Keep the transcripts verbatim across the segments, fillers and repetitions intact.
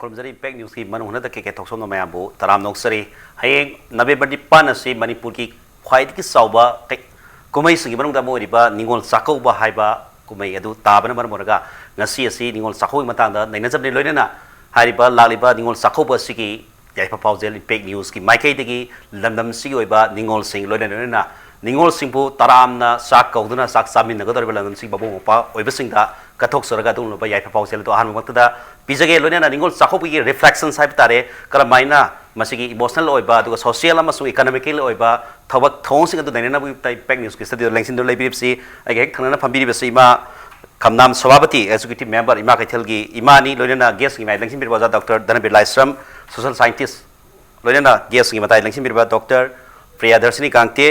ꯈꯨꯔꯨꯝꯖꯔꯤ impact ꯅ꯭ꯌꯨꯁꯀꯤ ꯃꯅꯨꯡ ꯍꯟꯅꯗ ꯀꯦ ꯀꯦ ꯊꯣꯛꯆꯣꯝꯅ ꯃꯌꯥꯝꯕꯨ ꯇꯔꯥꯝꯅ ꯑꯣꯛꯆꯔꯤ꯫ ꯍꯌꯦꯡ ꯅꯕꯦꯝꯕꯔ ꯅꯤꯄꯥꯟ ꯑꯁꯤ ꯃꯅꯤꯄꯨꯔꯒꯤ ꯈ꯭ꯋꯥꯏꯗꯒꯤ ꯆꯥꯎꯕ ꯀꯩ-, ꯀꯨꯝꯍꯩꯁꯤꯡꯒꯤ ꯃꯅꯨꯡꯗ ꯑꯃ ꯑꯣꯏꯔꯤꯕ ꯅꯤꯉꯣꯜ ꯆꯥꯛꯀꯧꯕ ꯍꯥꯏꯕ ꯀꯨꯝꯍꯩ ꯑꯗꯨ ꯇꯥꯕꯅ ꯃꯔꯝ ꯑꯣꯏꯔꯒ ꯉꯁꯤ ꯑꯁꯤ ꯅꯤꯉꯣꯜ ꯆꯥꯛꯀꯧꯕꯒꯤ ꯃꯇꯥꯡꯗ ꯅꯩꯅꯖꯕꯅꯤ꯫ ꯂꯣꯏꯅꯅ ꯍꯥꯏꯔꯤꯕ ꯂꯥꯛꯂꯤꯕ ꯅꯤꯉꯣꯜ ꯆꯥꯛꯀꯧꯕ ꯑꯁꯤꯒꯤ ꯌꯥꯏꯐ ꯄꯥꯎꯖꯦꯜ ꯏꯝꯄꯦꯛ ꯅ꯭ꯌꯨꯁꯀꯤ ꯃꯥꯏꯀꯩꯗꯒꯤ ꯂꯝꯗꯝꯁꯤꯒꯤ ꯑꯣꯏꯕ ꯅꯤꯉꯣꯜꯁꯤꯡ ꯂꯣꯏꯅ ꯂꯣꯏꯅꯅ ꯅꯤꯉꯣꯜꯁꯤꯡꯕꯨ ꯇꯔꯥꯝꯅ ꯆꯥꯛ ꯀꯧꯗꯨꯅ ꯆꯥꯛ ꯆꯥꯃꯤꯟꯅꯒꯗꯧꯔꯤꯕ ꯂꯝꯗꯝꯁꯤꯒꯤ ꯃꯕꯨꯡ ꯃꯧꯄ꯭ꯋꯥ ꯑꯣꯏꯕꯁꯤꯡꯗ ꯀꯠꯊꯣꯛꯆꯔꯒ ꯑꯗꯨꯒꯨꯝꯂꯕ ꯌꯥꯏꯐ ꯄꯥꯎꯖꯦꯜ ꯑꯗꯨ ꯑꯍꯥꯟꯕꯃꯛꯇꯗ ꯄꯤꯖꯒꯦ꯫ ꯂꯣꯏꯅꯅ ꯅꯤꯉꯣꯜ ꯆꯥꯛꯀꯧꯕꯒꯤ ꯔꯤꯐ꯭ꯂꯦꯛꯁꯟꯁ ꯍꯥꯏꯕ ꯇꯥꯔꯦ, ꯀꯔꯝꯍꯥꯏꯅ ꯃꯁꯤꯒꯤ ꯏꯃꯣꯁꯅꯦꯜ ꯑꯣꯏꯕ ꯑꯗꯨꯒ ꯁꯣꯁꯤꯌꯦꯜ ꯑꯃꯁꯨꯡ ꯏꯀꯣꯅꯣꯃꯤꯀꯦꯜ ꯑꯣꯏꯕ ꯊꯕꯛ ꯊꯧꯑꯣꯡꯁꯤꯡ ꯑꯗꯨ ꯅꯩꯅꯅꯕꯒꯤ ꯏꯝꯄꯦꯛ ꯅ꯭ꯌꯨꯁꯀꯤ ꯁ꯭ꯇꯨꯗꯤꯑꯣꯗ ꯂꯦꯡꯁꯤꯟꯗꯨꯅ ꯂꯩꯕꯤꯔꯤꯕꯁꯤ ꯑꯩꯒꯤ ꯍꯦꯛ ꯊꯪꯅꯅ ꯐꯝꯕꯤꯔꯤꯕꯁꯤ ꯏꯃꯥ ꯈꯝꯅꯥꯝ ꯁꯚꯥꯄꯇꯤ, ꯑꯦꯛꯖꯤꯀ꯭ꯌꯨꯇꯤꯚ ꯃꯦꯝꯕꯔ ꯏꯃꯥ ꯀꯩꯊꯦꯜꯒꯤ ꯏꯃꯥꯅꯤ꯫ ꯂꯣꯏꯅꯅ ꯒꯦꯁꯀꯤ ꯃꯥꯏ ꯂꯦꯡꯁꯤꯟꯕꯤꯔꯤꯕ ꯑꯣꯖꯥ doctor Dhanabir Laishram, social scientist, ꯂꯣꯏꯅꯅ ꯒꯦꯁꯀꯤ ꯃꯇꯥꯏ ꯂꯦꯡꯁꯤꯟꯕꯤꯔꯤꯕ ꯗꯣꯛꯇꯔ ꯄ꯭ꯔꯤꯌꯥꯗꯔꯁꯤꯅꯤ ꯀꯥꯡꯇꯦ,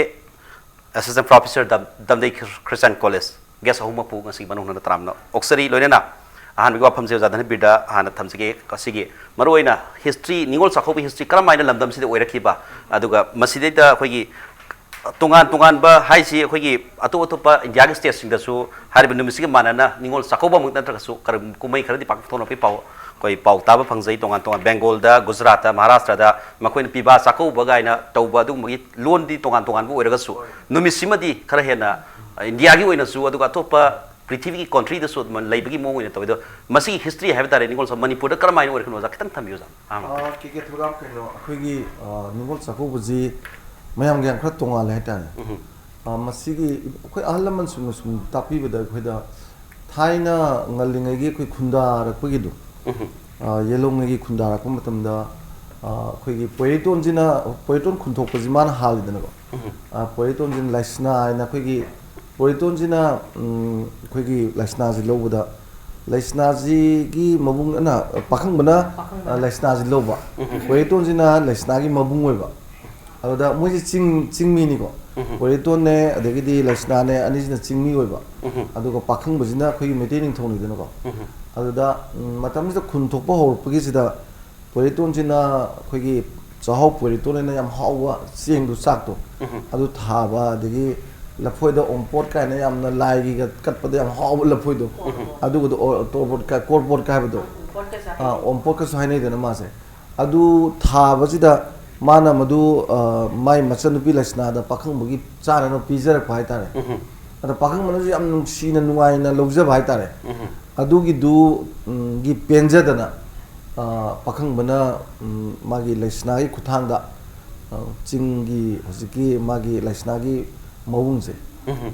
ꯑꯦꯁꯤꯁꯇꯦꯟ ꯄ꯭ꯔꯣꯐꯦꯁꯔ ꯗꯝ-, ꯗꯝꯗꯩ ꯈ꯭ꯔꯤꯁꯇꯤꯌꯥꯟ ꯀꯣꯂꯦꯖ꯫ ꯒꯦꯁ ꯑꯍꯨꯝꯃꯛꯄꯨ ꯉꯁꯤꯒꯤ ꯃꯅꯨꯡ ꯍꯟꯅ ꯇꯔꯥꯝꯅ ꯑꯣꯛꯆꯔꯤ꯫ ꯂꯣꯏꯅꯅ ꯑꯍꯥꯟꯕꯒꯤ ꯋꯥꯐꯝꯁꯦ ꯑꯣꯖꯥ ꯙꯅꯕꯤꯔꯗ ꯍꯥꯟꯅ ꯊꯝꯖꯒꯦ꯫ ꯑꯁꯤꯒꯤ ꯃꯔꯨꯑꯣꯏꯅ ꯍꯤꯁꯇ꯭ꯔꯤ, ꯅꯤꯉꯣꯜ ꯆꯥꯛꯀꯧꯕ ꯍꯤꯁꯇ꯭ꯔꯤ ꯀꯔꯝꯍꯥꯏꯅ ꯂꯝꯗꯝꯁꯤꯗ ꯑꯣꯏꯔꯛꯈꯤꯕ, ꯑꯗꯨꯒ ꯃꯁꯤꯗꯩꯗ ꯑꯩꯈꯣꯏꯒꯤ ꯇꯣꯉꯥꯟ ꯇꯣꯉꯥꯟꯕ ꯍꯥꯏꯁꯤ ꯑꯩꯈꯣꯏꯒꯤ ꯑꯇꯣꯞ ꯑꯇꯣꯞꯄ ꯏꯟꯗꯤꯌꯥꯒꯤ ꯁ꯭ꯇꯦꯠꯁꯤꯡꯗꯁꯨ ꯍꯥꯏꯔꯤꯕ ꯅꯨꯃꯤꯠꯁꯤꯒ ꯃꯥꯟꯅꯅ ꯅꯤꯉꯣꯜ ꯆꯥꯛꯀꯧꯕꯃꯛ ꯅꯠꯇ꯭ꯔꯒꯁꯨ ꯀꯔꯝ-, ꯀꯨꯝꯍꯩ ꯈꯔꯗꯤ ꯄꯥꯡꯊꯣꯛꯅꯕꯒꯤ ꯄꯥꯎ, ꯑꯩꯈꯣꯏ ꯄꯥꯎ ꯇꯥꯕ ꯐꯪꯖꯩ꯫ ꯇꯣꯉꯥꯟ ꯇꯣꯉꯥꯟ ꯕꯦꯡꯒꯣꯜꯗ, ꯒꯨꯖꯔꯥꯠꯇ, ꯃꯍꯥꯔꯥꯁꯇ꯭ꯔꯗ ꯃꯈꯣꯏꯅ ꯄꯤꯕꯥ ꯆꯥꯛꯀꯧꯕ ꯀꯥꯏꯅ ꯇꯧꯕ ꯑꯗꯨꯒꯨꯝꯕꯒꯤ ꯂꯣꯟꯗꯤ ꯇꯣꯉꯥꯟ ꯇꯣꯉꯥꯟꯕ ꯑꯣꯏꯔꯒꯁꯨ ꯅꯨꯃꯤꯠꯁꯤꯃꯗꯤ ꯈꯔ ꯍꯦꯟꯅ, ꯑ, ꯏꯟꯗꯤꯌꯥꯒꯤ ꯑꯣꯏꯅꯁꯨ ꯑꯗꯨꯒ ꯑꯇꯣꯞꯄ ꯄ꯭ꯔꯤꯊꯤꯕꯤꯒꯤ ꯀꯣꯟꯇ꯭ꯔꯤꯗꯁꯨ ꯑꯗꯨꯃꯥꯏꯅ ꯂꯩꯕꯒꯤ ꯃꯑꯣꯡ ꯑꯣꯏꯅ ꯇꯧꯋꯤ꯫ ꯑꯗꯣ ꯃꯁꯤꯒꯤ ꯍꯤꯁꯇ꯭ꯔꯤ ꯍꯥꯏꯕ ꯇꯥꯔꯦ, ꯅꯤꯉꯣꯜ ꯆꯥꯛ-, ꯃꯅꯤꯄꯨꯔꯗ ꯀꯔꯝꯍꯥꯏꯅ ꯑꯣꯏꯔꯛꯈꯤꯅꯣ ꯑꯣꯖꯥ ꯈꯤꯇꯪ ꯊꯝꯕꯤꯌꯨ ꯑꯣꯖꯥ꯫ ꯑꯍꯥꯟꯕ꯫ ꯑꯥ, ꯀꯦ ꯀꯦ ꯊꯧꯔꯥꯝ, ꯀꯩꯅꯣ, ꯑꯩꯈꯣꯏꯒꯤ, ꯑꯥ, ꯅꯤꯉꯣꯜ ꯆꯥꯛꯀꯧꯕꯁꯤ ꯃꯌꯥꯝꯒꯤ ꯌꯥꯝ ꯈꯔ ꯇꯣꯉꯥꯜꯂꯦ ꯍꯥꯏꯇꯥꯔꯦ꯫ ꯎꯝ꯫ ꯑꯥ, ꯃꯁꯤꯒꯤ ꯑꯩꯈꯣꯏ ꯑꯍꯜ ꯂꯃꯟꯁꯤꯡꯅ ꯁꯨꯝ ꯇꯥꯛꯄꯤꯕꯗ ꯑꯩꯈꯣꯏꯗ ꯊꯥꯏꯅ ꯉꯜꯂꯤꯉꯩꯒꯤ ꯑꯩꯈꯣꯏ ꯈꯨꯟꯗꯥꯔꯛꯄꯒꯤꯗꯣ, ꯎꯝ꯫ ꯑꯥ, ꯌꯦꯜꯍꯧꯉꯩꯒꯤ ꯈꯨꯟꯗꯥꯔꯛꯄ ꯃꯇꯝꯗ, ꯑꯥ, ꯑꯩꯈꯣꯏꯒꯤ ꯄꯣꯏꯔꯩꯇꯣꯟꯁꯤꯅ, ꯄꯣꯏꯔꯩꯇꯣꯟ ꯈꯨꯟꯊꯣꯛꯄꯁꯤ ꯃꯥꯅ ꯍꯥꯜꯂꯤꯗꯅꯀꯣ꯫ ꯎꯝ꯫ ꯑꯥ, ꯄꯣꯏꯔꯩꯇꯣꯟꯁꯤꯅ ꯂꯥꯏꯁꯅꯥ ꯍꯥꯏꯅ ꯑꯩꯈꯣꯏꯒꯤ ꯄꯣꯏꯔꯩꯇꯣꯟꯁꯤꯅ, ꯎꯝ, ꯑꯩꯈꯣꯏꯒꯤ ꯂꯥꯏꯁꯅꯥꯁꯤ ꯂꯧꯕꯗ, ꯂꯥꯏꯁꯅꯥꯁꯤꯒꯤ ꯃꯕꯨꯡ ꯑꯅ, ꯄꯥꯈꯪꯕꯅ, ꯄꯥꯈꯪꯕꯅ꯫ ꯑ, ꯂꯥꯏꯁꯅꯥꯁꯤ ꯂꯧꯕ꯫ ꯎꯝ꯫ ꯄꯣꯏꯔꯩꯇꯣꯟꯁꯤꯅ ꯂꯥꯏꯁꯅꯥꯒꯤ ꯃꯕꯨꯡ ꯑꯣꯏꯕ꯫ ꯑꯗꯨꯗ ꯃꯣꯏꯁꯦ ꯆꯤꯡ-, ꯆꯤꯡꯃꯤꯅꯤꯀꯣ꯫ ꯎꯝ꯫ ꯄꯣꯏꯔꯩꯇꯣꯟꯅꯦ, ꯑꯗꯒꯤꯗꯤ ꯂꯥꯏꯁꯅꯥꯅꯦ, ꯑꯅꯤꯁꯤꯅ ꯆꯤꯡꯃꯤ ꯑꯣꯏꯕ꯫ ꯎꯝ꯫ ꯑꯗꯨꯒ ꯄꯥꯈꯪꯕꯁꯤꯅ ꯑꯩꯈꯣꯏꯒꯤ ꯃꯩꯇꯩ ꯅꯤꯡꯊꯧꯅꯤꯗꯅꯀꯣ꯫ ꯎꯝ꯫ ꯑꯗꯨꯗ, ꯎꯝ, ꯃꯇꯝꯁꯤꯗ ꯈꯨꯟ ꯊꯣꯛꯄ ꯍꯧꯔꯛꯄꯒꯤꯁꯤꯗ ꯄꯣꯏꯔꯩꯇꯣꯟꯁꯤꯅ ꯑꯩꯈꯣꯏꯒꯤ ꯆꯥꯛꯍꯥꯎ ꯄꯣꯏꯔꯩꯇꯣꯟ ꯍꯥꯏꯅ ꯌꯥꯝ ꯍꯥꯎꯕ ꯆꯦꯡꯗꯣ, ꯆꯥꯛꯇꯣ, ꯎꯝ꯫ ꯑꯗꯨ ꯊꯥꯕ, ꯑꯗꯒꯤ ꯂꯐꯣꯏꯗ ꯑꯣꯝꯄꯣꯠ ꯀꯥꯏꯅ ꯌꯥꯝꯅ ꯂꯥꯏꯒꯤꯒ ꯀꯠꯄꯗ ꯌꯥꯝ ꯍꯥꯎꯕ ꯂꯐꯣꯏꯗꯣ, ꯎꯝ꯫ ꯑꯗꯨꯒꯗꯣ ꯑꯣ-, ꯇꯣꯔꯕꯣꯠ ꯀꯥꯏ-, ꯀꯣꯔꯕꯣꯠ ꯀꯥꯏꯕꯗꯣ, ꯑꯣꯝꯄꯣꯠꯀꯁꯨ ꯍꯥꯏꯅꯩꯗꯅ ꯃꯥꯁꯦ꯫ ꯑꯗꯨ ꯊꯥꯕꯁꯤꯗ ꯃꯥꯅ ꯃꯗꯨ, ꯑ, ꯃꯥꯏ ꯃꯆꯟꯅꯨꯄꯤ ꯂꯩꯁꯅꯥꯗ ꯄꯥꯈꯪꯕꯒꯤ ꯆꯥꯅꯅꯕ ꯄꯤꯖꯔꯛꯄ ꯍꯥꯏꯇꯥꯔꯦ꯫ ꯑꯗ ꯄꯥꯈꯪꯕꯅꯁꯨ ꯌꯥꯝ ꯅꯨꯡꯁꯤꯅ, ꯅꯨꯡꯉꯥꯏꯅ ꯂꯧꯖꯕ ꯍꯥꯏꯇꯥꯔꯦ꯫ ꯑꯗꯨꯒꯤꯗꯨ, ꯎꯝ, ꯒꯤ ꯄꯦꯟꯖꯗꯅ, ꯑ, ꯄꯥꯈꯪꯕꯅ, ꯎꯝ, ꯃꯥꯒꯤ ꯂꯩꯁꯅꯥꯒꯤ ꯈꯨꯠꯊꯥꯡꯗ, ꯑ, ꯆꯤꯡꯒꯤ ꯍꯧꯖꯤꯛꯀꯤ ꯃꯥꯒꯤ ꯂꯩꯁꯅꯥꯒꯤ ꯃꯕꯨꯡꯁꯦ,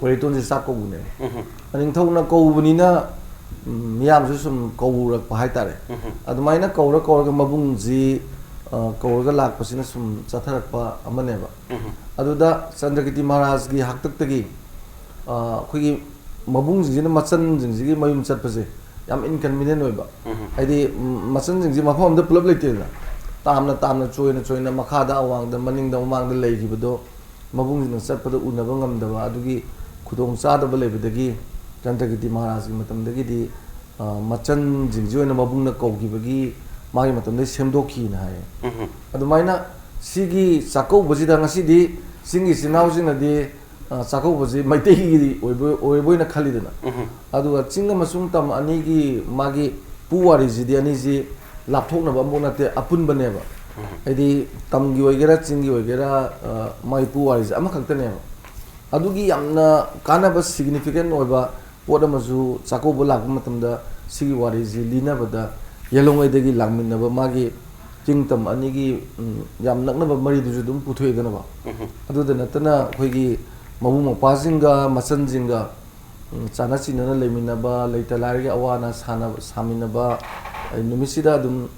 ꯄꯣꯏꯔꯩꯇꯣꯟꯁꯦ ꯆꯥꯛ ꯀꯧꯕꯅꯦꯕ꯫ ꯅꯤꯡꯊꯧꯅ ꯀꯧꯕꯅꯤꯅ, ꯎꯝ, ꯃꯤꯌꯥꯝꯁꯨ ꯁꯨꯝ ꯀꯧꯔꯛꯄ ꯍꯥꯏꯇꯥꯔꯦ꯫ ꯑꯗꯨꯃꯥꯏꯅ ꯀꯧꯔ ꯀꯧꯔꯒ ꯃꯕꯨꯡꯁꯤ, ꯑ, ꯀꯧꯔꯒ ꯂꯥꯛꯄꯁꯤꯅ ꯁꯨꯝ ꯆꯠꯊꯔꯛꯄ ꯑꯃꯅꯦꯕ꯫ ꯑꯗꯨꯗ ꯆꯟꯗ꯭ꯔꯀꯤꯇꯤ ꯃꯍꯥꯔꯥꯖꯒꯤ ꯍꯥꯛꯇꯛꯇꯒꯤ, ꯑ, ꯑꯩꯈꯣꯏꯒꯤ ꯃꯕꯨꯡꯁꯤꯡꯁꯤꯅ ꯃꯆꯟꯁꯤꯡꯁꯤꯒꯤ ꯃꯌꯨꯝ ꯆꯠꯄꯁꯦ ꯌꯥꯝ inconvenient ꯑꯣꯏꯕ꯫ ꯍꯥꯏꯗꯤ, ꯎꯝ, ꯃꯆꯟꯁꯤꯡꯁꯤ ꯃꯐꯝ ꯑꯃꯗ ꯄꯨꯂꯞ ꯂꯩꯇꯦꯗꯅ꯫ ꯇꯥꯝꯅ ꯇꯥꯝꯅ, ꯆꯣꯏꯅ ꯆꯣꯏꯅ, ꯃꯈꯥꯗ, ꯑꯋꯥꯡꯗ, ꯃꯅꯤꯡꯗ, ꯃꯃꯥꯡꯗ ꯂꯩꯈꯤꯕꯗꯣ ꯃꯕꯨꯡꯁꯤꯡꯅ ꯆꯠꯄꯗ ꯎꯅꯕ ꯉꯝꯗꯕ, ꯑꯗꯨꯒꯤ ꯈꯨꯗꯣꯡ ꯆꯥꯗꯕ ꯂꯩꯕꯗꯒꯤ ꯆꯟꯗ꯭ꯔꯀꯤꯇꯤ ꯃꯍꯥꯔꯥꯖꯀꯤ ꯃꯇꯝꯗꯒꯤꯗꯤ, ꯑ, ꯃꯆꯟꯁꯤꯡꯁꯤ ꯑꯣꯏꯅ ꯃꯕꯨꯡꯅ ꯀꯧꯈꯤꯕꯒꯤ ꯃꯥꯒꯤ ꯃꯇꯝꯗꯒꯤ ꯁꯦꯝꯗꯣꯛꯈꯤꯅ ꯍꯥꯏꯌꯦ꯫ ꯑꯗꯨꯃꯥꯏꯅ ꯁꯤꯒꯤ ꯆꯥꯛꯀꯧꯕꯁꯤꯗ ꯉꯁꯤꯗꯤ ꯆꯤꯡꯒꯤ ꯏꯆꯤꯟ ꯏꯅꯥꯎꯁꯤꯡꯅꯗꯤ, ꯑ, ꯆꯥꯛꯀꯧꯕꯁꯤ ꯃꯩꯇꯩꯒꯤ ꯑꯣꯏꯕ, ꯑꯣꯏꯕ ꯑꯣꯏꯅ ꯈꯜꯂꯤꯗꯅ꯫ ꯑꯗꯨꯒ ꯆꯤꯡ ꯑꯃꯁꯨꯡ ꯇꯝ ꯑꯅꯤꯒꯤ ꯃꯥꯒꯤ ꯄꯨꯋꯥꯔꯤꯁꯤꯗꯤ ꯑꯅꯤꯁꯤ ꯂꯥꯞꯊꯣꯛꯅꯕ ꯑꯃꯐꯥꯎ ꯅꯠꯇꯦ, ꯑꯄꯨꯟꯕꯅꯦꯕ꯫ ꯍꯥꯏꯗꯤ ꯇꯝꯒꯤ ꯑꯣꯏꯒꯦꯔꯥ, ꯆꯤꯡꯒꯤ ꯑꯣꯏꯒꯦꯔꯥ, ꯑ, ꯃꯥꯒꯤ ꯄꯨꯋꯥꯔꯤꯁꯦ ꯑꯃꯈꯛꯇꯅꯦꯕ꯫ ꯑꯗꯨꯒꯤ ꯌꯥꯝꯅ ꯀꯥꯟꯅꯕ, significant ꯑꯣꯏꯕ ꯄꯣꯠ ꯑꯃꯁꯨ ꯆꯥꯛꯀꯧꯕ ꯂꯥꯛꯄ ꯃꯇꯝꯗ ꯁꯤꯒꯤ ꯋꯥꯔꯤꯁꯤ ꯂꯤꯅꯕꯗ ꯌꯦꯜꯍꯧꯉꯩꯗꯒꯤ ꯂꯥꯛꯃꯤꯟꯅꯕ ꯃꯥꯒꯤ ꯆꯤꯡ ꯇꯝ ꯑꯅꯤꯒꯤ, ꯎꯝ, ꯌꯥꯝ ꯅꯛꯅꯕ ꯃꯔꯤꯗꯨꯁꯨ ꯑꯗꯨꯝ ꯄꯨꯊꯣꯛꯑꯦꯗꯅꯀꯣ꯫ ꯑꯗꯨꯗ ꯅꯠꯇꯅ ꯑꯩꯈꯣꯏꯒꯤ ꯃꯕꯨꯡ ꯃꯧꯄ꯭ꯋꯥꯁꯤꯡꯒ ꯃꯆꯟꯁꯤꯡꯒ, ꯎꯝ, ꯆꯥꯟꯅ ꯆꯤꯟꯅꯅ ꯂꯩꯃꯤꯟꯅꯕ, ꯂꯩꯇ ꯂꯥꯏꯔꯒꯤ ꯑꯋꯥ ꯑꯅꯥ ꯁꯥꯟꯅꯕ, ꯁꯥꯃꯤꯟꯅꯕ, ꯑꯩ ꯅꯨꯃꯤꯠꯁꯤꯗ ꯑꯗꯨꯝ,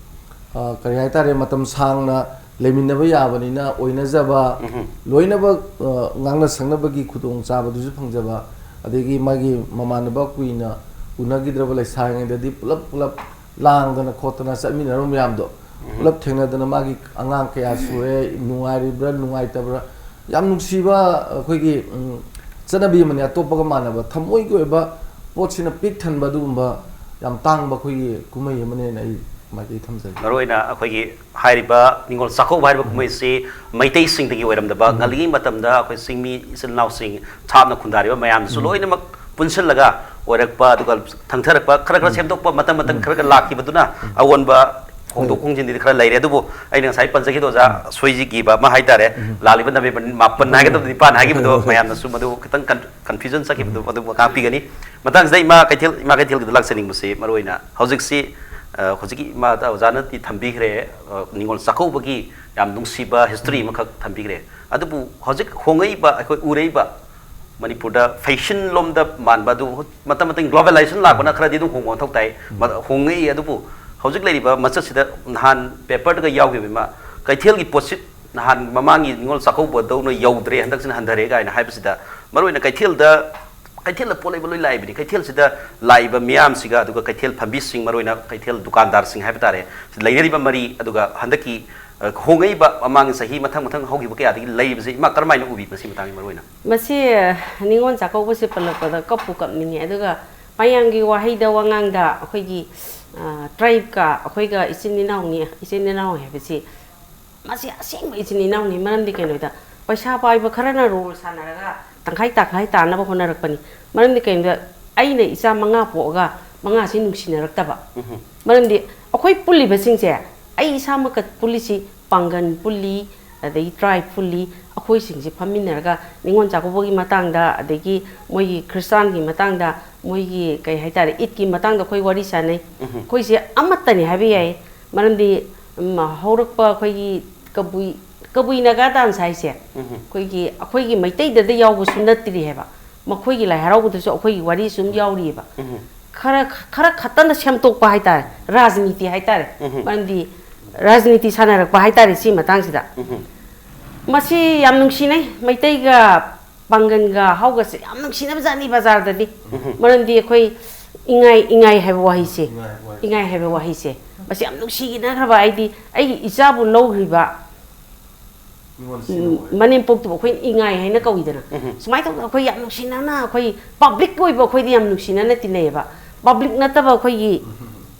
ꯑ, ꯀꯔꯤ ꯍꯥꯏꯇꯥꯔꯦ, ꯃꯇꯝ ꯁꯥꯡꯅ ꯂꯩꯃꯤꯟꯅꯕ ꯌꯥꯕꯅꯤꯅ ꯑꯣꯏꯅꯖꯕ, ꯂꯣꯏꯅꯃꯛ, ꯑ, ꯉꯥꯡꯅ ꯁꯛꯅꯕꯒꯤ ꯈꯨꯗꯣꯡꯆꯥꯕꯗꯨꯁꯨ ꯐꯪꯖꯕ, ꯑꯗꯒꯤ ꯃꯥꯒꯤ ꯃꯃꯥꯟꯅꯕ ꯀꯨꯏꯅ ꯎꯅꯈꯤꯗ꯭ꯔꯕ ꯂꯩꯁꯥꯔꯤꯉꯩꯗꯗꯤ ꯄꯨꯂꯞ ꯄꯨꯂꯞ ꯂꯥꯡꯗꯅ ꯈꯣꯠꯇꯅ ꯆꯠꯃꯤꯟꯅꯔꯝꯕ ꯃꯌꯥꯝꯗꯣ ꯄꯨꯂꯞ ꯊꯦꯡꯅꯗꯅ ꯃꯥꯒꯤ ꯑꯉꯥꯡ ꯀꯌꯥ ꯁꯨꯔꯦ, ꯅꯨꯡꯉꯥꯏꯔꯤꯕ꯭ꯔꯥ ꯅꯨꯡꯉꯥꯏꯇꯕ꯭ꯔꯥ, ꯌꯥꯝ ꯅꯨꯡꯁꯤꯕ ꯑꯩꯈꯣꯏꯒꯤ, ꯎꯝ, ꯆꯠꯅꯕꯤ ꯑꯃꯅꯤ, ꯑꯇꯣꯞꯄꯒ ꯃꯥꯟꯅꯕ ꯊꯃꯣꯏꯒꯤ ꯑꯣꯏꯕ ꯄꯣꯠꯁꯤꯅ ꯄꯤꯛ ꯊꯟꯕ ꯑꯗꯨꯒꯨꯝꯕ ꯌꯥꯝ ꯇꯥꯡꯕ ꯑꯩꯈꯣꯏꯒꯤ ꯀꯨꯝꯍꯩ ꯑꯃꯅꯦꯅ ꯑꯩ ꯃꯥꯏꯀꯩ ꯊꯝꯖꯒꯦ꯫ ꯃꯔꯨꯑꯣꯏꯅ ꯑꯩꯈꯣꯏꯒꯤ ꯍꯥꯏꯔꯤꯕ ꯅꯤꯉꯣꯜ ꯆꯥꯛꯀꯧꯕ ꯍꯥꯏꯔꯤꯕ ꯀꯨꯝꯍꯩꯁꯤ ꯃꯩꯇꯩꯁꯤꯡꯗꯒꯤ ꯑꯣꯏꯔꯝꯗꯕ, ꯉꯜꯂꯤꯉꯩ ꯃꯇꯝꯗ ꯑꯩꯈꯣꯏ ꯆꯤꯡꯃꯤ ꯏꯆꯤꯜ ꯏꯅꯥꯎꯁꯤꯡ, ꯊꯥꯞꯅ ꯈꯨꯟꯗꯥꯔꯤꯕ ꯃꯌꯥꯝꯁꯨ ꯂꯣꯏꯅꯃꯛ ꯄꯨꯟꯁꯤꯜꯂꯒ ꯑꯣꯏꯔꯛꯄ, ꯑꯗꯨꯒ ꯊꯪꯊꯔꯛꯄ, ꯈꯔ ꯈꯔ ꯁꯦꯝꯗꯣꯛꯄ, ꯃꯇꯝ ꯃꯇꯝ ꯈꯔ ꯈꯔ ꯂꯥꯛꯈꯤꯕꯗꯨꯅ ꯑꯑꯣꯟꯕ ꯍꯣꯡꯗꯣꯛ ꯍꯣꯡꯖꯤꯟꯗꯤ ꯈꯔ ꯂꯩꯔꯦ꯫ ꯑꯗꯨꯕꯨ ꯑꯩꯅ ꯉꯁꯥꯏ ꯄꯟꯖꯈꯤꯗꯣ ꯑꯣꯖꯥ ꯁꯣꯏꯖꯤꯒꯤꯕ ꯑꯃ ꯍꯥꯏꯇꯥꯔꯦ, ꯂꯥꯛꯂꯤꯕ ꯅꯕꯦꯝꯕꯔ ꯃꯥꯄꯟ ꯍꯥꯏꯒꯗꯕꯗꯣ ꯅꯤꯄꯥꯟ ꯍꯥꯏꯈꯤꯕꯗꯣ ꯃꯌꯥꯝꯅꯁꯨ ꯃꯗꯨ ꯈꯤꯇꯪ ꯀꯟꯐ꯭ꯌꯨꯖꯟ ꯆꯠꯈꯤꯕꯗꯣ ꯃꯗꯨ ꯉꯥꯛꯄꯤꯒꯅꯤ꯫ ꯃꯇꯥꯡꯁꯤꯗ ꯏꯃꯥ ꯀꯩꯊꯦꯜ, ꯏꯃꯥ ꯀꯩꯊꯦꯜꯒꯤꯗ ꯂꯥꯛꯆꯅꯤꯡꯕꯁꯤ ꯃꯔꯨꯑꯣꯏꯅ ꯍꯧꯖꯤꯛꯁꯤ, ꯑ, ꯍꯧꯖꯤꯛꯀꯤ ꯏꯃꯥ ꯑꯣꯖꯥꯅꯗꯤ ꯊꯝꯕꯤꯈ꯭ꯔꯦ, ꯑ, ꯅꯤꯉꯣꯜ ꯆꯥꯛꯀꯧꯕꯒꯤ ꯌꯥꯝ ꯅꯨꯡꯁꯤꯕ ꯍꯤꯁꯇ꯭ꯔꯤ ꯑꯃꯈꯛ ꯊꯝꯕꯤꯈ꯭ꯔꯦ꯫ ꯑꯗꯨꯕꯨ ꯍꯧꯖꯤꯛ ꯍꯣꯡꯉꯛꯏꯕ, ꯑꯩꯈꯣꯏ ꯎꯔꯛꯏꯕ ꯃꯅꯤꯄꯨꯔꯗ ꯐꯦꯁꯟ ꯂꯣꯝꯗ ꯃꯥꯟꯕ ꯑꯗꯨ ꯍꯧ-, ꯃꯇꯝ ꯃꯇꯝꯒꯤ ꯒ꯭ꯂꯣꯕꯦꯂꯥꯏꯖꯦꯁꯟ ꯂꯥꯛꯄꯅ ꯈꯔꯗꯤ ꯑꯗꯨꯝ ꯍꯣꯡꯕ ꯃꯊꯧ ꯇꯥꯏ꯫ ꯃ-, ꯍꯣꯡꯉꯛꯏ꯫ ꯑꯗꯨꯕꯨ ꯍꯧꯖꯤꯛ ꯂꯩꯔꯤꯕ ꯃꯆꯠꯁꯤꯗ ꯅꯍꯥꯟ ꯄꯦꯄꯔꯗꯒ ꯌꯥꯎꯈꯤꯕ ꯏꯃꯥ, ꯀꯩꯊꯦꯜꯒꯤ ꯄꯣꯠꯁꯤꯠ ꯅꯍꯥꯟ ꯃꯃꯥꯡꯒꯤ ꯅꯤꯉꯣꯜ ꯆꯥꯛꯀꯧꯕꯗꯧꯅ ꯌꯧꯗ꯭ꯔꯦ, ꯍꯟꯗꯛꯁꯤꯅ ꯍꯟꯊꯔꯦ ꯀꯥꯏꯅ ꯍꯥꯏꯕꯁꯤꯗ, ꯃꯔꯨꯑꯣꯏꯅ ꯀꯩꯊꯦꯜꯗ, ꯀꯩꯊꯦꯜꯗ ꯄꯣꯠ ꯂꯩꯕ ꯂꯣꯏ ꯂꯥꯛꯏꯕꯅꯤ꯫ ꯀꯩꯊꯦꯜꯁꯤꯗ ꯂꯥꯛꯏꯕ ꯃꯤꯌꯥꯝꯁꯤꯒ, ꯑꯗꯨꯒ ꯀꯩꯊꯦꯜ ꯐꯝꯕꯤꯁꯤꯡ, ꯃꯔꯨꯑꯣꯏꯅ ꯀꯩꯊꯦꯜ ꯗꯨꯀꯥꯟꯗꯥꯔꯁꯤꯡ ꯍꯥꯏꯕ ꯇꯥꯔꯦ, ꯂꯩꯅꯔꯤꯕ ꯃꯔꯤ, ꯑꯗꯨꯒ ꯍꯟꯗꯛꯀꯤ, ꯑ, ꯍꯣꯡꯉꯛꯏꯕ ꯃꯃꯥꯡꯒꯤ ꯆꯍꯤ ꯃꯊꯪ ꯃꯊꯪ ꯍꯧꯈꯤꯕ ꯀꯌꯥꯗꯒꯤ ꯂꯩꯔꯤꯕꯁꯤ ꯏꯃꯥ ꯀꯔꯝꯍꯥꯏꯅ ꯎꯕꯤ ꯃꯁꯤ ꯃꯇꯥꯡꯒꯤ ꯃꯔꯨꯑꯣꯏꯅ? ꯃꯁꯤ, ꯑ, ꯅꯤꯉꯣꯜ ꯆꯥꯛꯀꯧꯕꯁꯦ ꯄꯜꯂꯛꯄꯗ ꯀꯞꯄꯨ ꯀꯞꯅꯤꯡꯉꯦ꯫ ꯑꯗꯨꯒ ꯃꯌꯥꯝꯒꯤ ꯋꯥꯍꯩꯗ ꯋꯥꯉꯥꯡꯗ ꯑꯩꯈꯣꯏꯒꯤ, ꯑ, ꯇ꯭ꯔꯥꯏꯕꯀ ꯑꯩꯈꯣꯏꯒ ꯏꯆꯤꯟ ꯏꯅꯥꯎꯅꯤ, ꯏꯆꯤꯟ ꯏꯅꯥꯎ ꯍꯥꯏꯕꯁꯤ ꯃꯁꯤ ꯑꯁꯦꯡꯕ ꯏꯆꯤꯟ ꯏꯅꯥꯎꯅꯤ꯫ ꯃꯔꯝꯗꯤ ꯀꯩꯅꯣꯗ, ꯄꯩꯁꯥ ꯄꯥꯏꯕ ꯈꯔꯅ ꯔꯣꯜ ꯁꯥꯟꯅꯔꯒ ꯇꯪꯈꯥꯏ ꯇꯪꯈꯥꯏ ꯇꯥꯅꯕ ꯍꯣꯠꯅꯔꯛꯄꯅꯤ꯫ ꯃꯔꯝꯗꯤ ꯀꯩꯅꯣꯗ, ꯑꯩꯅ ꯏꯆꯥ ꯃꯉꯥ ꯄꯣꯛꯑꯒ ꯃꯉꯥꯁꯤ ꯅꯨꯡꯁꯤꯅꯔꯛꯇꯕ꯫ ꯃꯔꯝꯗꯤ ꯑꯩꯈꯣꯏ ꯄꯨꯜꯂꯤꯕꯁꯤꯡꯁꯦ, ꯑꯩ ꯏꯁꯥꯃꯛꯀ ꯄꯨꯜꯂꯤꯁꯤ, ꯄꯥꯡꯒꯟ ꯄꯨꯜꯂꯤ, ꯑꯗꯒꯤ ꯇ꯭ꯔꯥꯏꯕ ꯄꯨꯜꯂꯤ, ꯑꯩꯈꯣꯏꯁꯤꯡꯁꯤ ꯐꯝꯃꯤꯟꯅꯔꯒ ꯅꯤꯉꯣꯜ ꯆꯥꯛꯀꯧꯕꯒꯤ ꯃꯇꯥꯡꯗ, ꯑꯗꯒꯤ ꯃꯣꯏꯒꯤ ꯈ꯭ꯔꯤꯁꯇꯥꯟꯒꯤ ꯃꯇꯥꯡꯗ, ꯃꯣꯏꯒꯤ ꯀꯩ ꯍꯥꯏꯇꯥꯔꯦ, ꯏꯠꯀꯤ ꯃꯇꯥꯡꯗ ꯑꯩꯈꯣꯏ ꯋꯥꯔꯤ ꯁꯥꯟꯅꯩ꯫ ꯑꯩꯈꯣꯏꯁꯦ ꯑꯃꯠꯇꯅꯤ ꯍꯥꯏꯕ ꯌꯥꯏ꯫ ꯃꯔꯝꯗꯤ, ꯎꯝ, ꯍꯧꯔꯛꯄ ꯑꯩꯈꯣꯏꯒꯤ ꯀꯕꯨꯏ, ꯀꯕꯨꯏ ꯅꯥꯒꯥ ꯗꯥꯟꯁ ꯍꯥꯏꯁꯦ, ꯑꯩꯈꯣꯏꯒꯤ, ꯑꯩꯈꯣꯏꯒꯤ ꯃꯩꯇꯩꯗꯗ ꯌꯥꯎꯕꯁꯨ ꯅꯠꯇ꯭ꯔꯤ ꯍꯥꯏꯕ꯫ ꯃꯈꯣꯏꯒꯤ ꯂꯥꯏ ꯍꯔꯥꯎꯕꯗꯁꯨ ꯑꯩꯈꯣꯏꯒꯤ ꯋꯥꯔꯤꯁꯨ ꯑꯗꯨꯝ ꯌꯥꯎꯔꯤꯑꯕ꯫ ꯈꯔ, ꯈꯔ ꯈꯛꯇꯅ ꯁꯦꯝꯗꯣꯛꯄ ꯍꯥꯏꯇꯥꯔꯦ, ꯔꯥꯖꯅꯤꯇꯤ ꯍꯥꯏꯇꯥꯔꯦ꯫ ꯃꯔꯝꯗꯤ ꯔꯥꯖꯅꯤꯇꯤ ꯁꯥꯟꯅꯔꯛꯄ ꯍꯥꯏꯇꯥꯔꯦ ꯁꯤ ꯃꯇꯥꯡꯁꯤꯗ꯫ ꯃꯁꯤ ꯌꯥꯝ ꯅꯨꯡꯁꯤꯅꯩ꯫ ꯃꯩꯇꯩꯒ ꯄꯥꯡꯒꯟꯒ ꯍꯥꯎꯒꯁꯦ ꯌꯥꯝ ꯅꯨꯡꯁꯤꯅꯕ ꯖꯥꯠꯅꯤ ꯕꯖꯥꯔꯗꯗꯤ꯫ ꯃꯔꯝꯗꯤ ꯑꯩꯈꯣꯏ ꯏꯉꯥꯏ, ꯏꯉꯥꯏ ꯍꯥꯏꯕ ꯋꯥꯍꯩꯁꯦ, ꯏꯉꯥꯏ ꯍꯥꯏꯕ ꯋꯥꯍꯩꯁꯦ, ꯃꯁꯤ ꯌꯥꯝ ꯅꯨꯡꯁꯤꯅꯈ꯭ꯔꯕ꯫ ꯑꯩꯗꯤ ꯑꯩꯒꯤ ꯏꯆꯥꯕꯨ ꯂꯧꯈ꯭ꯔꯤꯕ ꯎꯝ, ꯃꯅꯦꯝꯄꯣꯛꯇꯨꯕꯨ ꯑꯩꯈꯣꯏꯅ ꯏꯉꯥꯏ ꯍꯥꯏꯅ ꯀꯧꯏꯗꯅ꯫ ꯁꯨꯃꯥꯏꯅ ꯇꯧꯗꯅ ꯑꯩꯈꯣꯏ ꯌꯥꯝ ꯅꯨꯡꯁꯤꯅꯅ, ꯑꯩꯈꯣꯏ ꯄꯕ꯭ꯂꯤꯛ ꯑꯣꯏꯕ ꯑꯩꯈꯣꯏꯗꯤ ꯌꯥꯝ ꯅꯨꯡꯁꯤꯅꯅ ꯇꯤꯟꯅꯩꯌꯦꯕ꯫ ꯄꯕ꯭ꯂꯤꯛ ꯅꯠꯇꯕ ꯑꯩꯈꯣꯏꯒꯤ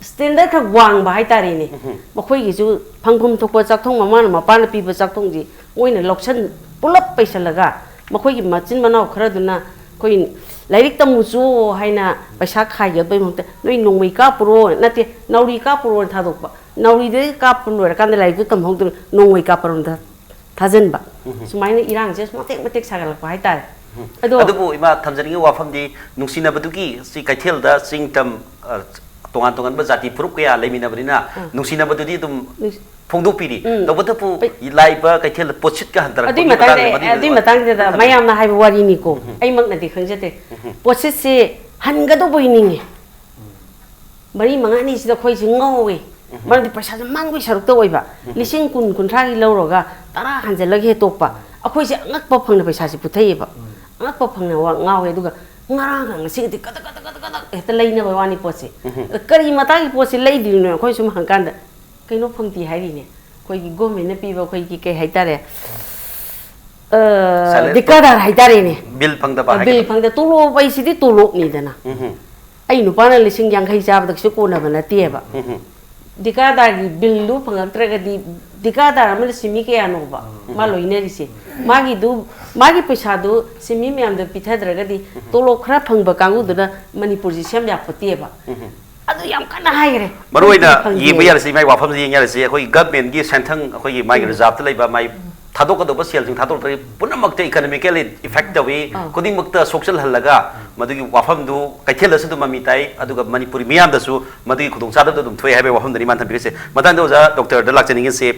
ꯁ꯭ꯇꯦꯟꯗꯔꯗ ꯈꯔ ꯋꯥꯡꯕ ꯍꯥꯏꯇꯥꯔꯦꯅꯦ, ꯃꯈꯣꯏꯒꯤꯁꯨ ꯐꯪꯐꯝ ꯊꯣꯛꯄ ꯆꯥꯛꯊꯣꯡ, ꯃꯃꯥꯅ ꯃꯄꯥꯅ ꯄꯤꯕ ꯆꯥꯛꯊꯣꯡꯁꯤ ꯃꯣꯏꯅ ꯂꯧꯁꯟ, ꯄꯨꯂꯞ ꯄꯩꯁꯜꯂꯒ ꯃꯈꯣꯏꯒꯤ ꯃꯆꯤꯟ ꯃꯅꯥꯎ ꯈꯔꯗꯨꯅ ꯑꯩꯈꯣꯏ ꯂꯥꯏꯔꯤꯛ ꯇꯝꯃꯨꯆꯣ ꯍꯥꯏꯅ ꯄꯩꯁꯥ ꯈꯥꯏꯒꯗꯕꯩ ꯃꯍꯨꯠꯇ, "ꯅꯣꯏ ꯅꯣꯡꯃꯩ ꯀꯥꯞꯄꯨꯔꯣ", ꯅꯠꯇꯦ, "ꯅꯥꯎꯔꯤ ꯀꯥꯞꯄꯨꯔꯣꯅ" ꯊꯥꯗꯣꯛꯄ꯫ ꯅꯥꯎꯔꯤꯗꯒꯤ ꯀꯥꯞꯄ ꯂꯣꯏꯔꯀꯥꯟꯗ ꯂꯥꯏꯔꯤꯛꯇꯨ ꯇꯝꯍꯧꯗꯅ ꯅꯣꯡꯃꯩ ꯀꯥꯞꯄꯔꯣꯝꯗ ꯊꯥꯖꯤꯟꯕ꯫ ꯁꯨꯃꯥꯏꯅ ꯏꯔꯥꯡꯁꯦ ꯃꯇꯦꯛ ꯃꯇꯦꯛ ꯁꯥꯒꯠꯂꯛꯄ ꯍꯥꯏꯇꯥꯔꯦ꯫ ꯑꯗꯣ ꯑꯗꯨꯕꯨ ꯏꯃꯥ, ꯊꯝꯖꯅꯤꯡꯉꯤ ꯋꯥꯐꯝꯗꯤ, ꯅꯨꯡꯁꯤꯅꯕꯗꯨꯒꯤ ꯁꯤ ꯀꯩꯊꯦꯜꯗ ꯆꯤꯡ ꯇꯝ, ꯑ, ꯇꯣꯉꯥꯟ ꯇꯣꯉꯥꯟꯕ ꯖꯥꯇꯤ ꯐꯨꯔꯨꯞ ꯀꯌꯥ ꯂꯩꯃꯤꯟꯅꯕꯅꯤꯅ, ꯑꯥ꯫ ꯅꯨꯡꯁꯤꯅꯕꯗꯨꯗꯤ ꯑꯗꯨꯝ ꯅꯨꯡꯁꯤ- ꯐꯣꯡꯗꯣꯛꯄꯤꯔꯤ꯫ ꯎꯝ꯫ ꯇꯧꯕꯇꯕꯨ ꯄꯩ- ꯂꯥꯛꯏꯕ ꯀꯩꯊꯦꯜꯗ ꯄꯣꯠꯁꯤꯠꯀ ꯍꯟꯊꯔꯛꯄꯒꯤ ꯑꯗꯨꯏ ꯃꯇꯥꯡꯗ, ꯃꯇꯥꯡꯗ, ꯃꯗꯨꯒꯤ ꯑꯗꯨꯏ ꯃꯇꯥꯡꯗ ꯃꯇꯥꯡꯗꯨꯗ ꯊꯝꯕꯤꯌꯨ꯫ ꯃꯌꯥꯝꯅ ꯍꯥꯏꯕ ꯋꯥꯔꯤꯅꯤꯀꯣ꯫ ꯎꯝ꯫ ꯑꯩꯃꯛꯅꯗꯤ ꯈꯪꯖꯗꯦ꯫ ꯎꯝ꯫ ꯄꯣꯠꯁꯤꯠꯁꯦ ꯍꯟꯒꯗꯧꯕꯩ ꯅꯤꯡꯉꯤ꯫ ꯃꯔꯤ ꯃꯉꯥꯅꯤꯁꯤꯗ ꯑꯩꯈꯣꯏꯁꯦ ꯉꯧꯋꯦ꯫ ꯎꯝ꯫ ꯃꯔꯝꯗꯤ ꯄꯩꯁꯥꯁꯦ ꯃꯥꯡꯕꯒꯤ ꯁꯔꯨꯛꯇ ꯑꯣꯏꯕ꯫ ꯎꯝ꯫ ꯂꯤꯁꯤꯡ ꯀꯨꯟ, ꯀꯨꯟꯊ꯭ꯔꯥꯒꯤ ꯂꯧꯔꯒ ꯇꯔꯥ ꯍꯟꯖꯜꯂꯒ ꯍꯦꯛ ꯇꯣꯛꯄ꯫ ꯑꯩꯈꯣꯏꯁꯦ ꯑꯉꯛꯄ ꯐꯪꯅ ꯄꯩꯁꯥꯁꯦ ꯄꯨꯊꯩꯑꯕ꯫ ꯎꯝ꯫ ꯑꯉꯛꯄ ꯐꯪꯅ ꯋꯥ-, ꯉꯥꯎꯋꯦ꯫ ꯑꯗꯨꯒ ꯉꯔꯥꯡꯒ ꯉꯁꯤꯒꯗꯤ ꯀꯗꯛ, ꯀꯗꯛ, ꯀꯗꯛ, ꯀꯗꯛ ꯍꯦꯛꯇ ꯂꯩꯅꯕ ꯋꯥꯅꯤ ꯄꯣꯠꯁꯦ꯫ ꯎꯝ꯫ ꯑꯗ ꯀꯔꯤ ꯃꯇꯥꯡꯒꯤ ꯄꯣꯠꯁꯦ ꯂꯩꯗ꯭ꯔꯤꯅꯣ ꯑꯩꯈꯣꯏ ꯁꯨꯝ ꯍꯪꯀꯥꯟꯗ, ꯀꯩꯅꯣ ꯐꯪꯗꯦ ꯍꯥꯏꯔꯤꯅꯦ꯫ ꯑꯩꯈꯣꯏꯒꯤ ꯒꯣꯔꯃꯦꯟꯅ ꯄꯤꯕ ꯑꯩꯈꯣꯏꯒꯤ ꯀꯩ ꯍꯥꯏꯇꯥꯔꯦ? ꯑ, ꯁꯦꯂꯔꯤ ꯗꯤꯀꯥꯗꯥꯔ ꯍꯥꯏꯇꯥꯔꯦꯅꯦ꯫ ꯕꯤꯜ ꯐꯪꯗꯕ ꯑ, ꯕꯤꯜ ꯍꯥꯏꯒꯗ꯭ꯔꯥ? ꯐꯪꯗ-, ꯇꯣꯂꯣꯞ ꯍꯥꯏꯁꯤꯗꯤ ꯇꯣꯂꯣꯞꯅꯤꯗꯅ꯫ ꯎꯝ꯫ ꯑꯩ ꯅꯨꯄꯥꯅ ꯂꯤꯁꯤꯡ ꯌꯥꯡꯈꯩ ꯆꯥꯕꯗ ꯀꯩꯁꯨ ꯀꯣꯟꯅꯕ ꯅꯠꯇꯦꯕ꯫ ꯎꯝ꯫ ꯗꯤꯀꯥꯗꯥꯔꯒꯤ ꯕꯤꯜꯗꯨ ꯐꯪꯉꯛꯇ꯭ꯔꯒꯗꯤ ꯗꯤꯀꯥꯗꯥꯔ ꯑꯃꯗ ꯁꯤꯟꯃꯤ ꯀꯌꯥꯅꯣꯕ ꯎꯝ꯫ ꯃꯥ ꯂꯣꯏꯅꯔꯤꯁꯦ? ꯃꯥꯒꯤꯗꯨ, ꯃꯥꯒꯤ ꯄꯩꯁꯥꯗꯨ ꯁꯤꯟꯃꯤ ꯃꯌꯥꯝꯗ ꯄꯤꯊꯗ꯭ꯔꯒꯗꯤ ꯎꯝ꯫ ꯇꯣꯂꯣꯞ ꯈꯔ ꯐꯪꯕ ꯀꯥꯡꯕꯨꯗꯨꯅ ꯃꯅꯤꯄꯨꯔꯁꯤ ꯁꯦꯝ ꯌꯥꯄꯣꯠꯇꯦꯕ꯫ ꯎꯝ꯫ ꯑꯗꯨ ꯌꯥꯝ ꯀꯟꯅ ꯍꯥꯏꯈ꯭ꯔꯦ꯫ ꯃꯔꯨ ꯑꯣꯏꯅ ꯐꯪꯗꯦ꯫ ꯌꯦꯡꯕ ꯌꯥꯔꯤꯁꯤ, ꯃꯥꯏ ꯋꯥꯐꯝꯁꯤ ꯌꯦꯡ ꯌꯥꯔꯤꯁꯤ, ꯑꯩꯈꯣꯏꯒꯤ ꯒꯚꯔꯟꯃꯦꯟꯠꯀꯤ ꯁꯦꯟꯊꯪ, ꯑꯩꯈꯣꯏꯒꯤ ꯃꯥꯒꯤ ꯎꯝ꯫ ꯔꯤꯖꯥꯔꯚꯇ ꯂꯩꯕ, ꯃꯥꯏ ꯊꯥꯗꯣꯛꯀꯗꯧꯕ ꯁꯦꯜꯁꯤꯡ ꯊꯥꯗꯣꯛꯇ꯭ꯔꯗꯤ ꯄꯨꯝꯅꯃꯛꯇ ꯏꯀꯅꯣꯃꯤꯀꯦꯜꯂꯤ ꯏꯐꯦꯛ ꯇꯧꯏ, ꯑꯥ꯫ ꯈꯨꯗꯤꯡꯃꯛꯇ ꯁꯣꯛꯆꯜꯍꯜꯂꯒ ꯃꯗꯨꯒꯤ ꯋꯥꯐꯝꯗꯨ ꯀꯩꯊꯦꯜꯗꯁꯨ ꯑꯗꯨꯝ ꯃꯃꯤ ꯇꯥꯏ, ꯑꯗꯨꯒ ꯃꯅꯤꯄꯨꯔꯤ ꯃꯤꯌꯥꯝꯗꯁꯨ ꯃꯗꯨꯒꯤ ꯈꯨꯗꯣꯡꯆꯥꯗꯕꯗꯨ ꯑꯗꯨꯝ ꯊꯣꯛꯑꯦ ꯍꯥꯏꯕꯒꯤ ꯋꯥꯐꯝꯗꯨꯅꯤ ꯃꯥꯅ ꯊꯝꯕꯤꯔꯤꯁꯦ꯫ ꯃꯊꯪꯗ ꯑꯣꯖꯥ ꯗꯣꯛꯇꯔꯗ ꯂꯥꯛꯆꯅꯤꯡꯉꯤꯁꯤ,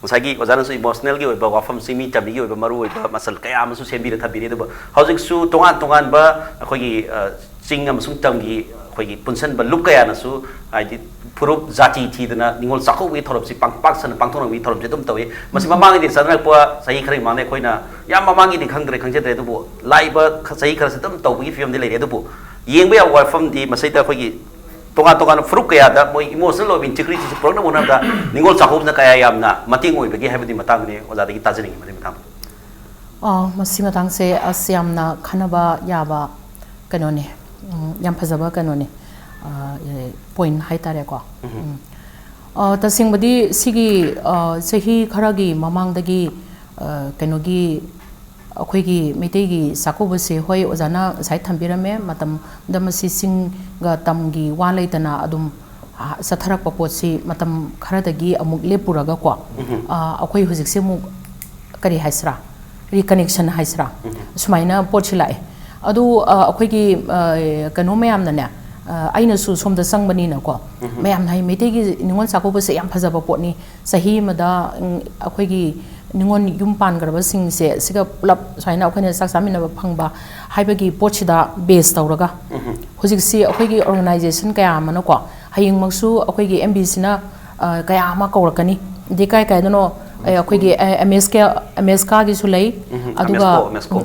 ꯉꯁꯥꯏꯒꯤ ꯑꯣꯖꯥꯅꯁꯨ ꯏꯃꯣꯁꯅꯦꯜꯒꯤ ꯑꯣꯏꯕ ꯋꯥꯐꯝ, ꯆꯤꯡꯃꯤ ꯇꯝꯃꯤꯒꯤ ꯑꯣꯏꯕ ꯃꯔꯨꯑꯣꯏꯕ ꯃꯆꯜ ꯀꯌꯥ ꯑꯃꯁꯨ ꯁꯦꯝꯕꯤꯔ ꯊꯝꯕꯤꯔꯤ꯫ ꯑꯗꯨꯕꯨ ꯍꯧꯖꯤꯛꯁꯨ ꯇꯣꯉꯥꯟ ꯇꯣꯉꯥꯟꯕ ꯑꯩꯈꯣꯏꯒꯤ, ꯑ, ꯆꯤꯡ ꯑꯃꯁꯨꯡ ꯇꯝꯒꯤ ꯑꯩꯈꯣꯏꯒꯤ ꯄꯨꯟꯁꯤꯟꯕ ꯂꯨꯞ ꯀꯌꯥꯅꯁꯨ, ꯍꯥꯏꯗꯤ ꯐꯨꯔꯨꯞ ꯖꯥꯇꯤ ꯊꯤꯗꯅ ꯅꯤꯉꯣꯜ ꯆꯥꯛꯀꯧꯕꯒꯤ ꯊꯧꯔꯝꯁꯤ ꯄꯥꯡ-, ꯄꯥꯛ ꯁꯟꯅ ꯄꯥꯡꯊꯣꯛꯅꯕꯒꯤ ꯊꯧꯔꯝꯁꯤ ꯑꯗꯨꯝ ꯇꯧꯏ꯫ ꯃꯁꯤ ꯎꯝ꯫ ꯃꯃꯥꯡꯒꯤꯗꯤ ꯆꯠꯅꯔꯛꯄ ꯆꯍꯤ ꯈꯔꯒꯤ ꯃꯃꯥꯡꯗ ꯑꯩꯈꯣꯏꯅ ꯌꯥꯝ ꯃꯃꯥꯡꯒꯤꯗꯤ ꯈꯪꯗ꯭ꯔꯦ, ꯈꯪꯖꯗ꯭ꯔꯦ, ꯑꯗꯨꯕꯨ ꯂꯥꯛꯏꯕ ꯈ-, ꯆꯍꯤ ꯈꯔꯁꯤ ꯑꯗꯨꯝ ꯇꯧꯕꯒꯤ ꯐꯤꯕꯝꯗꯤ ꯂꯩꯔꯦ꯫ ꯑꯗꯨꯕꯨ ꯌꯦꯡꯕ ꯌꯥꯕ ꯋꯥꯐꯝꯗꯤ ꯃꯁꯤꯗ ꯑꯩꯈꯣꯏꯒꯤ ꯇꯣꯉꯥꯟ ꯇꯣꯉꯥꯟꯕ ꯐꯨꯔꯨꯞ ꯀꯌꯥꯗ ꯃꯣꯏ ꯏꯃꯣꯁꯅꯦꯜ ꯑꯣꯏꯕ ꯏꯟꯇꯤꯒ꯭ꯔꯤꯇꯤꯁꯤ ꯄꯨꯔꯛꯅꯕ ꯍꯣꯠꯅꯕꯗ ꯅꯤꯉꯣꯜ ꯆꯥꯛꯀꯧꯕꯅ ꯀꯌꯥ ꯌꯥꯝꯅ ꯃꯇꯦꯡ ꯑꯣꯏꯕꯒꯦ ꯍꯥꯏꯕꯗꯨꯒꯤ ꯃꯇꯥꯡꯗꯅꯤ ꯑꯣꯖꯥꯗꯒꯤ ꯇꯥꯖꯅꯤꯡꯉꯤ, ꯃꯗꯨꯒꯤ ꯃꯇꯥꯡꯗ꯫ ꯑꯥ, ꯃꯁꯤ ꯃꯇꯥꯡꯁꯦ ꯑꯁ ꯌꯥꯝꯅ ꯈꯟꯅꯕ ꯌꯥꯕ ꯀꯩꯅꯣꯅꯦ, ꯎꯝ, ꯌꯥꯝ ꯐꯖꯕ ꯀꯩꯅꯣꯅꯦ, ꯑꯥ, ꯑꯦ, ꯄꯣꯏꯟꯠ ꯍꯥꯏꯇꯥꯔꯦꯀꯣ꯫ ꯎꯝ꯫ ꯎꯝ꯫ ꯑꯥ, ꯇꯁꯦꯡꯕꯗꯤ ꯁꯤꯒꯤ, ꯑꯥ, ꯆꯍꯤ ꯈꯔꯒꯤ ꯃꯃꯥꯡꯗꯒꯤ, ꯑꯥ, ꯀꯩꯅꯣꯒꯤ ꯑꯩꯈꯣꯏꯒꯤ ꯃꯩꯇꯩꯒꯤ ꯆꯥꯛꯀꯧꯕꯁꯦ, ꯍꯣꯏ, ꯑꯣꯖꯥꯅ ꯉꯁꯥꯏ ꯊꯝꯕꯤꯔꯝꯃꯦ, ꯃꯇꯝꯗ ꯃꯁꯤ ꯆꯤꯡꯒ ꯇꯝꯒꯤ ꯋꯥ ꯂꯩꯇꯅ ꯑꯗꯨꯝ, ꯑ, ꯆꯠꯊꯔꯛꯄ ꯄꯣꯠꯁꯤ ꯃꯇꯝ ꯈꯔꯗꯒꯤ ꯑꯃꯨꯛ ꯂꯦꯞꯄꯨꯔꯒꯀꯣ, ꯑ, ꯑꯩꯈꯣꯏ ꯍꯧꯖꯤꯛꯁꯦ ꯑꯃꯨꯛ, ꯀꯔꯤ ꯍꯥꯏꯁꯤꯔꯥ, ꯔꯤꯀꯅꯦꯛꯁꯟ ꯍꯥꯏꯁꯤꯔꯥ, ꯁꯨꯃꯥꯏꯅ ꯄꯣꯠꯁꯤ ꯂꯥꯛꯑꯦ꯫ ꯑꯗꯨ, ꯑ, ꯑꯩꯈꯣꯏꯒꯤ, ꯑ, ꯀꯩꯅꯣ ꯃꯌꯥꯝꯅꯅꯦ, ꯑ, ꯑꯩꯅꯁꯨ ꯁꯣꯝꯗ ꯆꯪꯕꯅꯤꯅꯀꯣ, ꯃꯌꯥꯝꯅ ꯍꯥꯏ, "ꯃꯩꯇꯩꯒꯤ ꯅꯤꯉꯣꯜ ꯆꯥꯛꯀꯧꯕꯁꯦ ꯌꯥꯝ ꯐꯖꯕ ꯄꯣꯠꯅꯤ, ꯆꯍꯤ ꯑꯃꯗ, ꯎꯝ, ꯑꯩꯈꯣꯏꯒꯤ ꯅꯤꯉꯣꯜ ꯌꯨꯝ ꯄꯥꯟꯈ꯭ꯔꯕꯁꯤꯡꯁꯦ ꯁꯤꯒ ꯄꯨꯂꯞ ꯁꯨꯃꯥꯏꯅ ꯑꯩꯈꯣꯏꯅ ꯆꯥꯛ ꯆꯥꯃꯤꯟꯅꯕ ꯐꯪꯕ" ꯍꯥꯏꯕꯒꯤ ꯄꯣꯠꯁꯤꯗ ꯕꯦꯁ ꯇꯧꯔꯒ, ꯍꯧꯖꯤꯛꯁꯤ ꯑꯩꯈꯣꯏꯒꯤ ꯑꯣꯔꯒꯅꯥꯏꯖꯦꯁꯟ ꯀꯌꯥ ꯑꯃꯅꯀꯣ, ꯍꯌꯦꯡꯃꯛꯁꯨ ꯑꯩꯈꯣꯏꯒꯤ ꯑꯦꯝ ꯕꯤꯁꯤꯅ, ꯑ, ꯀꯌꯥ ꯑꯃ ꯀꯧꯔꯛꯀꯅꯤ, ꯑꯗꯩ ꯀꯥꯏ ꯀꯥꯏꯗꯅꯣ, ꯑ, ꯑꯩꯈꯣꯏꯒꯤ, ꯑ, ꯑꯦꯝ ꯑꯦꯁ ꯀꯦ, ꯑꯦꯝ ꯑꯦꯁ ꯀꯥꯒꯤꯁꯨ ꯂꯩ, ꯑꯗꯨꯒ,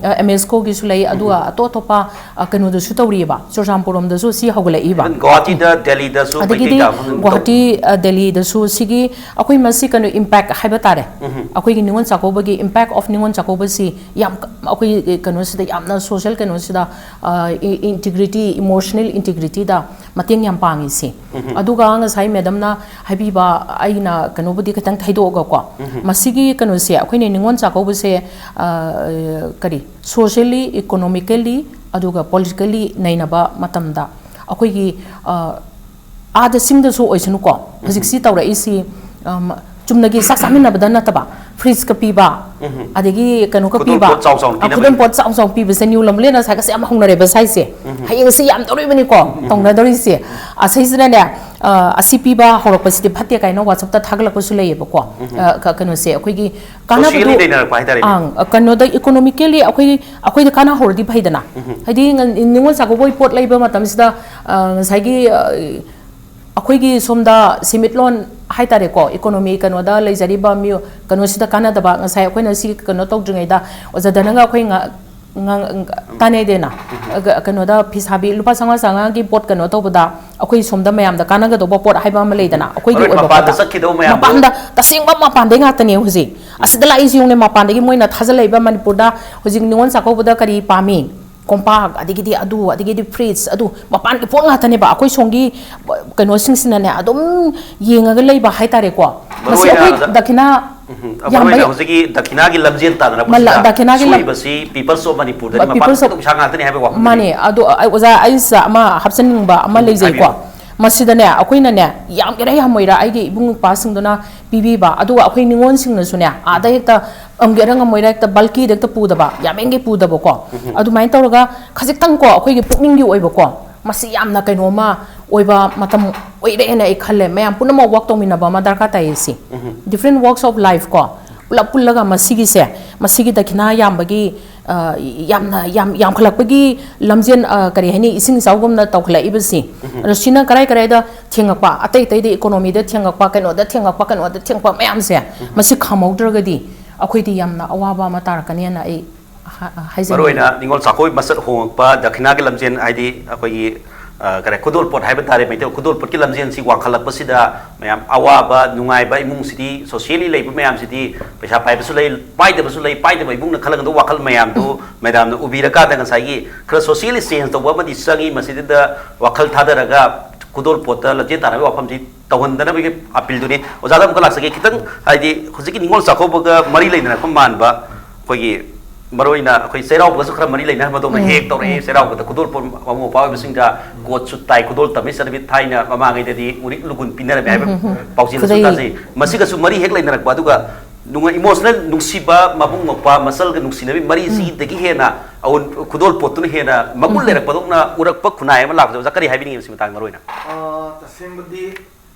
ꯑꯦꯝ ꯑꯦꯁ ꯀꯣꯒꯤꯁꯨ ꯂꯩ, ꯑꯗꯨꯒ ꯑꯇꯣꯞ ꯑꯇꯣꯞꯄ, ꯑ, ꯀꯩꯅꯣꯗꯁꯨ ꯇꯧꯔꯤꯑꯕ, ꯆꯨꯔꯆꯥꯟꯄꯨꯔ ꯔꯣꯝꯗꯁꯨ ꯁꯤ ꯍꯧꯒꯠꯂꯛꯏꯕ꯫ Even ꯒꯨꯋꯥꯍꯥꯇꯤꯗ, ꯗꯦꯜꯂꯤꯗꯁꯨ ꯑꯗꯒꯤꯗꯤ ꯃꯩꯇꯩ ꯇꯥꯕ ꯐꯪꯉꯤ꯫ ꯒꯨꯋꯥꯍꯥꯇꯤ, ꯑ, ꯗꯦꯜꯂꯤꯗꯁꯨ ꯁꯤꯒꯤ ꯑꯩꯈꯣꯏ ꯃꯁꯤ ꯀꯩꯅꯣ ꯏꯝꯄꯦꯛ ꯍꯥꯏꯕ ꯇꯥꯔꯦ, ꯑꯩꯈꯣꯏꯒꯤ ꯅꯤꯉꯣꯜ ꯆꯥꯛꯀꯧꯕꯒꯤ ꯏꯝꯄꯦꯛ ꯑꯣꯐ ꯅꯤꯉꯣꯜ ꯆꯥꯛꯀꯧꯕꯁꯤ ꯌꯥꯝ ꯀ-, ꯑꯩꯈꯣꯏ ꯀꯩꯅꯣꯁꯤꯗ, ꯌꯥꯝꯅ ꯁꯣꯁꯦꯜ ꯀꯩꯅꯣꯁꯤꯗ, ꯑ, ꯏ-, ꯏꯟꯇꯤꯒ꯭ꯔꯤꯇꯤ, ꯏꯃꯣꯁꯅꯦꯜ ꯏꯟꯇꯤꯒ꯭ꯔꯤꯇꯤꯗ ꯃꯇꯦꯡ ꯌꯥꯝ ꯄꯥꯡꯉꯤꯁꯤ꯫ ꯑꯗꯨꯒ ꯉꯁꯥꯏ ꯃꯦꯗꯝꯅ ꯍꯥꯏꯕꯤꯕ, ꯑꯩꯅ ꯀꯩꯅꯣꯕꯨꯗꯤ ꯈꯤꯇꯪ ꯊꯩꯗꯣꯛꯑꯒꯀꯣ, ꯃꯁꯤꯒꯤ ꯀꯩꯅꯣꯁꯦ, ꯑꯩꯈꯣꯏꯅ ꯅꯤꯉꯣꯜ ꯆꯥꯛꯀꯧꯕꯁꯦ, ꯑ, ꯀꯔꯤ, ꯁꯣꯁꯦꯜꯂꯤ, ꯏꯀꯣꯅꯣꯃꯤꯀꯦꯜꯂꯤ, ꯑꯗꯨꯒ ꯄꯣꯂꯤꯇꯤꯀꯦꯜꯂꯤ ꯅꯩꯅꯕ ꯃꯇꯝꯗ ꯑꯩꯈꯣꯏꯒꯤ, ꯑ, ꯑꯥꯗ ꯆꯤꯡꯗꯁꯨ ꯑꯣꯏꯁꯅꯨꯀꯣ, ꯍꯧꯖꯤꯛꯁꯤ ꯇꯧꯔꯛꯏꯁꯤ, ꯑꯝ, ꯆꯨꯝꯅꯒꯤ ꯆꯥꯛ ꯆꯥꯃꯤꯟꯅꯕꯗ ꯅꯠꯇꯕ, ꯐ꯭ꯔꯤꯖꯀ ꯄꯤꯕ, ꯑꯗꯒꯤ ꯀꯩꯅꯣꯒ ꯈꯨꯗꯣꯜ ꯄꯤꯕ, ꯄꯣꯠ ꯆꯥꯎ ꯆꯥꯎ ꯑ, ꯄꯤꯅꯕ ꯈꯨꯗꯣꯜ ꯄꯣꯠ ꯆꯥꯎ ꯆꯥꯎ ꯄꯤꯕꯁꯦ, ꯅ꯭ꯌꯨ ꯂꯝꯂꯦꯟ ꯑꯁꯥꯏꯒꯁꯦ ꯌꯥꯝ ꯍꯧꯅꯔꯦꯕ ꯁꯥꯏꯁꯦ꯫ ꯍꯌꯦꯡꯁꯦ ꯌꯥꯝ ꯇꯧꯔꯤꯕꯅꯤꯀꯣ, ꯇꯧꯅꯗꯧꯔꯤꯁꯦ꯫ ꯑꯁꯤꯁꯤꯅꯅꯦ, ꯑ, ꯑꯁꯤ ꯄꯤꯕ ꯍꯧꯔꯛꯄꯁꯤꯗꯤ ꯐꯠꯇꯦ ꯀꯥꯏꯅ WhatsApp-ꯇ ꯊꯥꯒꯠꯂꯛꯄꯁꯨ ꯂꯩꯌꯦꯕꯀꯣ꯫ ꯑ, ꯀ-, ꯀꯩꯅꯣꯁꯦ, ꯑꯩꯈꯣꯏꯒꯤ ꯀꯥꯟꯅꯕꯗꯣ, ꯁꯣꯁꯤꯌꯦꯜꯂꯤ ꯅꯩꯅꯔꯛꯄ ꯍꯥꯏꯇꯥꯔꯦꯅꯦ꯫ ꯑꯪ, ꯑ, ꯀꯩꯅꯣꯗ, ꯏꯀꯣꯅꯣꯃꯤꯀꯦꯜꯂꯤ ꯑꯩꯈꯣꯏ, ꯑꯩꯈꯣꯏꯗ ꯀꯥꯟꯅꯍꯧꯔꯗꯤ ꯐꯩꯗꯅ꯫ ꯍꯥꯏꯗꯤ, ꯉ-, ꯅꯤꯉꯣꯜ ꯆꯥꯛꯀꯧꯕꯒꯤ ꯄꯣꯠ ꯂꯩꯕ ꯃꯇꯝꯁꯤꯗ, ꯑ, ꯉꯁꯥꯏꯒꯤ, ꯑ, ꯑꯩꯈꯣꯏꯒꯤ ꯁꯣꯝꯗ ꯁꯦꯟꯃꯤꯠꯂꯣꯟ ꯍꯥꯏꯇꯥꯔꯦꯀꯣ, ꯏꯀꯣꯅꯣꯃꯤ ꯀꯩꯅꯣꯗ ꯂꯩꯖꯔꯤꯕ ꯃꯤꯑꯣ-, ꯀꯩꯅꯣꯁꯤꯗ ꯀꯥꯟꯅꯗꯕ, ꯉꯁꯥꯏ ꯑꯩꯈꯣꯏꯅ ꯁꯤ ꯀꯩꯅꯣ ꯇꯧꯗ꯭ꯔꯤꯉꯩꯗ ꯑꯣꯖꯥ ꯙꯅꯒ ꯑꯩꯈꯣꯏ ꯉ-, ꯉ-, ꯇꯥꯟꯅꯩꯗꯅ, ꯑ, ꯀꯩꯅꯣꯗ ꯐꯤꯁꯥꯕꯤ ꯂꯨꯄꯥ ꯆꯥꯝꯃꯉꯥ ꯆꯥꯝꯃꯉꯥꯒꯤ ꯄꯣꯠ ꯀꯩꯅꯣ ꯇꯧꯕꯗ, ꯑꯩꯈꯣꯏ ꯁꯣꯝꯗ ꯃꯌꯥꯝꯗ ꯀꯥꯟꯅꯒꯗꯧꯕ ꯄꯣꯠ ꯍꯥꯏꯕ ꯑꯃ ꯂꯩꯗꯅ, ꯑꯩꯈꯣꯏꯒꯤ ꯃꯔꯨ ꯑꯣꯏꯕ ꯃꯄꯥꯟꯗ ꯄꯣꯠꯇ꯫ ꯆꯠꯈꯤꯗꯧꯕ ꯃꯌꯥꯝꯗꯣ꯫ ꯃꯄꯥꯟꯗ, ꯇꯁꯦꯡꯕ ꯃꯄꯥꯟꯗꯩ ꯉꯥꯛꯇꯅꯦ ꯍꯧꯖꯤꯛ꯫ ꯑꯁꯤꯗ ꯂꯥꯛꯏꯁꯤ ꯌꯦꯡꯉꯨꯅꯦ, ꯃꯄꯥꯟꯗꯒꯤ ꯃꯣꯏꯅ ꯊꯥꯖꯜꯂꯛꯏꯕ ꯃꯅꯤꯄꯨꯔꯗ ꯍꯧꯖꯤꯛ ꯅꯤꯉꯣꯜ ꯆꯥꯛꯀꯧꯕꯗ ꯀꯔꯤ ꯄꯥꯝꯃꯤ? ꯀꯣꯝꯄꯥꯛ, ꯑꯗꯒꯤꯗꯤ ꯑꯗꯨ, ꯑꯗꯒꯤꯗꯤ ꯐ꯭ꯔꯤꯖ, ꯑꯗꯨ ꯃꯄꯥꯟꯒꯤ ꯄꯣꯠ ꯉꯥꯛꯇꯅꯦꯕ꯫ ꯑꯩꯈꯣꯏ ꯁꯣꯝꯒꯤ ꯀꯩꯅꯣꯁꯤꯡꯁꯤꯅꯅꯦ ꯑꯗꯨꯝ ꯌꯦꯡꯉꯒ ꯂꯩꯕ ꯍꯥꯏꯇꯥꯔꯦꯀꯣ꯫ ꯃꯁꯤ ꯃꯔꯨ ꯑꯣꯏꯅ ꯑꯩꯈꯣꯏ ꯑꯣꯖꯥ ꯗꯈꯤꯅꯥ ꯎꯝ, ꯃꯔꯨ ꯑꯣꯏꯅ ꯍꯧꯖꯤꯛꯀꯤ ꯗꯈꯤꯅꯥꯒꯤ ꯂꯝꯖꯦꯜ ꯇꯥꯟꯅꯔꯛꯄꯁꯤꯗ ꯗꯈꯤꯅꯥꯒꯤ ꯁꯣꯏꯔꯤꯕꯁꯤ People's of Manipur ꯗꯅꯤ, ꯃꯄꯥꯟ ꯄꯤꯄꯜꯁ ꯑꯣꯐ ꯄꯩꯁꯥ ꯉꯥꯛꯇꯅꯤ ꯍꯥꯏꯕꯒꯤ ꯋꯥꯐꯝ꯫ ꯃꯥꯅꯦ꯫ ꯑꯗꯣ ꯑꯩ, ꯑꯣꯖꯥ, ꯑꯩꯁꯤꯗ ꯑꯃ ꯍꯥꯞꯆꯟꯅꯤꯡꯕ ꯑꯃ ꯎꯝ, ꯂꯩꯖꯩꯀꯣ꯫ ꯍꯥꯏꯕꯤꯌꯨ꯫ ꯃꯁꯤꯗꯅꯦ, ꯑꯩꯈꯣꯏꯅꯅꯦ, ꯌꯥꯝꯒꯦꯔꯥ ꯌꯥꯝꯃꯣꯏꯔꯥ, ꯑꯩꯒꯤ ꯏꯕꯨꯡ ꯏꯄ꯭ꯋꯥꯁꯤꯡꯗꯨꯅ ꯄꯤꯕꯤꯕ, ꯑꯗꯨꯒ ꯑꯩꯈꯣꯏ ꯅꯤꯉꯣꯜꯁꯤꯡꯅꯁꯨꯅꯦ, ꯑꯥꯗ ꯍꯦꯛꯇ ꯉꯝꯒꯦꯔꯥ ꯉꯝꯃꯣꯏꯔꯥ, ꯍꯦꯛꯇ ꯕꯜꯀꯤꯗ ꯍꯦꯛꯇ ꯄꯨꯗꯕ, ꯌꯥꯝꯃꯦꯟꯒꯤ ꯄꯨꯗꯕꯀꯣ꯫ ꯎꯝ꯫ ꯑꯗꯨꯃꯥꯏꯅ ꯇꯧꯔꯒ ꯈꯖꯤꯛꯇꯪꯀꯣ, ꯑꯩꯈꯣꯏꯒꯤ ꯄꯨꯛꯅꯤꯡꯒꯤ ꯑꯣꯏꯕꯀꯣ, ꯃꯁꯤ ꯌꯥꯝꯅ ꯀꯩꯅꯣꯝꯃ ꯑꯣꯏꯕ ꯃꯇꯝ ꯑꯣꯏꯔꯦꯅ ꯑꯩ ꯈꯜꯂꯦ꯫ ꯃꯌꯥꯝ ꯄꯨꯝꯅꯃꯛ ꯋꯥꯛ ꯇꯧꯃꯤꯟꯅꯕ ꯑꯃ ꯗꯔꯀꯥꯔ ꯇꯥꯏꯌꯦ ꯁꯤ꯫ ꯎꯝ꯫ Different walks of life ꯀꯣ, ꯄꯨꯂꯞ ꯄꯨꯜꯂꯒ ꯃꯁꯤꯒꯤꯁꯦ, ꯃꯁꯤꯒꯤ ꯗꯈꯤꯅꯥ ꯌꯥꯝꯕꯒꯤ, ꯑ, ꯌꯥꯝꯅ, ꯌꯥꯝ, ꯌꯥꯝꯈꯠꯂꯛꯄꯒꯤ ꯂꯝꯖꯦꯟ, ꯑ, ꯀꯔꯤ ꯍꯥꯏꯅꯤ, ꯏꯁꯤꯡ ꯏꯆꯥꯎꯒꯨꯝꯅ ꯇꯧꯈꯠꯂꯛꯏꯕꯁꯤ꯫ ꯎꯝ꯫ ꯑꯗꯣ ꯁꯤꯅ ꯀꯔꯥꯏ ꯀꯔꯥꯏꯗ ꯊꯦꯡꯉꯛꯄ, ꯑꯇꯩ ꯑꯇꯩꯗ, ꯏꯀꯣꯅꯣꯃꯤꯗ ꯊꯦꯡꯉꯛꯄ, ꯀꯩꯅꯣꯗ ꯊꯦꯡꯉꯛꯄ, ꯀꯩꯅꯣꯗ ꯊꯦꯡꯉꯛꯄ ꯃꯌꯥꯝꯁꯦ, ꯎꯝ꯫ ꯃꯁꯤ ꯈꯥꯝꯍꯧꯗ꯭ꯔꯒꯗꯤ ꯑꯩꯈꯣꯏꯗꯤ ꯌꯥꯝꯅ ꯑꯋꯥꯕ ꯑꯃ ꯇꯥꯔꯛꯀꯅꯦꯅ ꯑꯩ ꯍꯥ-, ꯍꯥꯏꯖꯅꯤꯡꯉꯤ꯫ ꯃꯔꯨ ꯑꯣꯏꯅ ꯅꯤꯉꯣꯜ ꯆꯥꯛꯀꯧꯕꯒꯤ ꯃꯁꯛ ꯍꯣꯡꯉꯛꯄ, ꯗꯈꯤꯅꯥꯒꯤ ꯂꯝꯖꯦꯟ, ꯍꯥꯏꯗꯤ ꯑꯩꯈꯣꯏꯒꯤ, ꯑ, ꯀꯔꯤ, ꯈꯨꯗꯣꯜꯄꯣꯠ ꯍꯥꯏꯕ ꯇꯥꯔꯦ, ꯃꯩꯇꯩ ꯈꯨꯗꯣꯜꯄꯣꯠꯀꯤ ꯂꯝꯖꯦꯟꯁꯤ ꯋꯥꯡꯈꯠꯂꯛꯄꯁꯤꯗ ꯃꯌꯥꯝ ꯑꯋꯥꯕ ꯅꯨꯡꯉꯥꯏꯕ ꯏꯃꯨꯡꯁꯤꯗꯤ, ꯁꯣꯁꯤꯌꯦꯜꯂꯤ ꯂꯩꯕ ꯃꯌꯥꯝꯁꯤꯗꯤ, ꯄꯩꯁꯥ ꯄꯥꯏꯕꯁꯨ ꯂꯩ, ꯄꯥꯏꯗꯕꯁꯨ ꯂꯩ, ꯄꯥꯏꯗꯕ ꯏꯃꯨꯡꯅ ꯈꯜꯂꯒꯗꯧꯕ ꯋꯥꯈꯜ ꯃꯌꯥꯝꯗꯨ ꯃꯦꯗꯥꯝꯅ ꯎꯕꯤꯔꯀꯥꯟꯗ ꯉꯁꯥꯏꯒꯤ ꯈꯔ ꯁꯣꯁꯤꯌꯦꯜꯂꯤ ꯆꯦꯟꯖ ꯇꯧꯕ ꯑꯃꯗꯤ ꯆꯪꯉꯤ꯫ ꯃꯁꯤꯗ ꯋꯥꯈꯜ ꯊꯥꯗꯔꯒ ꯈꯨꯗꯣꯜꯄꯣꯠꯇ ꯂꯝꯖꯦꯟ ꯇꯥꯟꯅꯕꯒꯤ ꯋꯥꯐꯝꯁꯤ ꯇꯧꯍꯟꯗꯅꯕꯒꯤ ꯑꯄꯤꯜꯗꯨꯅꯤ꯫ ꯑꯣꯖꯥꯗ ꯑꯃꯨꯛꯀ ꯂꯥꯛꯆꯒꯦ, ꯈꯤꯇꯪ, ꯍꯥꯏꯗꯤ ꯍꯧꯖꯤꯛꯀꯤ ꯅꯤꯉꯣꯜ ꯆꯥꯛꯀꯧꯕꯒ ꯃꯔꯤ ꯂꯩꯅꯔꯛꯄ ꯃꯥꯟꯕ, ꯑꯩꯈꯣꯏꯒꯤ ꯃꯔꯨ ꯑꯣꯏꯅ ꯑꯩꯈꯣꯏ ꯆꯩꯔꯥꯎꯕꯒꯁꯨ ꯈꯔ ꯃꯔꯤ ꯂꯩꯅꯍꯟꯕꯗꯧꯅ ꯎꯝ, ꯍꯦꯛ ꯇꯧꯔꯛꯑꯦ꯫ ꯎꯝ꯫ ꯆꯩꯔꯥꯎꯕꯗ ꯈꯨꯗꯣꯜꯄꯣꯠ, ꯃꯃꯧ ꯃꯧꯄ꯭ꯋꯥ ꯑꯣꯏꯕꯁꯤꯡꯗ ꯎꯝ꯫ ꯀꯣꯠ ꯁꯨꯠ ꯇꯥꯏ, ꯈꯨꯗꯣꯜ ꯇꯝꯃꯤ ꯆꯠꯅꯕꯤ ꯊꯥꯏꯅ ꯃꯃꯥꯡꯉꯩꯗꯗꯤ ꯎꯔꯤꯛ ꯂꯨꯒꯨꯟ ꯄꯤꯅꯔꯝꯃꯦ ꯍꯥꯏꯕ ꯎꯝ, ꯎꯝ, ꯎꯝ꯫ ꯄꯥꯎꯖꯦꯜꯗꯁꯨ ꯈꯨꯗꯩ꯫ ꯇꯥꯖꯩ꯫ ꯃꯁꯤꯒꯁꯨ ꯃꯔꯤ ꯍꯦꯛ ꯂꯩꯅꯔꯛꯄ, ꯑꯗꯨꯒ ꯅꯨꯡꯉꯥꯏ, ꯏꯃꯣꯁꯅꯦꯜ ꯅꯨꯡꯁꯤꯕ, ꯃꯕꯨꯡ ꯃꯧꯄ꯭ꯋꯥ ꯃꯆꯜꯒ ꯅꯨꯡꯁꯤꯅꯕꯤ ꯃꯔꯤꯁꯤꯗꯒꯤ ꯎꯝ꯫ ꯍꯦꯟꯅ ꯑꯎꯟ-, ꯈꯨꯗꯣꯜꯄꯣꯠꯇꯨꯅ ꯍꯦꯟꯅ ꯃꯒꯨꯟ ꯎꯝ꯫ ꯂꯩꯔꯛꯄꯗꯧꯅ ꯎꯔꯛꯄ ꯈꯨꯟꯅꯥꯏ ꯑꯃ ꯂꯥꯛꯄꯁꯦ ꯑꯣꯖꯥ ꯀꯔꯤ ꯍꯥꯏꯕꯤꯅꯤꯡꯉꯤ ꯃꯁꯤ ꯃꯇꯥꯡꯗ ꯃꯔꯨ ꯑꯣꯏꯅ? ꯑꯥ, ꯇꯁꯦꯡꯕꯗꯤ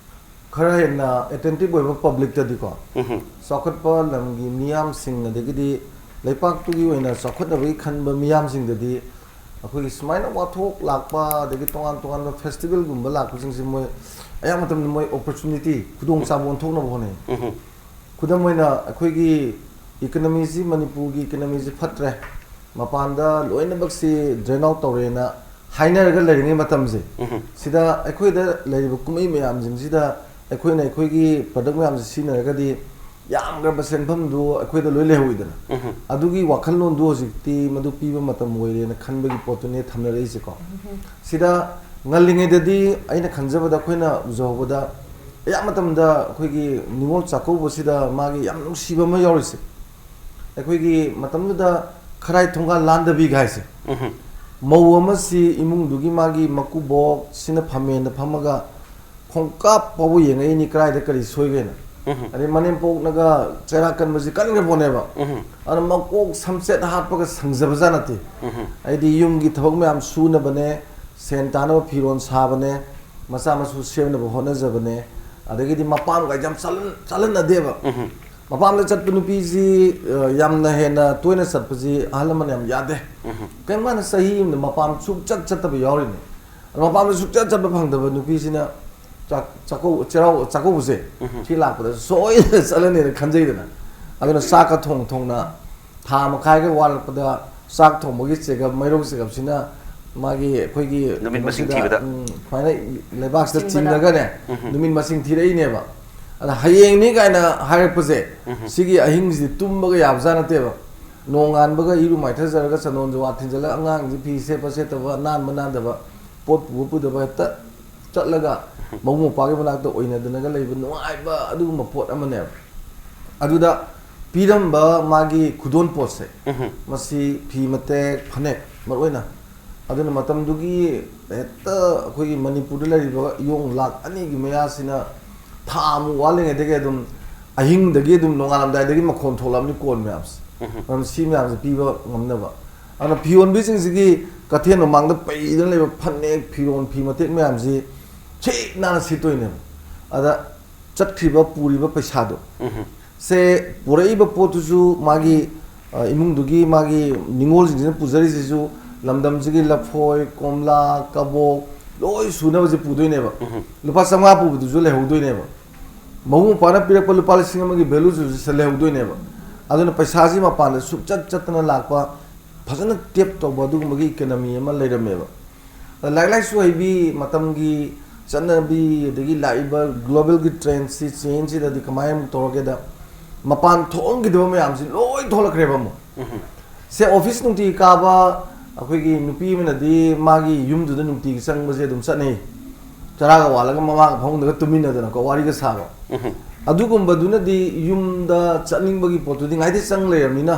ꯈꯔ ꯍꯦꯟꯅ ꯑꯦꯇꯦꯟꯇꯤꯚ ꯑꯣꯏꯕ ꯄꯕ꯭ꯂꯤꯛꯇꯗꯤꯀꯣ, ꯎꯝꯍꯨꯝ꯫ ꯆꯥꯎꯈꯠꯄ ꯂꯝꯒꯤ ꯃꯤꯌꯥꯝꯁꯤꯡ, ꯑꯗꯒꯤꯗꯤ ꯂꯩꯄꯥꯛꯇꯨꯒꯤ ꯑꯣꯏꯅ ꯆꯥꯎꯈꯠꯅꯕꯒꯤ ꯈꯟꯕ ꯃꯤꯌꯥꯝꯁꯤꯡꯗꯗꯤ ꯑꯩꯈꯣꯏꯒꯤ ꯁꯨꯃꯥꯏꯅ ꯋꯥꯊꯣꯛ ꯂꯥꯛꯄ, ꯑꯗꯒꯤ ꯇꯣꯉꯥꯟ ꯇꯣꯉꯥꯟꯕ ꯐꯦꯁꯇꯤꯚꯦꯜꯒꯨꯝꯕ ꯂꯥꯛꯄꯁꯤꯡꯁꯦ ꯃꯣꯏ ꯑꯌꯥꯝꯕ ꯃꯇꯝꯗ ꯃꯣꯏ ꯑꯣꯄꯣꯔꯆꯨꯅꯤꯇꯤ, ꯈꯨꯗꯣꯡꯆꯥꯕ ꯑꯣꯟꯊꯣꯛꯅꯕ ꯍꯣꯠꯅꯩ꯫ ꯎꯝꯍꯨꯝ꯫ ꯈꯨꯗꯝ ꯑꯣꯏꯅ ꯑꯩꯈꯣꯏꯒꯤ ꯏꯀꯣꯅꯣꯃꯤꯁꯤ, ꯃꯅꯤꯄꯨꯔꯒꯤ ꯏꯀꯣꯅꯣꯃꯤꯁꯤ ꯐꯠꯇ꯭ꯔꯦ, ꯃꯄꯥꯟꯗ ꯂꯣꯏꯅꯃꯛꯁꯤ ꯗ꯭ꯔꯦꯟ ꯑꯥꯎꯠ ꯇꯧꯔꯦꯅ ꯍꯥꯏꯅꯔꯒ ꯂꯩꯔꯤꯉꯩ ꯃꯇꯝꯁꯦ, ꯎꯝꯍꯨꯝ꯫ ꯁꯤꯗ ꯑꯩꯈꯣꯏꯗ ꯂꯩꯔꯤꯕ ꯀꯨꯝꯍꯩ ꯃꯌꯥꯝꯁꯤꯡꯁꯤꯗ ꯑꯩꯈꯣꯏꯅ ꯑꯩꯈꯣꯏꯒꯤ ꯄ꯭ꯔꯗꯛ ꯃꯌꯥꯝꯁꯦ ꯁꯤꯖꯤꯟꯅꯔꯒꯗꯤ ꯌꯥꯝꯈ꯭ꯔꯕ ꯁꯦꯟꯐꯝꯗꯨ ꯑꯩꯈꯣꯏꯗ ꯂꯣꯏ ꯂꯩꯍꯧꯏꯗꯅ꯫ ꯎꯝꯍꯨꯝ꯫ ꯑꯗꯨꯒꯤ ꯋꯥꯈꯜꯂꯣꯟꯗꯨ ꯍꯧꯖꯤꯛꯇꯤ ꯃꯗꯨ ꯄꯤꯕ ꯃꯇꯝ ꯑꯣꯏꯔꯦꯅ ꯈꯟꯕꯒꯤ ꯄꯣꯠꯇꯨꯅꯦ ꯊꯝꯅꯔꯛꯏꯁꯦꯀꯣ꯫ ꯎꯝꯍꯨꯝ꯫ ꯁꯤꯗ ꯉꯜꯂꯤꯉꯩꯗꯗꯤ ꯑꯩꯅ ꯈꯟꯖꯕꯗ, ꯑꯩꯈꯣꯏꯅ ꯎꯖꯍꯧꯕꯗ, ꯑꯌꯥꯝꯕ ꯃꯇꯝꯗ ꯑꯩꯈꯣꯏꯒꯤ ꯅꯤꯉꯣꯜ ꯆꯥꯛꯀꯧꯕꯁꯤꯗ ꯃꯥꯒꯤ ꯌꯥꯝ ꯅꯨꯡꯁꯤꯕ ꯑꯃ ꯌꯥꯎꯔꯤꯁꯦ, ꯑꯩꯈꯣꯏꯒꯤ ꯃꯇꯝꯗꯨꯗ ꯈꯔꯥꯏ ꯊꯣꯡꯒꯥꯜ ꯂꯥꯟꯗꯕꯤꯒ ꯍꯥꯏꯁꯦ, ꯃꯧ ꯑꯃꯁꯤ ꯏꯃꯨꯡꯗꯨꯒꯤ ꯃꯥꯒꯤ ꯃꯀꯨꯕꯣꯛꯁꯤꯅ ꯐꯝꯃꯦꯅ ꯐꯝꯃꯒ ꯈꯣꯡꯀꯥꯞ ꯐꯥꯎꯕ ꯌꯦꯡꯉꯛꯏꯅꯤ, ꯀꯗꯥꯏꯗ ꯀꯔꯤ ꯁꯣꯏꯒꯦꯅ꯫ ꯑꯗꯩ ꯃꯅꯦꯝꯄꯣꯛꯅꯒ ꯆꯩꯔꯥꯛ ꯀꯟꯕꯁꯤ ꯀꯟꯈ꯭ꯔ ꯄꯣꯠꯅꯦꯕ꯫ ꯑꯗꯨꯅ ꯃꯀꯣꯛ ꯁꯝꯆꯦꯠ ꯍꯥꯠꯄꯒ ꯁꯪꯖꯕꯖꯥꯠ ꯅꯠꯇꯦ꯫ ꯑꯩꯗꯤ ꯌꯨꯝꯒꯤ ꯊꯕꯛ ꯃꯌꯥꯝ ꯁꯨꯅꯕꯅꯦ, ꯁꯦꯟ ꯇꯥꯅꯕ ꯐꯤꯔꯣꯜ ꯁꯥꯕꯅꯦ, ꯃꯆꯥ ꯃꯁꯨ ꯁꯦꯝꯅꯕ ꯍꯣꯠꯅꯖꯕꯅꯦ꯫ ꯑꯗꯒꯤꯗꯤ ꯃꯄꯥꯝꯒ ꯌꯥꯝ ꯆꯠꯍꯟ- ꯆꯠꯍꯟꯅꯗꯦꯕ꯫ ꯃꯄꯥꯝꯗ ꯆꯠꯄ ꯅꯨꯄꯤꯁꯤ, ꯑ, ꯌꯥꯝꯅ ꯍꯦꯟꯅ ꯇꯣꯏꯅ ꯆꯠꯄꯁꯤ ꯑꯍꯜ ꯂꯃꯟ ꯌꯥꯝ ꯌꯥꯗꯦ꯫ ꯀꯩꯒꯨꯝꯕ ꯃꯥꯅ ꯆꯍꯤ ꯑꯃꯗ ꯃꯄꯥꯝ ꯁꯨꯡꯆꯠ ꯆꯠꯇꯕ ꯌꯥꯎꯔꯤꯅꯤ꯫ ꯑꯗꯣ ꯃꯄꯥꯝꯗ ꯁꯨꯡꯆꯠ ꯆꯠꯄ ꯐꯪꯗꯕ ꯅꯨꯄꯤꯁꯤꯅ ꯆꯥꯛ- ꯆꯥꯛꯀꯧ- ꯆꯩꯔꯥꯎ- ꯆꯥꯛꯀꯧꯕꯁꯦ ꯁꯤ ꯂꯥꯛꯄꯗ ꯁꯣꯏꯗꯅ ꯆꯠꯂꯅꯤꯅ ꯈꯟꯖꯩꯗꯅ꯫ ꯑꯗꯨꯅ ꯆꯥꯛꯀ ꯊꯣꯡ ꯊꯣꯡꯅ ꯊꯥ ꯃꯈꯥꯏꯒ ꯋꯥꯠꯂꯛꯄꯗ ꯆꯥꯛ ꯊꯣꯡꯕꯒꯤ ꯆꯦꯒꯞ, ꯃꯩꯔꯧ ꯆꯦꯒꯞꯁꯤꯅ ꯃꯥꯒꯤ ꯑꯩꯈꯣꯏꯒꯤ ꯅꯨꯃꯤꯠ ꯃꯁꯤꯡ ꯀꯩꯅꯣꯁꯤꯗ, ꯊꯤꯕꯗ꯫ ꯎꯝ, ꯁꯨꯃꯥꯏꯅ ꯂꯩꯕꯥꯛꯁꯤꯗ ꯆꯤꯡꯕꯗ꯫ ꯆꯤꯡꯉꯒꯅꯦ, ꯅꯨꯃꯤꯠ ꯃꯁꯤꯡ ꯊꯤꯔꯛꯏꯅꯦꯕ꯫ ꯑꯗ ꯍꯌꯦꯡꯅꯤ ꯀꯥꯏꯅ ꯍꯥꯏꯔꯛꯄꯁꯦ, ꯁꯤꯒꯤ ꯑꯍꯤꯡꯁꯤꯗꯤ ꯇꯨꯝꯕꯒ ꯌꯥꯕꯖꯥꯠ ꯅꯠꯇꯦꯕ꯫ ꯅꯣꯡꯉꯥꯟꯕꯒ ꯏꯔꯨ ꯃꯥꯏꯊꯖꯔꯒ ꯆꯟꯗꯣꯟ ꯖꯨꯋꯥ ꯊꯤꯟꯖꯜꯂꯒ ꯑꯉꯥꯡꯁꯤ ꯐꯤ ꯁꯦꯠꯄ ꯁꯦꯠꯇꯕ, ꯅꯥꯟꯕ ꯅꯥꯟꯗꯕ, ꯄꯣꯠ ꯄꯨꯕ ꯄꯨꯗꯕ ꯍꯦꯛꯇ ꯆꯠꯂꯒ ꯃꯕꯨꯡ ꯃꯧꯄ꯭ꯋꯥꯒꯤ ꯃꯅꯥꯛꯇ ꯑꯣꯏꯅꯗꯅꯒ ꯂꯩꯕ ꯅꯨꯡꯉꯥꯏꯕ ꯑꯗꯨꯒꯨꯝꯕ ꯄꯣꯠ ꯑꯃꯅꯦꯕ꯫ ꯑꯗꯨꯗ ꯄꯤꯔꯝꯕ ꯃꯥꯒꯤ ꯈꯨꯗꯣꯜ ꯄꯣꯠꯁꯦ, ꯃꯁꯤ ꯐꯤ ꯃꯇꯦꯛ, ꯐꯅꯦꯛ ꯃꯔꯨꯑꯣꯏꯅ, ꯑꯗꯨꯅ ꯃꯇꯝꯗꯨꯒꯤ ꯍꯦꯛꯇ ꯑꯩꯈꯣꯏꯒꯤ ꯃꯅꯤꯄꯨꯔꯗ ꯂꯩꯔꯤꯕ ꯌꯣꯡ ꯂꯥꯛ ꯑꯅꯤꯒꯤ ꯃꯌꯥꯁꯤꯅ ꯊꯥ ꯑꯃꯨꯛ ꯋꯥꯠꯂꯤꯉꯩꯗꯒꯤ ꯑꯗꯨꯝ ꯑꯍꯤꯡꯗꯒꯤ ꯑꯗꯨꯝ ꯅꯣꯡꯉꯥꯜꯂꯝꯗꯥꯏꯗꯒꯤ ꯃꯈꯣꯟ ꯊꯣꯛꯂꯛꯑꯕꯅꯤ ꯀꯣꯟ ꯃꯌꯥꯝꯁꯦ꯫ ꯃꯔꯝ ꯁꯤ ꯃꯌꯥꯝꯁꯦ ꯄꯤꯕ ꯉꯝꯅꯕ꯫ ꯑꯗꯨꯅ ꯐꯤꯌꯣꯟꯕꯤꯁꯤꯡꯁꯤꯒꯤ ꯀꯩꯊꯦꯜ ꯃꯃꯥꯡꯗ ꯄꯩꯗꯅ ꯂꯩꯕ ꯐꯅꯦꯛ, ꯐꯤꯔꯣꯟ, ꯐꯤ ꯃꯇꯦꯛ ꯃꯌꯥꯝꯁꯤ ꯁꯤꯠ ꯅꯥꯟꯅ ꯁꯤꯠꯇꯣꯏꯅꯦꯕ꯫ ꯑꯗ ꯆꯠꯈ꯭ꯔꯤꯕ, ꯄꯨꯔꯤꯕ ꯄꯩꯁꯥꯗꯣ, ꯁꯦ, ꯄꯨꯔꯛꯏꯕ ꯄꯣꯠꯇꯨꯁꯨ ꯃꯥꯒꯤ, ꯑ, ꯏꯃꯨꯡꯗꯨꯒꯤ ꯃꯥꯒꯤ ꯅꯤꯉꯣꯜꯁꯤꯡꯁꯤꯅ ꯄꯨꯖꯔꯤꯁꯤꯁꯨ ꯂꯝꯗꯝꯁꯤꯒꯤ ꯂꯐꯣꯏ, ꯀꯣꯝꯂꯥ, ꯀꯕꯣꯛ ꯂꯣꯏ ꯁꯨꯅꯕꯁꯦ ꯄꯨꯗꯣꯏꯅꯦꯕ꯫ ꯂꯨꯄꯥ ꯆꯥꯝꯃꯉꯥ ꯄꯨꯕꯗꯨꯁꯨ ꯂꯩꯍꯧꯗꯣꯏꯅꯦꯕ꯫ ꯃꯕꯨꯡ ꯃꯧꯄ꯭ꯋꯥꯅ ꯄꯤꯔꯛꯄ ꯂꯨꯄꯥ ꯂꯤꯁꯤꯡ ꯑꯃꯒꯤ ꯚꯦꯂꯨꯁꯤꯁꯨ ꯂꯩꯍꯧꯗꯣꯏꯅꯦꯕ꯫ ꯑꯗꯨꯅ ꯄꯩꯁꯥꯁꯤ ꯃꯄꯥꯟꯗ ꯁꯨꯡꯆꯠ ꯆꯠꯇꯅ ꯂꯥꯛꯄ, ꯐꯖꯅ ꯇꯦꯞ ꯇꯧꯕ ꯑꯗꯨꯒꯨꯝꯕꯒꯤ ꯏꯀꯅꯃꯤ ꯑꯃ ꯂꯩꯔꯝꯃꯦꯕ꯫ ꯑꯗ ꯂꯥꯏꯔꯤꯛ ꯂꯥꯏꯁꯨ ꯍꯩꯕꯤ, ꯃꯇꯝꯒꯤ ꯆꯠꯅꯕꯤ, ꯑꯗꯒꯤ ꯂꯥꯛꯏꯕ ꯒ꯭ꯂꯣꯕꯦꯜꯒꯤ ꯇ꯭ꯔꯦꯟꯁꯤ, ꯆꯦꯟꯖꯁꯤꯗꯗꯤ ꯀꯃꯥꯏꯅ ꯑꯃꯨꯛ ꯇꯧꯔꯒꯦꯗ, ꯃꯄꯥꯟ ꯊꯣꯛꯍꯟꯈꯤꯗꯕ ꯃꯌꯥꯝꯁꯤ ꯂꯣꯏ ꯊꯣꯛꯂꯛꯈ꯭ꯔꯦꯕ ꯑꯃꯨꯛ꯫ ꯁꯦ, ꯑꯣꯐꯤꯁ ꯅꯨꯡꯇꯤꯒꯤ ꯀꯥꯕ ꯑꯩꯈꯣꯏꯒꯤ ꯅꯨꯄꯤ ꯑꯃꯅꯗꯤ ꯃꯥꯒꯤ ꯌꯨꯝꯗꯨꯗ ꯅꯨꯡꯇꯤꯒꯤ ꯆꯪꯕꯁꯦ ꯑꯗꯨꯝ ꯆꯠꯅꯩ꯫ ꯆꯔꯥꯒ ꯋꯥꯠꯂꯒ ꯃꯃꯥꯒ ꯐꯃꯨꯡꯗꯒ ꯇꯨꯃꯤꯟꯅꯗꯅꯀꯣ, ꯋꯥꯔꯤꯒ ꯁꯥꯕ꯫ ꯎꯝ꯫ ꯑꯗꯨꯒꯨꯝꯕꯗꯨꯅꯗꯤ ꯌꯨꯝꯗ ꯆꯠꯅꯤꯡꯕꯒꯤ ꯄꯣꯠꯇꯨꯗꯤ ꯉꯥꯏꯗꯩ ꯆꯪ ꯂꯩꯔꯕꯅꯤꯅ,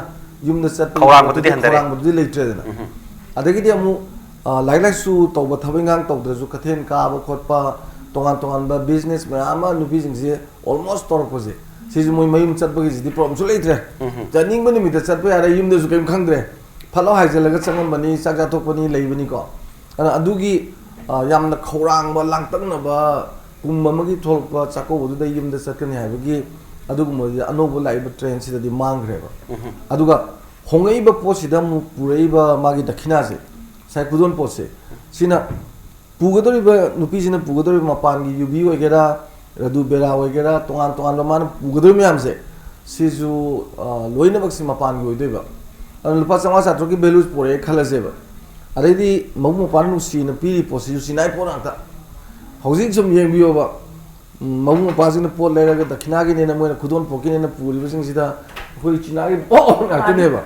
ꯌꯨꯝꯗ ꯆꯠꯄꯒꯤ ꯈꯧꯔꯥꯡꯕꯗꯨꯗꯤ ꯄꯣꯠꯇꯨꯗꯤ, ꯍꯟꯊꯔꯦ꯫ ꯈꯧꯔꯥꯡꯕꯗꯨꯗꯤ ꯂꯩꯇ꯭ꯔꯦꯗꯅ꯫ ꯎꯝ꯫ ꯑꯗꯒꯤꯗꯤ ꯑꯃꯨꯛ ꯑ, ꯂꯥꯏꯔꯤꯛ ꯂꯥꯏꯁꯨ ꯇꯧꯕ, ꯊꯕꯛ ꯏꯪꯈꯥꯡ ꯇꯧꯗ꯭ꯔꯁꯨ, ꯀꯩꯊꯦꯜ ꯀꯥꯕ ꯈꯣꯠꯄ, ꯇꯣꯉꯥꯟ ꯇꯣꯉꯥꯟꯕ ꯕꯤꯖꯤꯅꯦꯁ ꯃꯌꯥꯝ ꯑꯃ ꯅꯨꯄꯤꯁꯤꯡꯁꯦ ꯑꯣꯜꯃꯣꯁ ꯇꯧꯔꯛꯄꯁꯦ, ꯁꯤꯁꯨ ꯃꯣꯏ ꯃꯌꯨꯝ ꯆꯠꯄꯒꯤꯁꯤꯗꯤ ꯄ꯭ꯔꯣꯕ꯭ꯂꯦꯝꯁꯨ ꯂꯩꯇ꯭ꯔꯦ꯫ ꯎꯝ꯫ ꯆꯠꯅꯤꯡꯕ ꯅꯨꯃꯤꯠꯇ ꯆꯠꯄ ꯌꯥꯔꯦ, ꯌꯨꯝꯗꯁꯨ ꯀꯔꯤꯝ ꯈꯪꯗ꯭ꯔꯦ꯫ ꯐꯠ ꯂꯥꯎ ꯍꯥꯏꯖꯤꯜꯂꯒ ꯆꯪꯉꯝꯕꯅꯤ, ꯆꯥꯛ ꯆꯥꯊꯣꯛꯄꯅꯤ, ꯂꯩꯕꯅꯤꯀꯣ꯫ ꯑꯗꯨꯅ ꯑꯗꯨꯒꯤ ꯑ, ꯌꯥꯝꯅ ꯈꯧꯔꯥꯡꯕ, ꯂꯥꯡꯇꯛꯅꯕ ꯀꯨꯝ ꯑꯃꯒꯤ ꯊꯣꯛꯂꯛꯄ ꯆꯥꯛꯀꯧꯕꯗꯨꯗ ꯌꯨꯝꯗ ꯆꯠꯀꯅꯤ ꯍꯥꯏꯕꯒꯤ ꯑꯗꯨꯒꯨꯝꯕꯗꯤ ꯑꯅꯧꯕ ꯂꯥꯛꯏꯕ ꯇ꯭ꯔꯦꯟꯁꯤꯗꯗꯤ ꯃꯥꯡꯈ꯭ꯔꯦꯕ꯫ ꯎꯝ꯫ ꯑꯗꯨꯒ ꯍꯣꯡꯉꯛꯏꯕ ꯄꯣꯠꯁꯤꯗ ꯑꯃꯨꯛ ꯄꯨꯔꯛꯏꯕ ꯃꯥꯒꯤ ꯗꯈꯤꯅꯥꯁꯦ, ꯉꯁꯥꯏ ꯈꯨꯗꯣꯜ ꯄꯣꯠꯁꯦ, ꯁꯤꯅ ꯄꯨꯒꯗꯧꯔꯤꯕ, ꯅꯨꯄꯤꯁꯤꯅ ꯄꯨꯒꯗꯧꯔꯤꯕ ꯃꯄꯥꯟꯒꯤ ꯌꯨꯕꯤ ꯑꯣꯏꯒꯦꯔꯥ, ꯔꯗꯨ ꯕꯦꯔꯥ ꯑꯣꯏꯒꯦꯔꯥ, ꯇꯣꯉꯥꯟ ꯇꯣꯉꯥꯟꯕ ꯃꯥꯅ ꯄꯨꯒꯗꯧꯔꯤꯕ ꯃꯌꯥꯝꯁꯦ, ꯁꯤꯁꯨ ꯑ, ꯂꯣꯏꯅꯃꯛꯁꯤ ꯃꯄꯥꯟꯒꯤ ꯑꯣꯏꯗꯣꯏꯕ꯫ ꯑꯗꯨꯅ ꯂꯨꯄꯥ ꯆꯥꯝꯃꯉꯥ ꯆꯥꯇ꯭ꯔꯨꯛꯀꯤ ꯚꯦꯂꯨꯁ ꯄꯨꯔꯛꯑꯦ ꯈꯜꯂꯁꯦꯕ꯫ ꯑꯗꯩꯗꯤ ꯃꯕꯨꯡ ꯃꯧꯄ꯭ꯋꯥꯅ ꯅꯨꯡꯁꯤꯅ ꯄꯤꯔꯤ ꯄꯣꯠꯁꯤꯁꯨ ꯆꯤꯟꯅꯥꯏ ꯄꯣꯠ ꯉꯥꯛꯇ꯫ ꯍꯧꯖꯤꯛ ꯁꯨꯝ ꯌꯦꯡꯕꯤꯌꯣꯕ, ꯎꯝ, ꯃꯕꯨꯡ ꯃꯧꯄ꯭ꯋꯥꯁꯤꯡꯅ ꯄꯣꯠ ꯂꯩꯔꯒ ꯗꯈꯤꯅꯥꯒꯤꯅꯦꯅ, ꯃꯣꯏꯅ ꯈꯨꯗꯣꯜ ꯄꯣꯠꯀꯤꯅꯦꯅ ꯄꯨꯔꯤꯕꯁꯤꯡꯁꯤꯗ ꯑꯩꯈꯣꯏ ꯆꯤꯟꯅꯥꯏꯒꯤ ꯄꯣꯠ ꯉꯥꯛꯇꯅꯦꯕ꯫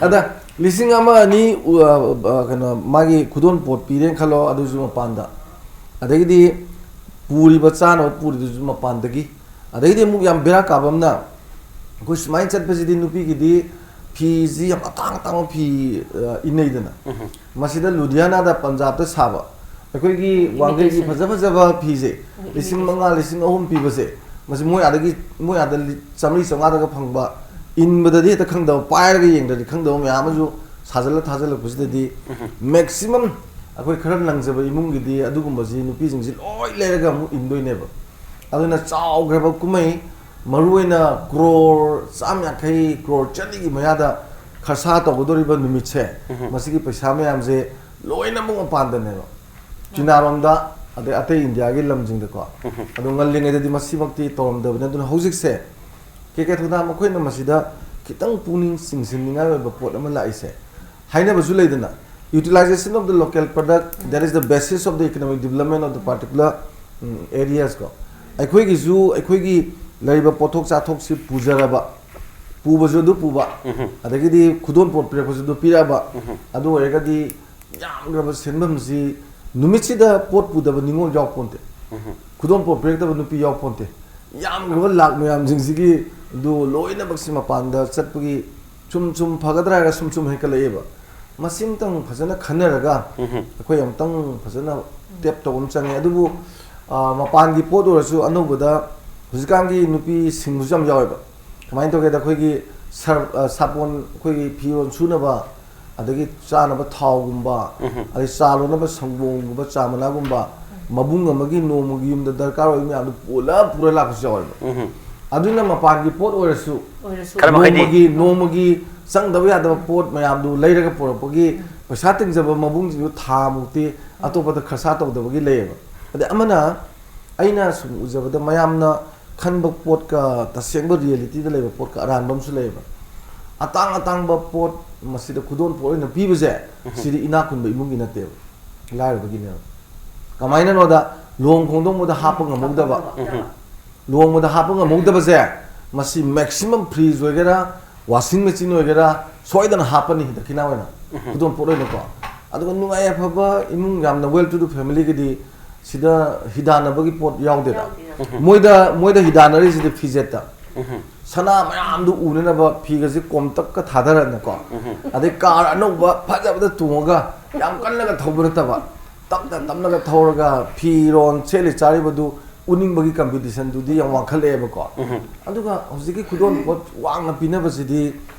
ꯑꯗ ꯂꯤꯁꯤꯡ ꯑꯃ ꯑꯅꯤ, ꯎ, ꯑ, ꯑ, ꯀꯩꯅꯣ, ꯃꯥꯒꯤ ꯈꯨꯗꯣꯜ ꯄꯣꯠ ꯄꯤꯔꯦꯅ ꯈꯜꯂꯣ, ꯑꯗꯨꯁꯨ ꯃꯄꯥꯟꯗ꯫ ꯑꯗꯒꯤꯗꯤ ꯄꯨꯔꯤꯕ ꯆꯥꯅꯕ ꯄꯨꯔꯤꯗꯨꯁꯨ ꯃꯄꯥꯟꯗꯒꯤ꯫ ꯑꯗꯒꯤꯗꯤ ꯑꯃꯨꯛ ꯌꯥꯝ ꯕꯦꯔꯥ ꯀꯥꯕ ꯑꯃꯅ, ꯑꯩꯈꯣꯏ ꯁꯨꯃꯥꯏꯅ ꯆꯠꯄꯁꯤꯗꯤ ꯅꯨꯄꯤꯒꯤꯗꯤ ꯐꯤꯁꯤ ꯌꯥꯝ ꯑꯇꯥꯡ ꯑꯇꯥꯡꯕ ꯐꯤ, ꯑ, ꯏꯟꯅꯩꯗꯅ꯫ ꯎꯝ꯫ ꯃꯁꯤꯗ ꯂꯨꯙꯤꯌꯥꯅꯥꯗ, ꯄꯟꯖꯥꯕꯇ ꯁꯥꯕ ꯑꯩꯈꯣꯏꯒꯤ ꯋꯥꯡꯈꯩꯒꯤ Imitation. ꯐꯖ ꯐꯖꯕ ꯐꯤꯁꯦ, ꯂꯤꯁꯤꯡ ꯃꯉꯥ, ꯂꯤꯁꯤꯡ ꯑꯍꯨꯝ ꯄꯤꯕꯁꯦ, ꯃꯁꯤ ꯃꯣꯏ ꯑꯥꯗꯒꯤ, ꯃꯣꯏ ꯑꯥꯗ ꯂꯤ-, ꯆꯥꯝꯃꯔꯤ ꯆꯥꯝꯃꯉꯥꯗꯒ ꯐꯪꯕ, ꯏꯟꯕꯗꯗꯤ ꯍꯦꯛꯇ ꯈꯪꯗꯕ, ꯄꯥꯏꯔꯒ ꯌꯦꯡꯗ꯭ꯔꯗꯤ ꯈꯪꯗꯕ ꯃꯌꯥꯝ ꯑꯃꯁꯨ ꯁꯥꯖꯜꯂ ꯊꯥꯖꯜꯂꯛꯄꯁꯤꯗꯗꯤ, ꯎꯝ꯫ ꯃꯦꯛꯁꯤꯃꯝ ꯑꯩꯈꯣꯏ ꯈꯔ ꯅꯪꯖꯕ ꯏꯃꯨꯡꯒꯤꯗꯤ ꯑꯗꯨꯒꯨꯝꯕꯁꯤ ꯅꯨꯄꯤꯁꯤꯡꯁꯤ ꯂꯣꯏ ꯂꯩꯔꯒ ꯑꯃꯨꯛ ꯏꯟꯗꯣꯏꯅꯦꯕ꯫ ꯑꯗꯨꯅ ꯆꯥꯎꯈ꯭ꯔꯕ ꯀꯨꯝꯍꯩ, ꯃꯔꯨꯑꯣꯏꯅ ꯀ꯭ꯔꯣꯔ ꯆꯥꯝ ꯌꯥꯡꯈꯩ, ꯀ꯭ꯔꯣꯔ ꯆꯅꯤꯒꯤ ꯃꯌꯥꯗ ꯈꯔꯁꯥ ꯇꯧꯒꯗꯧꯔꯤꯕ ꯅꯨꯃꯤꯠꯁꯦ, ꯎꯝ꯫ ꯃꯁꯤꯒꯤ ꯄꯩꯁꯥ ꯃꯌꯥꯝꯁꯦ ꯂꯣꯏꯅꯃꯛ ꯃꯄꯥꯟꯗꯅꯦꯕ꯫ ꯆꯤꯅꯥꯔꯣꯝꯗ, ꯑꯗꯩ ꯑꯇꯩ ꯏꯟꯗꯤꯌꯥꯒꯤ ꯂꯝꯁꯤꯡꯗꯀꯣ꯫ ꯎꯝ꯫ ꯑꯗꯣ ꯉꯜꯂꯤꯉꯩꯗꯗꯤ ꯃꯁꯤꯃꯛꯇꯤ ꯇꯧꯔꯝꯗꯕꯅꯤ꯫ ꯑꯗꯨꯅ ꯍꯧꯖꯤꯛꯁꯦ ꯀꯦ ꯀꯦ ꯊꯧꯗꯥꯝ, ꯑꯩꯈꯣꯏꯅ ꯃꯁꯤꯗ ꯈꯤꯇꯪ ꯄꯨꯛꯅꯤꯡ ꯆꯤꯡꯁꯤꯟꯅꯤꯡꯉꯥꯏ ꯑꯣꯏꯕ ꯄꯣꯠ ꯑꯃ ꯂꯥꯛꯏꯁꯦ, ꯍꯥꯏꯅꯕꯁꯨ ꯂꯩꯗꯅ, utilization of the local product, that is the basis of the economic development of the particular, um, areas ꯀꯣ꯫ ꯑꯩꯈꯣꯏꯒꯤꯁꯨ, ꯑꯩꯈꯣꯏꯒꯤ ꯂꯩꯔꯤꯕ ꯄꯣꯠꯊꯣꯛ ꯆꯥꯊꯣꯛꯁꯤ ꯄꯨꯖꯔꯕ, ꯄꯨꯕꯁꯨ ꯑꯗꯨ ꯄꯨꯕ, ꯎꯝ꯫ ꯑꯗꯒꯤꯗꯤ ꯈꯨꯗꯣꯜ ꯄꯣꯠ ꯄꯤꯔꯛꯄꯁꯨ ꯑꯗꯨ ꯄꯤꯔꯛꯑꯕ, ꯎꯝ꯫ ꯑꯗꯨ ꯑꯣꯏꯔꯒꯗꯤ ꯌꯥꯝꯈ꯭ꯔꯕ ꯁꯦꯟꯐꯝꯁꯤ ꯅꯨꯃꯤꯠꯁꯤꯗ ꯄꯣꯠ ꯄꯨꯗꯕ ꯅꯤꯉꯣꯜ ꯌꯥꯎꯄꯣꯟꯇꯦ꯫ ꯎꯝ꯫ ꯈꯨꯗꯣꯜ ꯄꯣꯠ ꯄꯤꯔꯛꯇꯕ ꯅꯨꯄꯤ ꯌꯥꯎꯄꯣꯟꯇꯦ꯫ ꯌꯥꯝꯈ꯭ꯔꯕ ꯂꯥꯛ ꯃꯌꯥꯝꯁꯤꯡꯁꯤꯒꯤ ꯑꯗꯨ ꯂꯣꯏꯅꯃꯛꯁꯤ ꯃꯄꯥꯟꯗ ꯆꯠꯄꯒꯤ ꯁꯨꯝ ꯁꯨꯝ ꯐꯒꯗ꯭ꯔꯥ ꯍꯥꯏꯔꯒ ꯁꯨꯝ ꯁꯨꯝ ꯍꯦꯟꯀꯠꯂꯛꯑꯦꯕ꯫ ꯃꯁꯤꯃꯇꯪ ꯐꯖꯅ ꯈꯟꯅꯔꯒ ꯎꯝ꯫ ꯑꯩꯈꯣꯏ ꯑꯃꯨꯛꯇꯪ ꯐꯖꯅ ꯇꯦꯞ ꯇꯧꯕ ꯑꯃ ꯆꯪꯉꯦ꯫ ꯑꯗꯨꯕꯨ, ꯑ, ꯃꯄꯥꯟꯒꯤ ꯄꯣꯠ ꯑꯣꯏꯔꯁꯨ ꯑꯅꯧꯕꯗ ꯍꯧꯖꯤꯛꯀꯥꯟꯒꯤ ꯅꯨꯄꯤ ꯁꯤꯡꯕꯁꯨ ꯌꯥꯝ ꯌꯥꯎꯋꯦꯕ꯫ ꯀꯃꯥꯏꯅ ꯇꯧꯒꯦꯗ, ꯑꯩꯈꯣꯏꯒꯤ ꯁꯔꯞ, ꯑ, ꯁꯥꯄꯣꯟ, ꯑꯩꯈꯣꯏꯒꯤ ꯐꯤꯔꯣꯜ ꯁꯨꯅꯕ, ꯑꯗꯒꯤ ꯆꯥꯅꯕ ꯊꯥꯎꯒꯨꯝꯕ, ꯎꯝ꯫ ꯑꯗꯩ ꯆꯥ ꯂꯣꯟꯅꯕ ꯁꯪꯒꯣꯝꯒꯨꯝꯕ, ꯆꯥ ꯃꯅꯥꯒꯨꯝꯕ, ꯃꯕꯨꯡ ꯑꯃꯒꯤ ꯅꯣꯡꯃꯒꯤ ꯌꯨꯝꯗ ꯗꯔꯀꯥꯔ ꯑꯣꯏꯕ ꯃꯌꯥꯝꯗꯨ ꯄꯨꯂꯞ ꯄꯨꯔ ꯂꯥꯛꯄꯁꯨ ꯌꯥꯎꯋꯦꯕ꯫ ꯎꯝ꯫ ꯑꯗꯨꯅ ꯃꯄꯥꯟꯒꯤ ꯄꯣꯠ ꯑꯣꯏꯔꯁꯨ, ꯑꯣꯏꯔꯁꯨ꯫ ꯈꯔ ꯃꯈꯩꯗꯤ ꯅꯣꯡꯃꯒꯤ, ꯅꯣꯡꯃꯒꯤ ꯆꯪꯗꯕ ꯌꯥꯗꯕ ꯄꯣꯠ ꯃꯌꯥꯝꯗꯨ ꯂꯩꯔꯒ ꯄꯨꯔꯛꯄꯒꯤ ꯎꯝ꯫ ꯄꯩꯁꯥ ꯇꯤꯡꯖꯕ ꯃꯕꯨꯡꯁꯤꯡꯗꯨ ꯊꯥ ꯃꯨꯛꯇꯤ ꯑꯇꯣꯞꯄꯗ ꯈꯔꯁꯥ ꯇꯧꯗꯕꯒꯤ ꯂꯩꯌꯦꯕ꯫ ꯑꯗꯩ ꯑꯃꯅ, ꯑꯩꯅ ꯁꯨꯝ ꯎꯖꯕꯗ, ꯃꯌꯥꯝꯅ ꯈꯟꯕ ꯄꯣꯠꯀ ꯇꯁꯦꯡꯕ ꯔꯤꯌꯦꯂꯤꯇꯤꯗ ꯂꯩꯕ ꯄꯣꯠꯀ ꯑꯔꯥꯟꯕ ꯑꯃꯁꯨ ꯂꯩꯌꯦꯕ꯫ ꯑꯇꯥꯡ ꯑꯇꯥꯡꯕ ꯄꯣꯠ ꯃꯁꯤꯗ ꯈꯨꯗꯣꯜ ꯄꯣꯠ ꯑꯣꯏꯅ ꯄꯤꯕꯁꯦ, ꯎꯝ꯫ ꯁꯤꯗꯤ ꯏꯅꯥꯛ ꯈꯨꯟꯕ ꯏꯃꯨꯡꯒꯤ ꯅꯠꯇꯦꯕ, ꯂꯥꯏꯔꯕꯒꯤꯅꯦꯕ꯫ ꯀꯃꯥꯏꯅꯅꯣꯗ, ꯂꯨꯍꯣꯡ ꯈꯣꯡꯗꯣꯡꯕꯗ ꯍꯥꯞꯄ ꯉꯝꯍꯧꯗꯕ, ꯎꯝ꯫ ꯂꯨꯍꯣꯡꯕꯗ ꯍꯥꯞꯄ ꯉꯝꯍꯧꯗꯕꯁꯦ, ꯃꯁꯤ ꯃꯦꯛꯁꯤꯃꯝ ꯐ꯭ꯔꯤꯖ ꯑꯣꯏꯒꯦꯔꯥ, ꯋꯥꯁꯤꯡ ꯃꯦꯆꯤꯟ ꯑꯣꯏꯒꯦꯔꯥ, ꯁꯣꯏꯗꯅ ꯍꯥꯞꯄꯅꯤ ꯗꯈꯤꯅꯥ ꯑꯣꯏꯅ, ꯎꯝ꯫ ꯈꯨꯗꯣꯜ ꯄꯣꯠ ꯑꯣꯏꯅꯀꯣ꯫ ꯑꯗꯨꯒ ꯅꯨꯡꯉꯥꯏ ꯌꯥꯏꯐꯕ ꯏꯃꯨꯡ, ꯌꯥꯝꯅ well to do family ꯒꯤꯗꯤ ꯁꯤꯗ ꯍꯤꯗꯥꯟꯅꯕꯒꯤ ꯄꯣꯠ ꯌꯥꯎꯗꯦꯗ꯫ ꯌꯥꯎꯗꯦ, ꯌꯥꯎꯗꯦ꯫ ꯃꯣꯏꯗ, ꯃꯣꯏꯗ ꯍꯤꯗꯥꯟꯅꯔꯤꯁꯤꯗꯤ ꯐꯤꯖꯦꯠꯇ꯫ ꯎꯝ꯫ ꯁꯅꯥ ꯃꯌꯥꯝꯗꯨ ꯎꯅꯅꯕ ꯐꯤꯒꯁꯦ ꯀꯣꯝꯇꯛꯀ ꯊꯥꯗꯔꯅꯀꯣ꯫ ꯎꯝ꯫ ꯑꯗꯩ ꯀꯥꯔ ꯑꯅꯧꯕ ꯐꯖꯕꯗ ꯇꯣꯡꯉꯒ, ꯌꯥꯝ ꯀꯜꯂꯒ ꯊꯧꯕ ꯅꯠꯇꯕ, ꯇꯞꯅ ꯇꯞꯅꯒ ꯊꯧꯔꯒ ꯐꯤꯔꯣꯟ ꯁꯦꯠꯂꯤ ꯆꯥꯔꯤꯕꯗꯨ ꯎꯅꯤꯡꯕꯒꯤ ꯀꯝꯄꯤꯇꯤꯁꯟꯗꯨꯗꯤ ꯌꯥꯝ ꯋꯥꯡꯈꯠꯂꯛꯑꯦꯕꯀꯣ꯫ ꯎꯝ꯫ ꯑꯗꯨꯒ ꯍꯧꯖꯤꯛꯀꯤ ꯈꯨꯗꯣꯜ ꯄꯣꯠ ꯋꯥꯡꯅ ꯄꯤꯅꯕꯁꯤꯗꯤ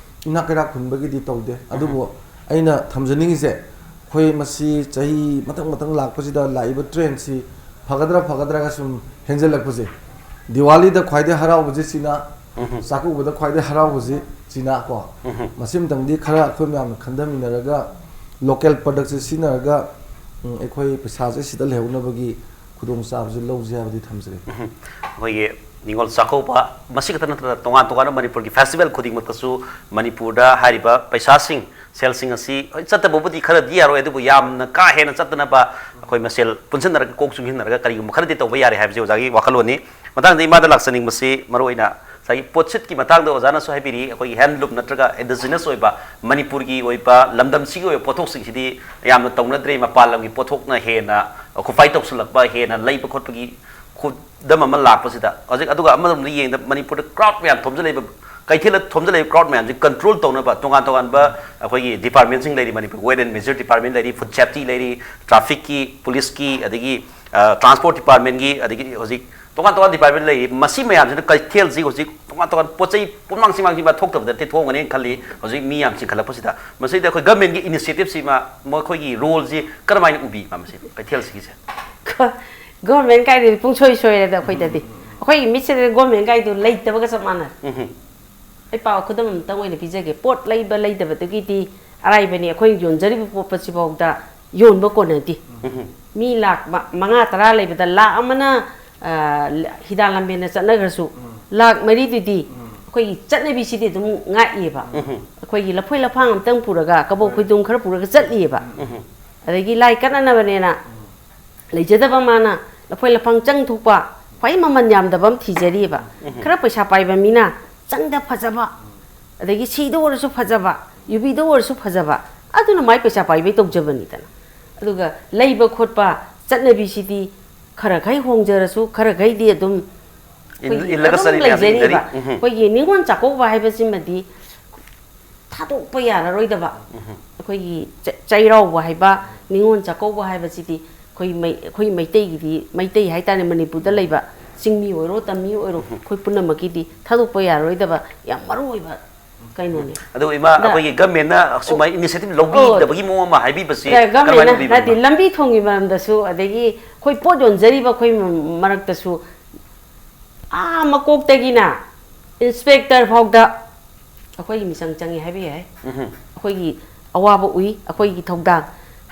ꯏꯅꯥꯛ ꯀꯩꯔꯥꯛ ꯈꯨꯟꯕꯒꯤꯗꯤ ꯇꯧꯗꯦ꯫ ꯎꯝ꯫ ꯑꯗꯨꯕꯨ ꯑꯩꯅ ꯊꯝꯖꯅꯤꯡꯉꯤꯁꯦ, ꯑꯩꯈꯣꯏ ꯃꯁꯤ ꯆꯍꯤ ꯃꯊꯪ ꯃꯊꯪ ꯂꯥꯛꯄꯁꯤꯗ ꯂꯥꯛꯏꯕ ꯇ꯭ꯔꯦꯟꯁꯤ ꯐꯒꯗ꯭ꯔꯥ ꯐꯒꯗ꯭ꯔꯥꯒ ꯁꯨꯝ ꯍꯦꯟꯖꯜꯂꯛꯄꯁꯦ, ꯗꯤꯋꯥꯂꯤꯗ ꯈ꯭ꯋꯥꯏꯗꯩ ꯍꯔꯥꯎꯕꯁꯦ ꯆꯤꯅꯥ, ꯎꯝ꯫ ꯆꯥꯛꯀꯧꯕꯗ ꯈ꯭ꯋꯥꯏꯗꯩ ꯍꯔꯥꯎꯕꯁꯦ ꯆꯤꯅꯥ ꯀꯣ꯫ ꯎꯝ꯫ ꯃꯁꯤꯃꯇꯪꯗꯤ ꯈꯔ ꯑꯩꯈꯣꯏ ꯃꯌꯥꯝꯅ ꯈꯟꯊꯃꯤꯟꯅꯔꯒ, ꯂꯣꯀꯦꯜ ꯄ꯭ꯔꯗꯛꯁꯦ ꯁꯤꯖꯤꯟꯅꯔꯒ, ꯎꯝ, ꯑꯩꯈꯣꯏ ꯄꯩꯁꯥꯁꯦ ꯁꯤꯗ ꯂꯩꯍꯧꯅꯕꯒꯤ ꯈꯨꯗꯣꯡꯆꯥꯕꯁꯦ ꯂꯧꯖꯩ ꯍꯥꯏꯕꯗꯤ ꯊꯝꯖꯒꯦ꯫ ꯎꯝ꯫ ꯑꯩꯈꯣꯏꯒꯤ ꯅꯤꯉꯣꯜ ꯆꯥꯛꯀꯧꯕ, ꯃꯁꯤ ꯈꯛꯇ ꯅꯠꯇꯅ ꯇꯣꯉꯥꯟ ꯇꯣꯉꯥꯟꯕ ꯃꯅꯤꯄꯨꯔꯒꯤ ꯐꯦꯁꯇꯤꯚꯦꯜ ꯈꯨꯗꯤꯡꯃꯛꯇꯁꯨ ꯃꯅꯤꯄꯨꯔꯗ ꯍꯥꯏꯔꯤꯕ ꯄꯩꯁꯥꯁꯤꯡ, ꯁꯦꯜꯁꯤꯡ ꯑꯁꯤ, ꯍꯣꯏ, ꯆꯠꯇꯕꯕꯨꯗꯤ ꯈꯔꯗꯤ ꯌꯥꯔꯣꯏ, ꯑꯗꯨꯕꯨ ꯌꯥꯝꯅ ꯀꯥ ꯍꯦꯟꯅ ꯆꯠꯇꯅꯕ ꯑꯩꯈꯣꯏ ꯃꯁꯦꯜ ꯄꯨꯟꯁꯤꯟꯅꯔꯒ, ꯀꯣꯛ ꯆꯨꯡꯁꯤꯟꯅꯔꯒ ꯀꯔꯤꯒꯨꯝꯕ ꯈꯔꯗꯤ ꯇꯧꯕ ꯌꯥꯔꯦ ꯍꯥꯏꯕꯁꯤ ꯑꯣꯖꯥꯒꯤ ꯋꯥꯈꯜꯂꯣꯟꯅꯤ꯫ ꯃꯊꯪꯗ ꯏꯃꯥꯗ ꯂꯥꯛꯆꯅꯤꯡꯕꯁꯤ ꯃꯔꯨꯑꯣꯏꯅ ꯉꯁꯥꯏꯒꯤ ꯄꯣꯠꯁꯤꯠꯀꯤ ꯃꯇꯥꯡꯗ ꯑꯣꯖꯥꯅꯁꯨ ꯍꯥꯏꯕꯤꯔꯤ, ꯑꯩꯈꯣꯏꯒꯤ ꯍꯦꯟꯂꯨꯝ ꯅꯠꯇ꯭ꯔꯒ ꯏꯟꯗꯤꯖꯤꯅꯁ ꯑꯣꯏꯕ ꯃꯅꯤꯄꯨꯔꯒꯤ ꯑꯣꯏꯕ ꯂꯝꯗꯝꯁꯤꯒꯤ ꯑꯣꯏꯕ ꯄꯣꯠꯊꯣꯛꯁꯤꯡꯁꯤꯗ ꯌꯥꯝꯅ ꯇꯧꯅꯗ꯭ꯔꯦ, ꯃꯄꯥꯟ ꯂꯝꯒꯤ ꯄꯣꯠꯊꯣꯛꯅ ꯍꯦꯟꯅ ꯑꯣꯀꯨꯄꯥꯏ ꯇꯧꯁꯤꯜꯂꯛꯄ, ꯍꯦꯟꯅ ꯂꯩꯕ ꯈꯣꯠꯄꯒꯤ ꯈꯨꯗꯝ ꯑꯃ ꯂꯥꯛꯄꯁꯤꯗ ꯍꯧꯖꯤꯛ꯫ ꯑꯗꯨꯒ ꯑꯃꯔꯣꯝꯗ ꯌꯦꯡꯗ ꯃꯅꯤꯄꯨꯔꯗ ꯀ꯭ꯔꯥꯎꯗ ꯃꯌꯥꯝ ꯊꯣꯝꯖꯤꯜꯂꯛꯏꯕ, ꯀꯩꯊꯦꯜꯗ ꯊꯣꯝꯖꯤꯜꯂꯛꯏꯕ ꯀ꯭ꯔꯥꯎꯗ ꯃꯌꯥꯝꯁꯤ ꯀꯟꯇ꯭ꯔꯣꯜ ꯇꯧꯅꯕ ꯇꯣꯉꯥꯟ ꯇꯣꯉꯥꯟꯕ ꯑꯩꯈꯣꯏꯒꯤ ꯗꯤꯄꯥꯔꯠꯃꯦꯟꯁꯤꯡ ꯂꯩꯔꯤ꯫ Manipur weight and measure department ꯂꯩꯔꯤ, ꯐꯨꯗ ꯁꯦꯐꯇꯤ ꯂꯩꯔꯤ, ꯇ꯭ꯔꯥꯐꯤꯛꯀꯤ, ꯄꯨꯂꯤꯁꯀꯤ, ꯑꯗꯒꯤ ꯇ꯭ꯔꯥꯟꯁꯄꯣꯔꯠ ꯗꯤꯄꯥꯔꯠꯃꯦꯟꯒꯤ, ꯑꯗꯒꯤ ꯍꯧꯖꯤꯛ ꯇꯣꯉꯥꯟ ꯇꯣꯉꯥꯟ ꯗꯤꯄꯥꯔꯠꯃꯦꯟ ꯂꯩꯔꯤ꯫ ꯃꯁꯤ ꯃꯌꯥꯝꯁꯤꯅ ꯀꯩꯊꯦꯜꯁꯤ ꯍꯧꯖꯤꯛ ꯇꯣꯉꯥꯟ ꯇꯣꯉꯥꯟ ꯄꯣꯠ ꯆꯩ ꯄꯨꯝꯅꯃꯛꯁꯤ ꯃꯥꯡꯁꯤ ꯃꯥ ꯊꯣꯛꯇꯕꯗ ꯊꯣꯛꯑꯝꯒꯅꯦꯅ ꯈꯜꯂꯤ꯫ ꯍꯧꯖꯤꯛ ꯃꯤ ꯌꯥꯝ ꯆꯤꯟꯈꯠꯂꯛꯄꯁꯤꯗ ꯃꯁꯤꯗ ꯑꯩꯈꯣꯏ ꯒꯃꯦꯟꯒꯤ ꯏꯅꯤꯁꯤꯌꯦꯇꯤꯞꯁꯤ ꯃꯥ ꯃꯈꯣꯏꯒꯤ ꯔꯣꯜꯁꯤ ꯀꯔꯝꯍꯥꯏꯅ ꯎꯕꯤ ꯃꯥ ꯃꯁꯤ ꯀꯩꯊꯦꯜꯁꯤꯒꯤꯁꯦ? ꯒꯣꯔꯃꯦꯟ ꯀꯥꯏꯗꯨꯗꯤ ꯄꯨꯡꯁꯣꯏ ꯁꯣꯏꯔꯦꯗ ꯑꯩꯈꯣꯏꯗꯗꯤ꯫ ꯑꯩꯈꯣꯏꯒꯤ ꯃꯤꯠꯁꯤꯗ ꯒꯣꯔꯃꯦꯟ ꯀꯥꯏꯗꯨ ꯂꯩꯇꯕꯒ ꯆꯞ ꯃꯥꯟꯅꯔꯦ꯫ ꯎꯝ ꯑꯩ ꯄꯥꯎ ꯈꯨꯗꯝ ꯑꯃꯇꯪ ꯑꯣꯏꯅ ꯄꯤꯖꯒꯦ꯫ ꯄꯣꯠ ꯂꯩꯕ ꯂꯩꯗꯕꯗꯨꯒꯤꯗꯤ ꯑꯔꯥꯏꯕꯅꯤ꯫ ꯑꯩꯈꯣꯏꯅ ꯌꯣꯟꯖꯔꯤꯕ ꯄꯣꯠ ꯑꯁꯤꯐꯥꯎꯗ ꯌꯣꯟꯕ ꯀꯣꯟꯅꯗꯦ꯫ ꯎꯝ ꯃꯤ ꯂꯥꯛ ꯃ- ꯃꯉꯥ ꯇꯔꯥ ꯂꯩꯕꯗ ꯂꯥꯛ ꯑꯃꯅ ꯍꯤꯗꯥꯛ ꯂꯝꯕꯦꯟꯅ ꯆꯠꯅꯈ꯭ꯔꯁꯨ, ꯂꯥꯛ ꯃꯔꯤꯗꯨꯗꯤ ꯑꯩꯈꯣꯏꯒꯤ ꯆꯠꯅꯕꯤꯁꯤꯗꯤ ꯑꯗꯨꯝ ꯉꯥꯛꯏꯕ꯫ ꯎꯝ ꯑꯩꯈꯣꯏꯒꯤ ꯂꯐꯣꯏ ꯂꯐꯥꯡ ꯑꯝꯇꯪ ꯄꯨꯔꯒ ꯀꯕꯣꯛ ꯈꯣꯏꯗꯣꯝ ꯈꯔ ꯄꯨꯔꯒ ꯆꯠꯂꯤꯑꯕ꯫ ꯎꯝ ꯑꯗꯒꯤ ꯂꯥꯏ ꯀꯠꯅꯅꯕꯅꯦꯅ ꯂꯩꯖꯗꯕ ꯃꯥꯅ ꯂꯐꯣꯏ ꯂꯐꯥꯡ ꯆꯪ ꯊꯣꯛꯄ ꯈ꯭ꯋꯥꯏ ꯃꯃꯜ ꯌꯥꯝꯗꯕ ꯑꯃ ꯊꯤꯖꯔꯤꯑꯕ꯫ ꯈꯔ ꯄꯩꯁꯥ ꯄꯥꯏꯕ ꯃꯤꯅ ꯆꯪꯗ ꯐꯖꯕ, ꯑꯗꯒꯤ ꯁꯤꯗ ꯑꯣꯏꯔꯁꯨ ꯐꯖꯕ, ꯌꯨꯕꯤꯗ ꯑꯣꯏꯔꯁꯨ ꯐꯖꯕ, ꯑꯗꯨꯅ ꯃꯥꯏ ꯄꯩꯁꯥ ꯄꯥꯏꯕꯩ ꯇꯧꯖꯕꯅꯤꯗꯅ꯫ ꯑꯗꯨꯒ ꯂꯩꯕ ꯈꯣꯠꯄ ꯆꯠꯅꯕꯤꯁꯤꯗꯤ ꯈꯔ ꯈꯩ ꯍꯣꯡꯖꯔꯁꯨ ꯈꯔ ꯈꯩꯗꯤ ꯑꯗꯨꯝ ꯏꯜ- ꯑꯩꯈꯣꯏꯒꯤ ꯏꯜꯂꯒ ꯑꯗꯨꯝ ꯆꯠꯂꯤ ꯃꯌꯥꯝꯁꯤ ꯂꯩꯖꯔꯤꯕ꯫ ꯏꯟꯅꯔꯤ꯫ ꯎꯝ ꯑꯩꯈꯣꯏꯒꯤ ꯅꯤꯉꯣꯜ ꯆꯥꯛꯀꯧꯕ ꯍꯥꯏꯕꯁꯤꯃꯗꯤ ꯊꯥꯗꯣꯛꯄ ꯌꯥꯔꯔꯣꯏꯗꯕ꯫ ꯑꯩꯈꯣꯏꯒꯤ ꯆ- ꯆꯩꯔꯥꯎꯕ ꯍꯥꯏꯕ, ꯅꯤꯉꯣꯜ ꯆꯥꯛꯀꯧꯕ ꯍꯥꯏꯕꯁꯤꯗꯤ ꯑꯩꯈꯣꯏ ꯃꯩ- ꯑꯩꯈꯣꯏ ꯃꯩꯇꯩꯒꯤꯗꯤ, ꯃꯩꯇꯩ ꯍꯥꯏꯇꯥꯔꯦ, ꯃꯅꯤꯄꯨꯔꯗ ꯂꯩꯕ ꯆꯤꯡꯃꯤ ꯑꯣꯏꯔꯣ ꯇꯝꯃꯤ ꯑꯣꯏꯔꯣ, ꯑꯩꯈꯣꯏ ꯄꯨꯝꯅꯃꯛꯀꯤꯗꯤ ꯊꯥꯗꯣꯛꯄ ꯌꯥꯔꯔꯣꯏꯗꯕ ꯌꯥꯝ ꯃꯔꯨ ꯑꯣꯏꯕ ꯀꯩꯅꯣꯅꯦ꯫ ꯑꯗꯨ ꯏꯃꯥ, ꯑꯗ- ꯑꯩꯈꯣꯏꯒꯤ ꯒꯃꯦꯟꯅ ꯑꯁꯨꯃꯥꯏꯅ ꯏꯅꯤꯁꯤꯌꯦꯇꯤꯚ ꯂꯧꯕꯤꯗꯕꯒꯤ ꯃꯑꯣꯡ ꯑꯃ ꯍꯥꯏꯕꯤꯕꯁꯤ ꯀꯔꯝꯍꯥꯏꯅ ꯒꯃꯦꯟꯅ ꯎꯕꯤꯕ, ꯅꯠꯇꯦ, ꯏꯃꯥ? ꯂꯝꯕꯤ ꯊꯣꯡꯒꯤ ꯃꯔꯝꯗꯁꯨ, ꯑꯗꯒꯤ ꯑꯩꯈꯣꯏ ꯄꯣꯠ ꯌꯣꯟꯖꯔꯤꯕ ꯑꯩꯈꯣꯏ ꯃꯔꯛꯇꯁꯨ ꯑꯥ ꯃꯀꯣꯛꯇꯒꯤꯅ ꯏꯟꯁꯄꯦꯛꯇꯔ ꯐꯥꯎꯗ ꯑꯩꯈꯣꯏꯒꯤ ꯃꯤꯆꯪ ꯆꯪꯉꯤ ꯍꯥꯏꯕ ꯌꯥꯏ꯫ ꯎꯝ ꯑꯩꯈꯣꯏꯒꯤ ꯑꯋꯥꯕ ꯎꯏ, ꯑꯩꯈꯣꯏꯒꯤ ꯊꯧꯗꯥꯡ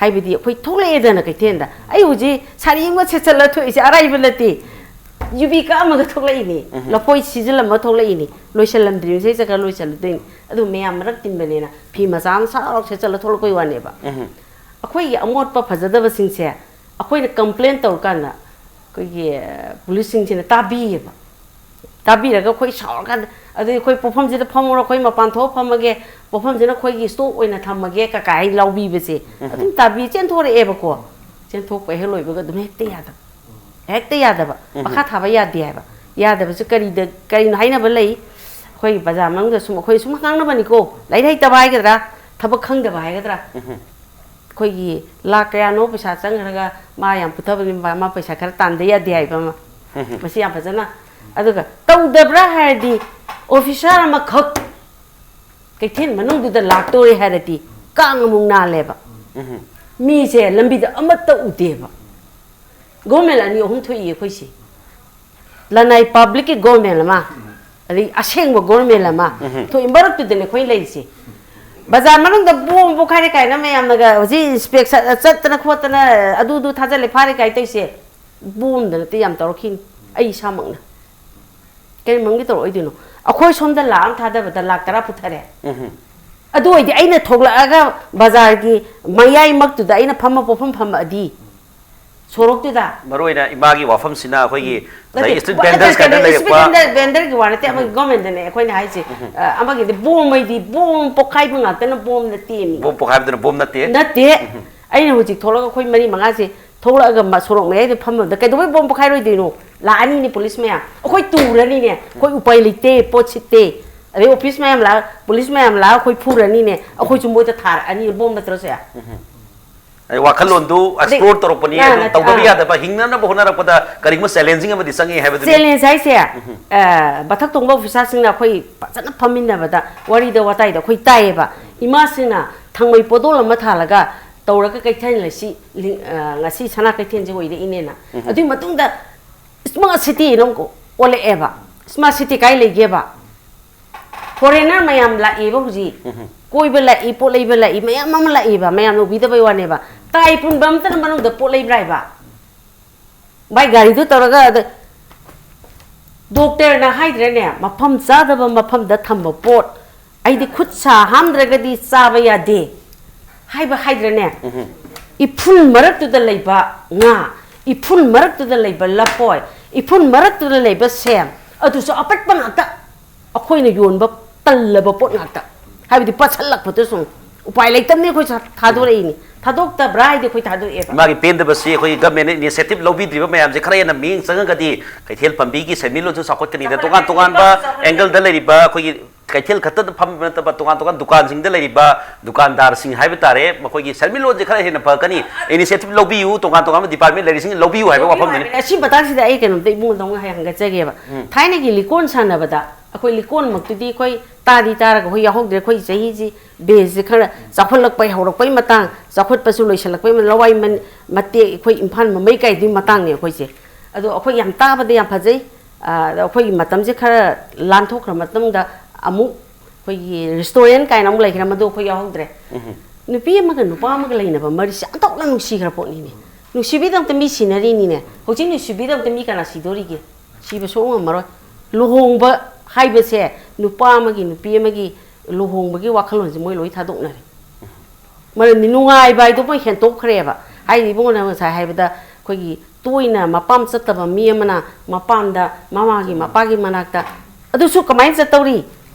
ꯍꯥꯏꯕꯗꯤ ꯑꯩꯈꯣꯏ ꯊꯣꯛꯂꯛꯑꯦꯗꯅ ꯀꯩꯊꯦꯜꯗ꯫ ꯑꯩ ꯍꯧꯖꯤꯛ ꯁꯥꯔꯤ ꯑꯃ ꯁꯦꯠꯆꯜꯂ ꯊꯣꯛꯏꯁꯦ ꯑꯔꯥꯏꯕ ꯅꯠꯇꯦ꯫ ꯌꯨꯕꯤ ꯀꯛꯑꯝꯃꯒ ꯊꯣꯛꯂꯛꯏꯅꯤ, ꯂꯐꯣꯏ ꯁꯤꯖꯤꯜꯂꯝꯃ ꯊꯣꯛꯂꯛꯏꯅꯤ, ꯂꯣꯏꯁꯤꯜꯂꯝꯗ꯭ꯔꯤꯕꯁꯦ ꯆꯠꯈ꯭ꯔ ꯂꯣꯏꯁꯤꯜꯂꯗꯣꯏꯅꯤ꯫ ꯑꯗꯨ ꯃꯌꯥꯝ ꯃꯔꯛ ꯇꯤꯟꯕꯅꯤꯅ ꯐꯤ ꯃꯆꯥ ꯑꯃ ꯁꯥꯔ ꯁꯦꯠꯆꯜꯂ ꯊꯣꯛꯂꯛꯄꯩ ꯋꯥꯅꯦꯕ꯫ ꯎꯝ ꯑꯩꯈꯣꯏꯒꯤ ꯑꯃꯣꯠꯄ ꯐꯖꯗꯕꯁꯤꯡꯁꯦ ꯑꯩꯈꯣꯏꯅ ꯀꯝꯄ꯭ꯂꯦꯟ ꯇꯧꯔꯀꯥꯟꯗ ꯑꯩꯈꯣꯏꯒꯤ ꯄꯨꯂꯤꯁꯁꯤꯡꯁꯤꯅ ꯇꯥꯕꯤꯌꯦꯕ꯫ ꯇꯥꯕꯤꯔꯒ ꯑꯩꯈꯣꯏ ꯁꯥꯎꯔꯀꯥꯟꯗ, ꯑꯗꯨꯗꯤ ꯑꯩꯈꯣꯏ ꯄꯣꯠꯐꯝꯁꯤꯗ ꯐꯝꯃꯨꯔꯣ, ꯑꯩꯈꯣꯏ ꯃꯄꯥꯟ ꯊꯣꯛꯑ ꯐꯝꯃꯒꯦ, ꯄꯣꯠꯐꯝꯁꯤꯅ ꯑꯩꯈꯣꯏꯒꯤ ꯏꯁꯇꯣꯛ ꯑꯣꯏꯅ ꯊꯝꯃꯒꯦ ꯀꯀꯥꯏ ꯂꯥꯎꯕꯤꯕꯁꯦ ꯑꯗꯨꯝ ꯇꯥꯕꯤ ꯆꯦꯟꯊꯣꯔꯛꯑꯦꯕꯀꯣ꯫ ꯆꯦꯟꯊꯣꯛꯄ ꯍꯦꯛ ꯂꯣꯏꯕꯒ ꯑꯗꯨꯝ ꯍꯦꯛꯇ ꯌꯥꯗꯕ꯫ ꯍꯦꯛꯇ ꯌꯥꯗꯕ꯫ ꯃꯈꯥ ꯊꯥꯕ ꯌꯥꯗꯦ ꯍꯥꯏꯕ꯫ ꯌꯥꯗꯕꯁꯨ ꯀꯔꯤꯗ, ꯀꯔꯤꯅꯣ ꯍꯥꯏꯅꯕ ꯂꯩ꯫ ꯑꯩꯈꯣꯏ ꯕꯖꯥꯔ ꯃꯅꯨꯡꯗ ꯁꯨꯝ ꯑꯩꯈꯣꯏ ꯁꯨꯝ ꯉꯥꯡꯅꯕꯅꯤꯀꯣ꯫ ꯂꯥꯏꯔꯤꯛ ꯍꯩꯇꯕ ꯍꯥꯏꯒꯗ꯭ꯔꯥ, ꯊꯕꯛ ꯈꯪꯗꯕ ꯍꯥꯏꯒꯗ꯭ꯔꯥ, ꯑꯩꯈꯣꯏꯒꯤ ꯂꯥꯛ ꯀꯌꯥꯅꯣ ꯄꯩꯁꯥ ꯆꯪꯈ꯭ꯔꯒ ꯃꯥ ꯌꯥꯝ ꯄꯨꯊꯕꯅꯤ, ꯃꯥ, ꯃꯥ ꯄꯩꯁꯥ ꯈꯔ ꯇꯥꯟꯗ ꯌꯥꯗꯦ ꯍꯥꯏꯕ ꯑꯃ꯫ ꯃꯁꯤ ꯌꯥꯝ ꯐꯖꯅ꯫ ꯑꯗꯨꯒ ꯇꯧꯗꯕ꯭ꯔꯥ ꯍꯥꯏꯔꯗꯤ, ꯑꯣꯐꯤꯁꯥꯔ ꯑꯃꯈꯛ ꯀꯩꯊꯦꯜ ꯃꯅꯨꯡꯗꯨꯗ ꯂꯥꯛꯇꯣꯔꯦ ꯍꯥꯏꯔꯗꯤ ꯀꯥꯡ ꯑꯃꯨꯛ ꯅꯥꯜꯂꯦꯕ꯫ ꯃꯤꯁꯦ ꯂꯝꯕꯤꯗ ꯑꯃꯠꯇ ꯎꯗꯦꯕ꯫ ꯒꯣꯔꯃꯦꯟ ꯑꯅꯤ ꯑꯍꯨꯝ ꯊꯣꯛꯏ ꯑꯩꯈꯣꯏꯁꯦ꯫ ꯂꯅꯥꯏ ꯄꯕ꯭ꯂꯤꯛꯀꯤ ꯒꯣꯔꯃꯦꯟ ꯑꯃ, ꯑꯗꯩ ꯑꯁꯦꯡꯕ ꯒꯣꯔꯃꯦꯟ ꯑꯃ ꯊꯣꯛꯏ ꯃꯔꯛꯇꯨꯗꯅꯦ ꯑꯩꯈꯣꯏ ꯂꯩꯔꯤꯁꯦ꯫ ꯕꯖꯥꯔ ꯃꯅꯨꯡꯗ ꯕꯣꯝ ꯄꯣꯈꯥꯏꯔꯦ ꯀꯥꯏꯅ ꯃꯌꯥꯝꯅꯒ ꯍꯧꯖꯤꯛ ꯏꯟꯁꯄꯦꯛꯁꯟ ꯆꯠꯇꯅ ꯈꯣꯠꯇꯅ ꯑꯗꯨꯗꯨ ꯊꯥꯖꯜꯂꯦ ꯐꯥꯔꯦ ꯀꯥꯏ ꯇꯧꯔꯤꯁꯦ, ꯕꯣꯝꯗ ꯅꯠꯇꯦ ꯌꯥꯝ ꯇꯧꯔꯛꯈꯤꯅꯤ꯫ ꯑꯩ ꯏꯁꯥꯃꯛꯅ ꯀꯔꯤ ꯃꯔꯝꯒꯤ ꯇꯧꯔꯛꯑꯣꯏꯗꯣꯏꯅꯣ? ꯑꯩꯈꯣꯏ ꯁꯣꯝꯗ ꯂꯥꯛ ꯑꯃ ꯊꯥꯗꯕꯗ ꯂꯥꯛ ꯇꯔꯥ ꯄꯨꯊꯔꯦ꯫ ꯑꯗꯨ ꯑꯣꯏꯗꯤ ꯑꯩꯅ ꯊꯣꯛꯂꯛꯑꯒ ꯕꯖꯥꯔꯒꯤ ꯃꯌꯥꯏꯃꯛꯇꯨꯗ ꯑꯩꯅ ꯐꯝꯃ ꯄꯣꯠꯐꯝ ꯐꯝꯃꯛꯑꯗꯤ, ꯁꯣꯔꯣꯛꯇꯨꯗ꯫ ꯃꯔꯨ ꯑꯣꯏꯅ ꯏꯃꯥꯒꯤ ꯋꯥꯐꯝꯁꯤꯅ ꯑꯩꯈꯣꯏꯒꯤ ꯉꯁꯥꯏ ꯅꯠꯇꯦ, ꯏꯁꯇ꯭ꯔꯤꯠ ꯄꯣ-, ꯚꯦꯟꯗꯔꯁ ꯀꯥꯏꯅ ꯅꯠꯇꯦ, ꯏꯁꯇ꯭ꯔꯤꯠ ꯂꯩꯔꯛꯄ꯫ ꯚꯦꯟꯗꯔ, ꯚꯦꯟꯗꯔꯒꯤ ꯋꯥ ꯅꯠꯇꯦ, ꯑꯃꯒꯤ ꯒꯣꯔꯃꯦꯟꯗꯅꯦ ꯑꯩꯈꯣꯏꯅ ꯍꯥꯏꯁꯦ꯫ ꯑ, ꯑꯃꯒꯤꯗꯤ ꯕꯣꯝ ꯍꯥꯏꯗꯤ ꯕꯣꯝ ꯄꯣꯈꯥꯏꯕ ꯉꯥꯛꯇꯅ ꯕꯣꯝ ꯅꯠꯇꯦ꯫ ꯕꯣꯝ ꯄꯣꯈꯥꯏꯕꯗꯨꯅ ꯕꯣꯝ ꯅꯠꯇꯦ꯫ ꯅꯠꯇꯦ꯫ ꯑꯩꯅ ꯍꯧꯖꯤꯛ ꯊꯣꯛꯂꯛꯑꯒ ꯑꯩꯈꯣꯏ ꯃꯔꯤ ꯃꯉꯥꯁꯦ ꯊꯣꯛꯂꯛꯑꯒ ꯃ-, ꯁꯣꯔꯣꯛ ꯃꯌꯥꯏꯗ ꯐꯝꯕꯗ ꯀꯩꯗꯧꯕꯩ ꯕꯣꯝ ꯄꯣꯈꯥꯏꯔꯣꯏꯗꯣꯏꯅꯣ? ꯂꯥꯛꯑꯅꯤꯅꯦ ꯄꯨꯂꯤꯁ ꯃꯌꯥꯝ, ꯑꯩꯈꯣꯏ ꯇꯨꯔꯅꯤꯅꯦ, ꯑꯩꯈꯣꯏ ꯎꯄꯥꯏ ꯂꯩꯇꯦ, ꯄꯣꯠ ꯁꯤꯠꯇꯦ꯫ ꯑꯗꯩ ꯑꯣꯐꯤꯁ ꯃꯌꯥꯝ ꯂꯥꯛꯑ, ꯄꯨꯂꯤꯁ ꯃꯌꯥꯝ ꯂꯥꯛꯑ ꯑꯩꯈꯣꯏ ꯐꯨꯔꯅꯤꯅꯦ, ꯑꯩꯈꯣꯏꯁꯨ ꯃꯣꯏꯗ ꯊꯥꯔꯛꯑꯅꯤ, ꯕꯣꯝ ꯅꯠꯇ꯭ꯔꯣ ꯁꯦ? ꯑꯩ ꯋꯥꯈꯜꯂꯣꯟꯗꯨ ꯑꯗꯩ ꯑꯦꯛꯁꯄ꯭ꯂꯣꯔ ꯇꯧꯔꯛꯄꯅꯤ꯫ ꯑꯥ, ꯑꯗꯨ ꯅꯠꯇꯦ, ꯇꯧꯗꯕ ꯑꯥ꯫ ꯌꯥꯗꯕ, ꯍꯤꯡꯅꯅꯕ ꯍꯣꯠꯅꯔꯛꯄꯗ ꯀꯔꯤꯒꯨꯝꯕ ꯆꯦꯂꯦꯟꯖꯤꯡ ꯑꯃꯗꯤ ꯆꯪꯉꯛꯑꯦ ꯍꯥꯏꯕꯗꯨꯅꯤ꯫ ꯆꯦꯂꯦꯟꯖ ꯍꯥꯏꯁꯦ, ꯑ, ꯃꯊꯛ ꯊꯣꯡꯕ ꯑꯣꯐꯤꯁꯥꯔꯁꯤꯡꯅ ꯑꯩꯈꯣꯏ ꯐꯖꯅ ꯐꯝꯃꯤꯟꯅꯕꯗ, ꯋꯥꯔꯤꯗ ꯋꯥꯇꯥꯏꯗ ꯑꯩꯈꯣꯏ ꯇꯥꯏꯌꯦꯕ꯫ ꯏꯃꯥꯁꯤꯡꯅ ꯊꯥꯡꯃꯩ ꯄꯣꯗꯣꯜ ꯑꯃ ꯊꯥꯜꯂꯒ ꯇꯧꯔꯒ ꯀꯩꯊꯦꯜ ꯑꯁꯤ ꯂꯤꯡ-, ꯑ, ꯉꯁꯤ ꯁꯅꯥ ꯀꯩꯊꯦꯜꯁꯤ ꯑꯣꯏꯔꯛꯏꯅꯦꯅ꯫ ꯑꯗꯨꯒꯤ ꯃꯇꯨꯡꯗ ꯏꯁꯃꯥꯔꯠ ꯁꯤꯇꯤ ꯑꯃ ꯑꯣꯜꯂꯛꯑꯦꯕ꯫ ꯏꯁꯃꯥꯔꯠ ꯁꯤꯇꯤ ꯀꯥꯏ ꯂꯩꯒꯦꯕ? ꯐꯣꯔꯦꯟꯅꯔ ꯃꯌꯥꯝ ꯂꯥꯛꯑꯦꯕ ꯍꯧꯖꯤꯛ꯫ ꯀꯣꯏꯕ ꯂꯥꯛꯏ, ꯄꯣꯠ ꯂꯩꯕ ꯂꯥꯛꯏ, ꯃꯌꯥꯝ ꯑꯃ ꯂꯥꯛꯏꯕ, ꯃꯌꯥꯝꯅ ꯎꯕꯤꯗꯕꯩ ꯋꯥꯅꯦꯕ꯫ ꯇꯥꯏ ꯄꯨꯟꯕ ꯑꯃꯇꯅ ꯃꯅꯨꯡꯗ ꯄꯣꯠ ꯂꯩꯕ꯭ꯔꯥ ꯍꯥꯏꯕ? ꯚꯥꯏ, ꯒꯥꯔꯤꯗꯨ ꯇꯧꯔꯒ ꯑꯗ, ꯗꯣꯛꯇꯔꯅ ꯍꯥꯏꯗ꯭ꯔꯅꯦ, ꯃꯐꯝ ꯆꯥꯗꯕ ꯃꯐꯝꯗ ꯊꯝꯕ ꯄꯣꯠ, ꯑꯩꯗꯤ ꯈꯨꯠ ꯁꯥ ꯍꯥꯝꯗ꯭ꯔꯒꯗꯤ ꯆꯥꯕ ꯌꯥꯗꯦ ꯍꯥꯏꯕ ꯍꯥꯏꯗ꯭ꯔꯅꯦ? ꯏꯐꯨꯜ ꯃꯔꯛꯇꯨꯗ ꯂꯩꯕ ꯉꯥ, ꯏꯐꯨꯜ ꯃꯔꯛꯇꯨꯗ ꯂꯩꯕ ꯂꯐꯣꯏ, ꯏꯐꯨꯜ ꯃꯔꯛꯇꯨꯗ ꯂꯩꯕ ꯁꯦꯝ, ꯑꯗꯨꯁꯨ ꯑꯄꯠꯄ ꯉꯥꯛꯇ, ꯑꯩꯈꯣꯏꯅ ꯌꯣꯟꯕ ꯇꯜꯂꯕ ꯄꯣꯠ ꯉꯥꯛꯇ, ꯍꯥꯏꯕꯗꯤ ꯄꯠꯁꯜꯂꯛꯄꯗꯨ ꯁꯨꯝ ꯎꯄꯥꯏ ꯂꯩꯇꯕꯅꯤ ꯑꯩꯈꯣꯏ ꯊꯥꯗꯣꯔꯛꯏꯅꯤ꯫ ꯊꯥꯗꯣꯛꯇꯕ꯭ꯔꯥ ꯍꯥꯏꯗꯤ ꯑꯩꯈꯣꯏ ꯊꯥꯗꯣꯛꯑꯦꯕ꯫ ꯃꯥꯒꯤ ꯄꯦꯟꯗꯕꯁꯤ ꯑꯩꯈꯣꯏꯒꯤ government ꯅ initiative ꯂꯧꯕꯤꯗ꯭ꯔꯤꯕ ꯃꯌꯥꯝꯁꯦ ꯈꯔ ꯍꯦꯟꯅ ꯃꯤꯠꯌꯦꯡ ꯆꯪꯉꯒꯗꯤ ꯀꯩꯊꯦꯜ ꯐꯝꯕꯤꯒꯤ ꯁꯦꯟꯃꯤꯠꯂꯣꯟꯁꯨ ꯆꯥꯎꯈꯠꯀꯅꯤꯗ, ꯆꯥꯎꯈꯠꯀꯅꯤ, ꯇꯣꯉꯥꯟ ꯇꯣꯉꯥꯟꯕ ꯂꯩꯕꯥꯛꯁꯨ ꯆꯥꯎꯈꯠꯀꯅꯤ꯫ Angle ꯗ ꯂꯩꯔꯤꯕ ꯑꯩꯈꯣꯏꯒꯤ ꯀꯩꯊꯦꯜ ꯈꯛꯇꯗ ꯐꯝꯕ ꯅꯠꯇꯕ ꯇꯣꯉꯥꯟ ꯇꯣꯉꯥꯟ ꯗꯨꯀꯥꯟꯁꯤꯡꯗ ꯂꯩꯔꯤꯕ ꯗꯨꯀꯥꯟꯗꯥꯔꯁꯤꯡ ꯍꯥꯏꯕ ꯇꯥꯔꯦ, ꯃꯈꯣꯏꯒꯤ ꯁꯦꯟꯃꯤꯠꯂꯣꯟꯁꯦ ꯈꯔ ꯍꯦꯟꯅ ꯐꯒꯠꯀꯅꯤ, initiative ꯂꯧꯕꯤꯌꯨ, ꯇꯣꯉꯥꯟ ꯇꯣꯉꯥꯟꯕ department ꯂꯩꯔꯤꯁꯤꯡ ꯂꯧꯕꯤꯌꯨ ꯍꯥꯏꯕ ꯂꯧꯕꯤꯌꯨ ꯋꯥꯐꯝꯗꯨꯅꯤ꯫ ꯍꯥꯏꯕꯅꯦ꯫ ꯑꯁꯤ ꯃꯇꯥꯡꯁꯤꯗ ꯑꯩ ꯀꯩꯅꯣꯝꯇ ꯏꯕꯨꯡꯉꯣꯗ ꯑꯃꯨꯛ ꯍꯥꯏ ꯍꯪꯒꯠꯆꯒꯦꯕ꯫ ꯎꯝ꯫ ꯊꯥꯏꯅꯒꯤ ꯂꯤꯀꯣꯟ ꯁꯥꯟꯅꯕꯗ ꯑꯩꯈꯣꯏ ꯂꯤꯀꯣꯟꯃꯛꯇꯨꯗꯤ ꯑꯩꯈꯣꯏ ꯇꯥꯗꯤ ꯇꯥꯔꯒ ꯑꯩꯈꯣꯏ ꯌꯥꯎꯍꯧꯗ꯭ꯔꯦ꯫ ꯑꯩꯈꯣꯏ ꯆꯍꯤꯁꯤ base ꯁꯦ ꯈꯔ ꯆꯥꯎꯈꯠꯂꯛꯄꯩ ꯍꯧꯔꯛꯄꯩ ꯃꯇꯥꯡ, ꯆꯥꯎꯈꯠꯄꯁꯨ ꯂꯣꯏꯁꯤꯜꯂꯛꯄꯩ ꯃ-, ꯂꯋꯥꯏ ꯃꯟ-, ꯃꯇꯦꯛ ꯑꯩꯈꯣꯏ ꯏꯝꯐꯥꯜ ꯃꯃꯩ ꯀꯥꯏꯗꯨꯒꯤ ꯃꯇꯥꯡꯅꯦ ꯑꯩꯈꯣꯏꯁꯦ꯫ ꯑꯗꯣ ꯑꯩꯈꯣꯏ ꯌꯥꯝ ꯇꯥꯕꯗ ꯌꯥꯝ ꯐꯖꯩ꯫ ꯑ, ꯑꯗꯣ ꯑꯩꯈꯣꯏꯒꯤ ꯃꯇꯝꯁꯦ ꯈꯔ ꯂꯥꯟꯊꯣꯛꯈ꯭ꯔ ꯃꯇꯨꯡꯗ ꯑꯃꯨꯛ ꯑꯩꯈꯣꯏꯒꯤ restaurant ꯀꯥꯏꯅ ꯑꯃꯨꯛ ꯂꯩꯈ꯭ꯔꯦ, ꯃꯗꯨ ꯑꯩꯈꯣꯏ ꯌꯥꯎꯍꯧꯗ꯭ꯔꯦ꯫ ꯎꯝ꯫ ꯅꯨꯄꯤ ꯑꯃꯒ ꯅꯨꯄꯥ ꯑꯃꯒ ꯂꯩꯅꯕ ꯃꯔꯤꯁꯦ ꯑꯟꯊꯣꯛꯅ ꯅꯨꯡꯁꯤꯈ꯭ꯔ ꯄꯣꯠꯅꯤꯅꯦ꯫ ꯅꯨꯡꯁꯤꯕꯤꯗꯃꯛꯇ ꯃꯤ ꯁꯤꯅꯔꯤꯅꯤꯅꯦ꯫ ꯍꯧꯖꯤꯛ ꯅꯨꯡꯁꯤꯕꯤꯗꯃꯛꯇ ꯃꯤ ꯀꯅꯥ ꯁꯤꯗꯣꯔꯤꯒꯦ? ꯁꯤꯕ ꯁꯨꯡꯉꯝ ꯉꯝꯃꯔꯣꯏ꯫ ꯂꯨꯍꯣꯡꯕ ꯍꯥꯏꯕꯁꯦ ꯅꯨꯄꯥ ꯑꯃꯒꯤ ꯅꯨꯄꯤ ꯑꯃꯒꯤ ꯂꯨꯍꯣꯡꯕꯒꯤ ꯋꯥꯈꯜꯂꯣꯟꯁꯦ ꯃꯣꯏ ꯂꯣꯏ ꯊꯥꯗꯣꯛꯅꯔꯦ꯫ ꯃꯔꯝꯗꯤ ꯅꯨꯡꯉꯥꯏꯕ ꯍꯥꯏꯗꯣ ꯃꯣꯏ ꯍꯦꯟꯇꯣꯛꯈ꯭ꯔꯦꯕ꯫ ꯍꯥꯏꯗꯤ ꯏꯕꯨꯡꯉꯣ ꯅꯪ ꯉꯁꯥꯏ ꯍꯥꯏꯕꯗ ꯑꯩꯈꯣꯏꯒꯤ ꯇꯣꯏꯅ ꯃꯄꯥꯝ ꯆꯠꯇꯕ ꯃꯤ ꯑꯃꯅ ꯃꯄꯥꯝꯗ ꯃꯃꯥꯒꯤ ꯃꯄꯥꯒꯤ ꯃꯅꯥꯛꯇ, ꯑꯗꯨꯁꯨ ꯀꯃꯥꯏꯅ ꯆꯠꯇꯧꯔꯤ?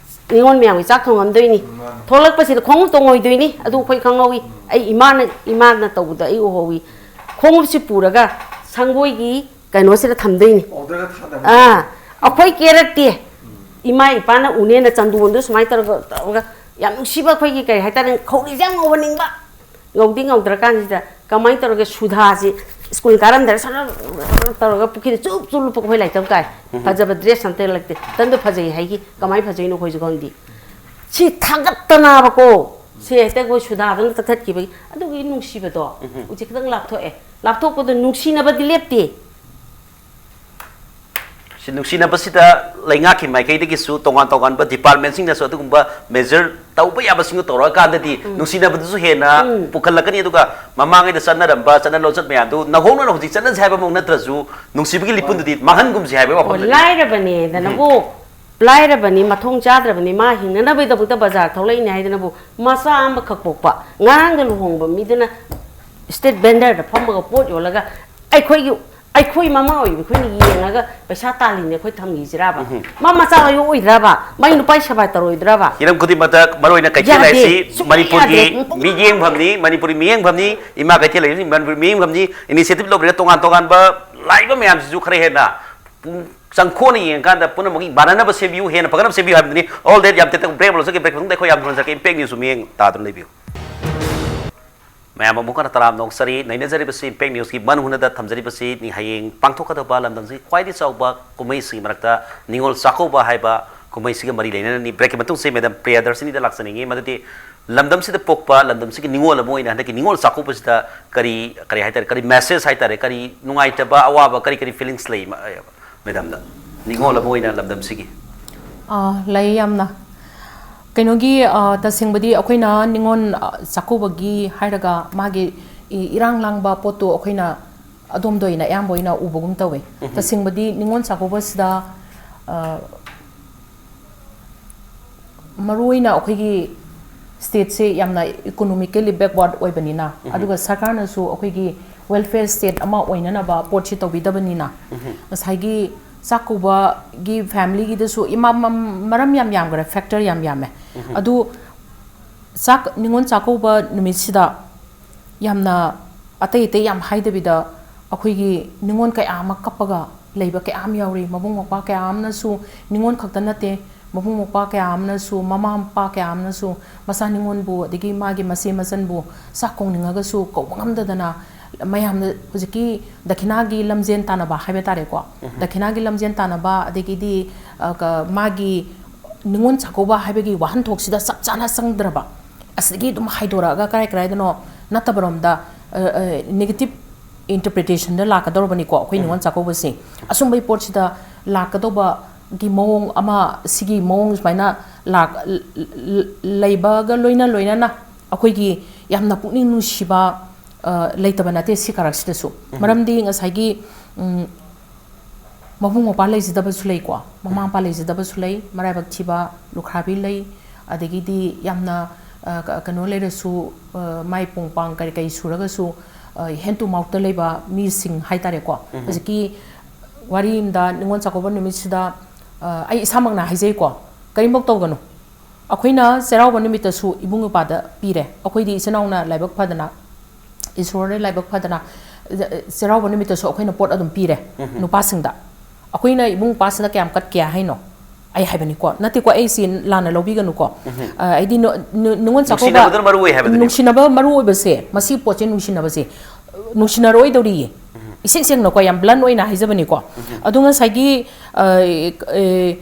ꯅꯤꯉꯣꯜ ꯃꯌꯥꯝꯒꯤ ꯆꯥꯛ ꯊꯣꯡꯉꯝꯗꯣꯏꯅꯤ꯫ ꯃꯥꯅꯤ꯫ ꯊꯣꯛꯂꯛꯄꯁꯤꯗ ꯈꯣꯡꯎꯞ ꯇꯣꯡꯉꯣꯏꯗꯣꯏꯅꯤ꯫ ꯑꯗꯨ ꯑꯩꯈꯣꯏ ꯈꯪꯍꯧꯋꯤ꯫ ꯑꯩ ꯏꯃꯥꯅ, ꯏꯃꯥꯅ ꯇꯧꯕꯗ ꯑꯩ ꯎꯍꯧꯋꯤ꯫ ꯈꯣꯡꯎꯞꯁꯤ ꯄꯨꯔꯒ ꯁꯪꯒꯣꯏꯒꯤ ꯀꯩꯅꯣꯁꯤꯗ ꯊꯝꯗꯣꯏꯅꯤ꯫ ꯑꯣꯔꯗꯔꯗ ꯊꯥꯗꯕ꯫ ꯑꯥ, ꯑꯩꯈꯣꯏ ꯀꯦꯔꯛꯇꯦ꯫ ꯎꯝ꯫ ꯏꯃꯥ ꯏꯄꯥꯅ ꯎꯅꯦꯅ ꯆꯟꯗꯣꯟꯗꯣ ꯁꯨꯃꯥꯏꯅ ꯇꯧꯔꯒ, ꯇꯧꯔꯒ ꯌꯥꯝ ꯅꯨꯡꯁꯤꯕ ꯑꯩꯈꯣꯏꯒꯤ ꯀꯩ ꯍꯥꯏꯇꯥꯔꯦ, ꯈꯧꯔꯤꯁꯦ ꯌꯥꯝ ꯉꯧꯍꯟꯅꯤꯡꯕ꯫ ꯉꯧꯗꯤ ꯉꯧꯗ꯭ꯔꯀꯥꯟꯁꯤꯗ ꯀꯃꯥꯏꯅ ꯇꯧꯔꯒ ꯁꯨꯗꯥꯁꯤ ꯁ꯭ꯀꯨꯜ ꯀꯥꯔꯝꯗꯥꯏꯗ ꯁꯔ ꯇꯧꯔꯒ ꯄꯨꯈ꯭ꯔꯤꯗ ꯆꯨꯞ ꯆꯨꯞ ꯂꯨꯞꯄꯒ ꯑꯩꯈꯣꯏ ꯂꯥꯏꯔꯤꯛ ꯇꯝ ꯀꯥꯏ꯫ ꯎꯝ꯫ ꯐꯖꯕ dress ꯑꯝꯇ ꯂꯩꯇꯦ꯫ ꯇꯟꯗꯨ ꯐꯖꯩ ꯍꯥꯏꯒꯤ꯫ ꯀꯃꯥꯏꯅ ꯐꯖꯩꯅꯣ ꯑꯩꯈꯣꯏꯁꯨ ꯈꯪꯗꯦ꯫ ꯁꯤ ꯊꯥꯡꯒꯠꯇꯅꯕꯀꯣ, ꯁꯤ ꯍꯦꯛꯇ ꯑꯩꯈꯣꯏ ꯁꯨꯗꯥꯗꯅ ꯀꯛꯊꯠꯈꯤꯕꯒꯤ ꯑꯗꯨꯒꯤ ꯅꯨꯡꯁꯤꯕꯗꯣ ꯎꯝ꯫ ꯍꯧꯖꯤꯛ ꯈꯤꯇꯪ ꯂꯥꯞꯊꯣꯛꯑꯦ꯫ ꯂꯥꯞꯊꯣꯛꯄꯗꯣ ꯅꯨꯡꯁꯤꯅꯕꯗꯤ ꯂꯦꯞꯇꯦ꯫ ꯁꯤ ꯅꯨꯡꯁꯤꯅꯕꯁꯤꯗ ꯂꯩꯉꯥꯛꯀꯤ ꯃꯥꯏꯀꯩꯗꯒꯤꯁꯨ ꯇꯣꯉꯥꯟ ꯇꯣꯉꯥꯟꯕ department ꯁꯤꯡꯅꯁꯨ ꯑꯗꯨꯒꯨꯝꯕ measure ꯇꯧꯕ ꯌꯥꯕꯁꯤꯡꯗꯣ ꯇꯧꯔꯛꯑꯀꯥꯟꯗꯗꯤ ꯎꯝ꯫ ꯅꯨꯡꯁꯤꯅꯕꯗꯨꯁꯨ ꯍꯦꯟꯅ ꯎꯝ꯫ ꯄꯨꯈꯠꯂꯛꯀꯅꯤ꯫ ꯑꯗꯨꯒ ꯃꯃꯥꯡꯉꯩꯗ ꯆꯠꯅꯔꯝꯕ ꯆꯠꯅ ꯂꯣꯟꯆꯠ ꯃꯌꯥꯝꯗꯨ ꯅꯧꯍꯧꯅꯅ ꯍꯧꯖꯤꯛ ꯆꯠꯅꯁꯦ ꯍꯥꯏꯕꯃꯛ ꯅꯠꯇ꯭ꯔꯁꯨ ꯅꯨꯡꯁꯤꯕꯒꯤ ꯂꯤꯄꯨꯟꯗꯨꯗꯤ ꯃꯥꯡꯍꯟꯒꯨꯝꯁꯦ ꯍꯥꯏꯕꯒꯤ ꯑꯣ, ꯋꯥꯐꯝꯗꯨꯅꯤ꯫ ꯂꯥꯏꯔꯕꯅꯦꯗꯅꯕꯨ, ꯎꯝ꯫ ꯂꯥꯏꯔꯕꯅꯤ, ꯃꯊꯣꯡ ꯆꯥꯗ꯭ꯔꯕꯅꯤ, ꯃꯥ ꯍꯤꯡꯅꯅꯕꯒꯤꯗꯃꯛꯇ ꯕꯖꯥꯔ ꯊꯣꯛꯂꯛꯏꯅꯦ ꯍꯥꯏꯗꯅꯕꯨ ꯃꯆꯥ ꯑꯃꯈꯛ ꯄꯣꯛꯄ, ꯉꯔꯥꯡꯗ ꯂꯨꯍꯣꯡꯕ ꯃꯤꯗꯨꯅ street vendor ꯗ ꯐꯝꯃꯒ ꯄꯣꯠ ꯌꯣꯜꯂꯒ ꯑꯩꯈꯣꯏꯒꯤ ꯑꯩꯈꯣꯏ ꯃꯃꯥ ꯑꯣꯏꯕ ꯑꯩꯈꯣꯏꯅ ꯌꯦꯡꯉꯒ ꯄꯩꯁꯥ ꯇꯥꯜꯂꯤꯅꯦ ꯑꯩꯈꯣꯏ ꯊꯝꯈꯤꯁꯤꯔꯕ? ꯃꯥ ꯃꯆꯥ ꯌꯣꯛꯑꯣꯏꯗ꯭ꯔꯕ? ꯃꯥꯏ ꯅꯨꯄꯥ ꯁꯦꯕꯥ ꯇꯧꯔꯣꯏꯗ꯭ꯔꯕ? ꯍꯤꯔꯝ ꯈꯨꯗꯤꯡꯃꯛꯇ ꯃꯔꯨ ꯑꯣꯏꯅ ꯀꯩꯊꯦꯜ ꯌꯥꯗꯦ꯫ ꯍꯥꯏꯁꯤ ꯁꯨꯡꯌꯥ ꯃꯅꯤꯄꯨꯔꯒꯤ ꯌꯥꯗꯦ꯫ ꯃꯤꯠꯌꯦꯡꯐꯝꯅꯤ, ꯃꯅꯤꯄꯨꯔꯒꯤ ꯃꯤꯠꯌꯦꯡꯐꯝꯅꯤ, ꯏꯃꯥ ꯀꯩꯊꯦꯜ ꯍꯥꯏꯁꯤ ꯃꯅꯤꯄꯨꯔꯒꯤ ꯃꯤꯠꯌꯦꯡꯐꯝꯅꯤ, initiative ꯂꯧꯕꯤꯔꯒ ꯇꯣꯉꯥꯟ ꯇꯣꯉꯥꯟꯕ ꯂꯥꯛꯏꯕ ꯃꯌꯥꯝꯁꯤꯁꯨ ꯈꯔ ꯍꯦꯟꯅ ꯆꯪꯈꯣꯟꯅ ꯌꯦꯡꯉꯀꯥꯟꯗ ꯄꯨꯝꯅꯃꯛꯀꯤ ꯃꯥꯟꯅꯅꯕ ꯁꯦꯝꯕꯤꯌꯨ, ꯍꯦꯟꯅ ꯐꯒꯠꯅꯕ ꯁꯦꯝꯕꯤꯌꯨ ꯍꯥꯏꯕꯗꯨꯅꯤ꯫ All that ꯌꯥꯝ ꯇꯦꯟꯇꯛ break ꯑꯃ ꯂꯧꯖꯒꯦ, break ꯃꯇꯨꯡꯗ ꯑꯩꯈꯣꯏ ꯌꯥꯝ ꯊꯨꯅ ꯍꯟꯖꯔꯛꯀꯦ꯫ Impact News ꯃꯤꯠꯌꯦꯡ ꯇꯥꯗꯨꯅ ꯂꯩꯕꯤꯌꯨ꯫ ꯃꯌꯥꯝ ꯑꯃꯨꯛ ꯍꯟꯅ ꯇꯔꯥꯝꯅ ꯑꯣꯛꯆꯔꯤ꯫ ꯅꯩꯅꯖꯔꯤꯕꯁꯤ Impact News ꯀꯤ ꯃꯟ ꯍꯨꯅꯗ ꯊꯝꯖꯔꯤꯕꯁꯤ ꯅꯤ-, ꯍꯌꯦꯡ ꯄꯥꯡꯊꯣꯛꯀꯗꯧꯕ ꯂꯝꯗꯝꯁꯤꯒꯤ ꯈ꯭ꯋꯥꯏꯗꯒꯤ ꯆꯥꯎꯕ ꯀꯨꯝꯍꯩꯁꯤꯡꯒꯤ ꯃꯔꯛꯇ ꯅꯤꯉꯣꯜ ꯆꯥꯛꯀꯧꯕ ꯍꯥꯏꯕ ꯀꯨꯝꯍꯩꯁꯤꯒ ꯃꯔꯤ ꯂꯩꯅꯅꯅꯤ꯫ Break ꯀꯤ ꯃꯇꯨꯡꯁꯤ Madam ꯄ꯭ꯔꯤꯌꯥꯗꯔꯁꯤꯅꯤꯗ ꯂꯥꯛꯆꯅꯤꯡꯉꯤ, ꯃꯗꯨꯗꯤ ꯂꯝꯗꯝꯁꯤꯗ ꯄꯣꯛꯄ ꯂꯝꯗꯝꯁꯤꯒꯤ ꯅꯤꯉꯣꯜ ꯑꯃ ꯑꯣꯏꯅ ꯍꯟꯗꯛꯀꯤ ꯅꯤꯉꯣꯜ ꯆꯥꯛꯀꯧꯕꯁꯤꯗ ꯀꯔꯤ, ꯀꯔꯤ ꯍꯥꯏꯇꯥꯔꯦ, ꯀꯔꯤ message ꯍꯥꯏꯇꯥꯔꯦ, ꯀꯔꯤ ꯅꯨꯡꯉꯥꯏꯇꯕ, ꯑꯋꯥꯕ, ꯀꯔꯤ ꯀꯔꯤ feelings ꯂꯩ, ꯃ-, Madam ꯗ? ꯅꯤꯉꯣꯜ ꯑꯃ ꯑꯣꯏꯅ ꯂꯝꯗꯝꯁꯤꯒꯤ꯫ ꯑꯥ, ꯂꯩ ꯌꯥꯝꯅ꯫ ꯀꯩꯅꯣꯒꯤ, ꯑꯥ, ꯇꯁꯦꯡꯕꯗꯤ ꯑꯩꯈꯣꯏꯅ ꯅꯤꯉꯣꯜ, ꯑꯥ, ꯆꯥꯛꯀꯧꯕꯒꯤ ꯍꯥꯏꯔꯒ ꯃꯥꯒꯤ ꯏ-, ꯏꯔꯥꯡ ꯂꯥꯡꯕ ꯄꯣꯠꯇꯣ ꯑꯩꯈꯣꯏꯅ ꯑꯗꯣꯝꯗ ꯑꯣꯏꯅ ꯑꯌꯥꯝꯕ ꯑꯣꯏꯅ ꯎꯕꯒꯨꯝ ꯇꯧꯋꯦ꯫ ꯇꯁꯦꯡꯕꯗꯤ ꯅꯤꯉꯣꯜ ꯆꯥꯛꯀꯧꯕꯁꯤꯗ, ꯑꯥ, ꯃꯔꯨꯑꯣꯏꯅ ꯑꯩꯈꯣꯏꯒꯤ state ꯁꯦ ꯌꯥꯝꯅ economically backward ꯑꯣꯏꯕꯅꯤꯅ, ꯑꯗꯨꯒ ꯁꯔꯀꯥꯔꯅꯁꯨ ꯑꯩꯈꯣꯏꯒꯤ welfare state ꯑꯃ ꯑꯣꯏꯅꯅꯕ ꯄꯣꯠꯁꯤ ꯇꯧꯕꯤꯗꯕꯅꯤꯅ, ꯉꯁꯥꯏꯒꯤ ꯆꯥꯛꯀꯧꯕꯒꯤ family ꯒꯤꯗꯁꯨ ꯏꯃꯥ-, ꯃ-, ꯃꯔꯝ ꯌꯥꯝ ꯌꯥꯝꯈ꯭ꯔꯦ, factor ꯌꯥꯝ ꯌꯥꯝꯃꯦ꯫ ꯑꯗꯨ ꯆꯥꯛ-, ꯅꯤꯉꯣꯜ ꯆꯥꯛꯀꯧꯕ ꯅꯨꯃꯤꯠꯁꯤꯗ ꯌꯥꯝꯅ ꯑꯇꯩ ꯑꯇꯩ ꯌꯥꯝ ꯍꯥꯏꯗꯕꯤꯗ, ꯑꯩꯈꯣꯏꯒꯤ ꯅꯤꯉꯣꯜ ꯀꯌꯥ ꯑꯃ ꯀꯞꯄꯒ ꯂꯩꯕ ꯀꯌꯥ ꯑꯃ ꯌꯥꯎꯔꯤ꯫ ꯃꯕꯨꯡ ꯃꯧꯄ꯭ꯋꯥ ꯀꯌꯥ ꯑꯃꯅꯁꯨ, ꯅꯤꯉꯣꯜ ꯈꯛꯇ ꯅꯠꯇꯦ, ꯃꯕꯨꯡ ꯃꯧꯄ꯭ꯋꯥ ꯀꯌꯥ ꯑꯃꯅꯁꯨ, ꯃꯃꯥ ꯃꯄꯥ ꯀꯌꯥ ꯑꯃꯅꯁꯨ ꯃꯆꯥ ꯅꯤꯉꯣꯜꯕꯨ, ꯑꯗꯒꯤ ꯃꯥꯒꯤ ꯃꯆꯦ ꯃꯆꯟꯕꯨ ꯆꯥꯛ ꯀꯧꯅꯤꯡꯉꯒꯁꯨ ꯀꯧꯕ ꯉꯝꯗꯗꯅ, ꯃꯌꯥꯝꯅ ꯍꯧꯖꯤꯛꯀꯤ ꯗꯈꯤꯅꯥꯒꯤ ꯂꯝꯖꯦꯟ ꯇꯥꯟꯅꯕ ꯍꯥꯏꯕ ꯇꯥꯔꯦꯀꯣ, ꯗꯈꯤꯅꯥꯒꯤ ꯂꯝꯖꯦꯟ ꯇꯥꯟꯅꯕ, ꯑꯗꯒꯤꯗꯤ, ꯑ, ꯀ-, ꯃꯥꯒꯤ ꯅꯤꯉꯣꯜ ꯆꯥꯛꯀꯧꯕ ꯍꯥꯏꯕꯒꯤ ꯋꯥꯍꯟꯊꯣꯛꯁꯤꯗ ꯆꯞ ꯆꯥꯅ ꯆꯪꯗ꯭ꯔꯕ, ꯑꯁꯤꯗꯒꯤ ꯑꯗꯨꯝ ꯍꯥꯏꯗꯣꯔꯛꯑꯒ ꯀꯔꯥꯏ ꯀꯔꯥꯏꯗꯅꯣ ꯅꯠꯇꯕꯔꯣꯝꯗ, ꯑ, ꯑ, negative interpretation ꯗ ꯂꯥꯛꯀꯗꯧꯔꯕꯅꯤꯀꯣ ꯑꯩꯈꯣꯏ ꯅꯤꯉꯣꯜ ꯆꯥꯛꯀꯧꯕꯁꯦ꯫ ꯑꯁꯨꯝꯕꯩ ꯄꯣꯠꯁꯤꯗ ꯂꯥꯛꯀꯗꯧꯕꯒꯤ ꯃꯑꯣꯡ ꯑꯃ, ꯁꯤꯒꯤ ꯃꯑꯣꯡ ꯁꯨꯃꯥꯏꯅ ꯂꯥꯛ-, ꯂ-, ꯂ-, ꯂꯩꯕꯒ ꯂꯣꯏꯅ ꯂꯣꯏꯅꯅ ꯑꯩꯈꯣꯏꯒꯤ ꯌꯥꯝꯅ ꯄꯨꯛꯅꯤꯡ ꯅꯨꯡꯁꯤꯕ, ꯑ, ꯂꯩꯇꯕ ꯅꯠꯇꯦ ꯁꯤ ꯀꯥꯔꯛꯁꯤꯗꯁꯨ꯫ ꯃꯔꯝꯗꯤ ꯉꯁꯥꯏꯒꯤ, ꯎꯝ, ꯃꯕꯨꯡ ꯃꯧꯄ꯭ꯋꯥ ꯂꯩꯖꯗꯕꯁꯨ ꯂꯩꯀꯣ, ꯃꯃꯥ ꯃꯄꯥ ꯂꯩꯖꯗꯕꯁꯨ ꯂꯩ, ꯃꯔꯥꯏꯕꯛ ꯊꯤꯕ ꯂꯨꯈ꯭ꯔꯥꯕꯤ ꯂꯩ, ꯑꯗꯒꯤꯗꯤ ꯌꯥꯝꯅ, ꯑ, ꯀ-, ꯀꯩꯅꯣ ꯂꯩꯔꯁꯨ, ꯑ, ꯃꯥꯏ ꯄꯨꯡ ꯄꯥꯡ ꯀꯔꯤ ꯀꯔꯤ ꯁꯨꯔꯒꯁꯨ, ꯍꯦꯟ ꯇꯨ ꯃꯥꯎꯠꯇ ꯂꯩꯕ ꯃꯤꯁꯤꯡ ꯍꯥꯏꯇꯥꯔꯦꯀꯣ, ꯍꯧꯖꯤꯛꯀꯤ ꯋꯥꯔꯤ ꯑꯃꯗ ꯅꯤꯉꯣꯜ ꯆꯥꯛꯀꯧꯕ ꯅꯨꯃꯤꯠꯁꯤꯗ, ꯑ, ꯑꯩ ꯏꯁꯥꯃꯛꯅ ꯍꯥꯏꯖꯩꯀꯣ, ꯀꯔꯤꯝꯐꯧ ꯇꯧꯒꯅꯨ꯫ ꯑꯩꯈꯣꯏꯅ ꯆꯩꯔꯥꯎꯕ ꯅꯨꯃꯤꯠꯇꯁꯨ ꯏꯕꯨꯡ ꯏꯄ꯭ꯋꯥꯗ ꯄꯤꯔꯦ꯫ ꯑꯩꯈꯣꯏꯗꯤ ꯏꯆꯤꯟ ꯏꯅꯥꯎꯅ ꯂꯥꯏꯕꯛ ꯐꯗꯅ, ꯏꯁꯣꯔꯅ ꯂꯥꯏꯕꯛ ꯐꯗꯅ, ꯆꯩꯔꯥꯎꯕ ꯅꯨꯃꯤꯠꯇꯁꯨ ꯑꯩꯈꯣꯏꯅ ꯄꯣꯠ ꯑꯗꯨꯝ ꯄꯤꯔꯦ ꯅꯨꯄꯥꯁꯤꯡꯗ꯫ ꯑꯩꯈꯣꯏꯅ ꯏꯕꯨꯡ ꯏꯄ꯭ꯋꯥꯁꯤꯗ ꯀꯌꯥꯝ ꯀꯠꯀꯦ ꯍꯥꯏꯅꯣ? ꯑꯩ ꯍꯥꯏꯕꯅꯤꯀꯣ, ꯅꯠꯇꯦꯀꯣ, ꯑꯩ ꯁꯤ ꯂꯥꯟꯅ ꯂꯧꯕꯤꯒꯅꯨꯀꯣ꯫ ꯑ, ꯍꯥꯏꯗꯤ ꯅꯨ-, ꯅꯨ-, ꯅꯤꯉꯣꯜ ꯆꯥꯛꯀꯧꯕ, ꯅꯨꯡꯁꯤꯅꯕꯗꯨꯅ ꯃꯔꯨ ꯑꯣꯏ ꯍꯥꯏꯕꯗꯨꯅꯤ꯫ ꯅꯨꯡꯁꯤꯅꯕ ꯃꯔꯨ ꯑꯣꯏꯕꯁꯦ, ꯃꯁꯤ ꯄꯣꯠꯁꯦ, ꯅꯨꯡꯁꯤꯅꯕꯁꯦ, ꯅꯨꯡꯁꯤꯅꯔꯣꯏꯗꯧꯔꯤꯌꯦ꯫ ꯏꯁꯦꯡ ꯁꯦꯡꯅꯀꯣ, ꯌꯥꯝ blunt ꯑꯣꯏꯅ ꯍꯥꯏꯖꯕꯅꯤꯀꯣ꯫ ꯑꯗꯣ ꯉꯁꯥꯏꯒꯤ, ꯑ, ꯑ,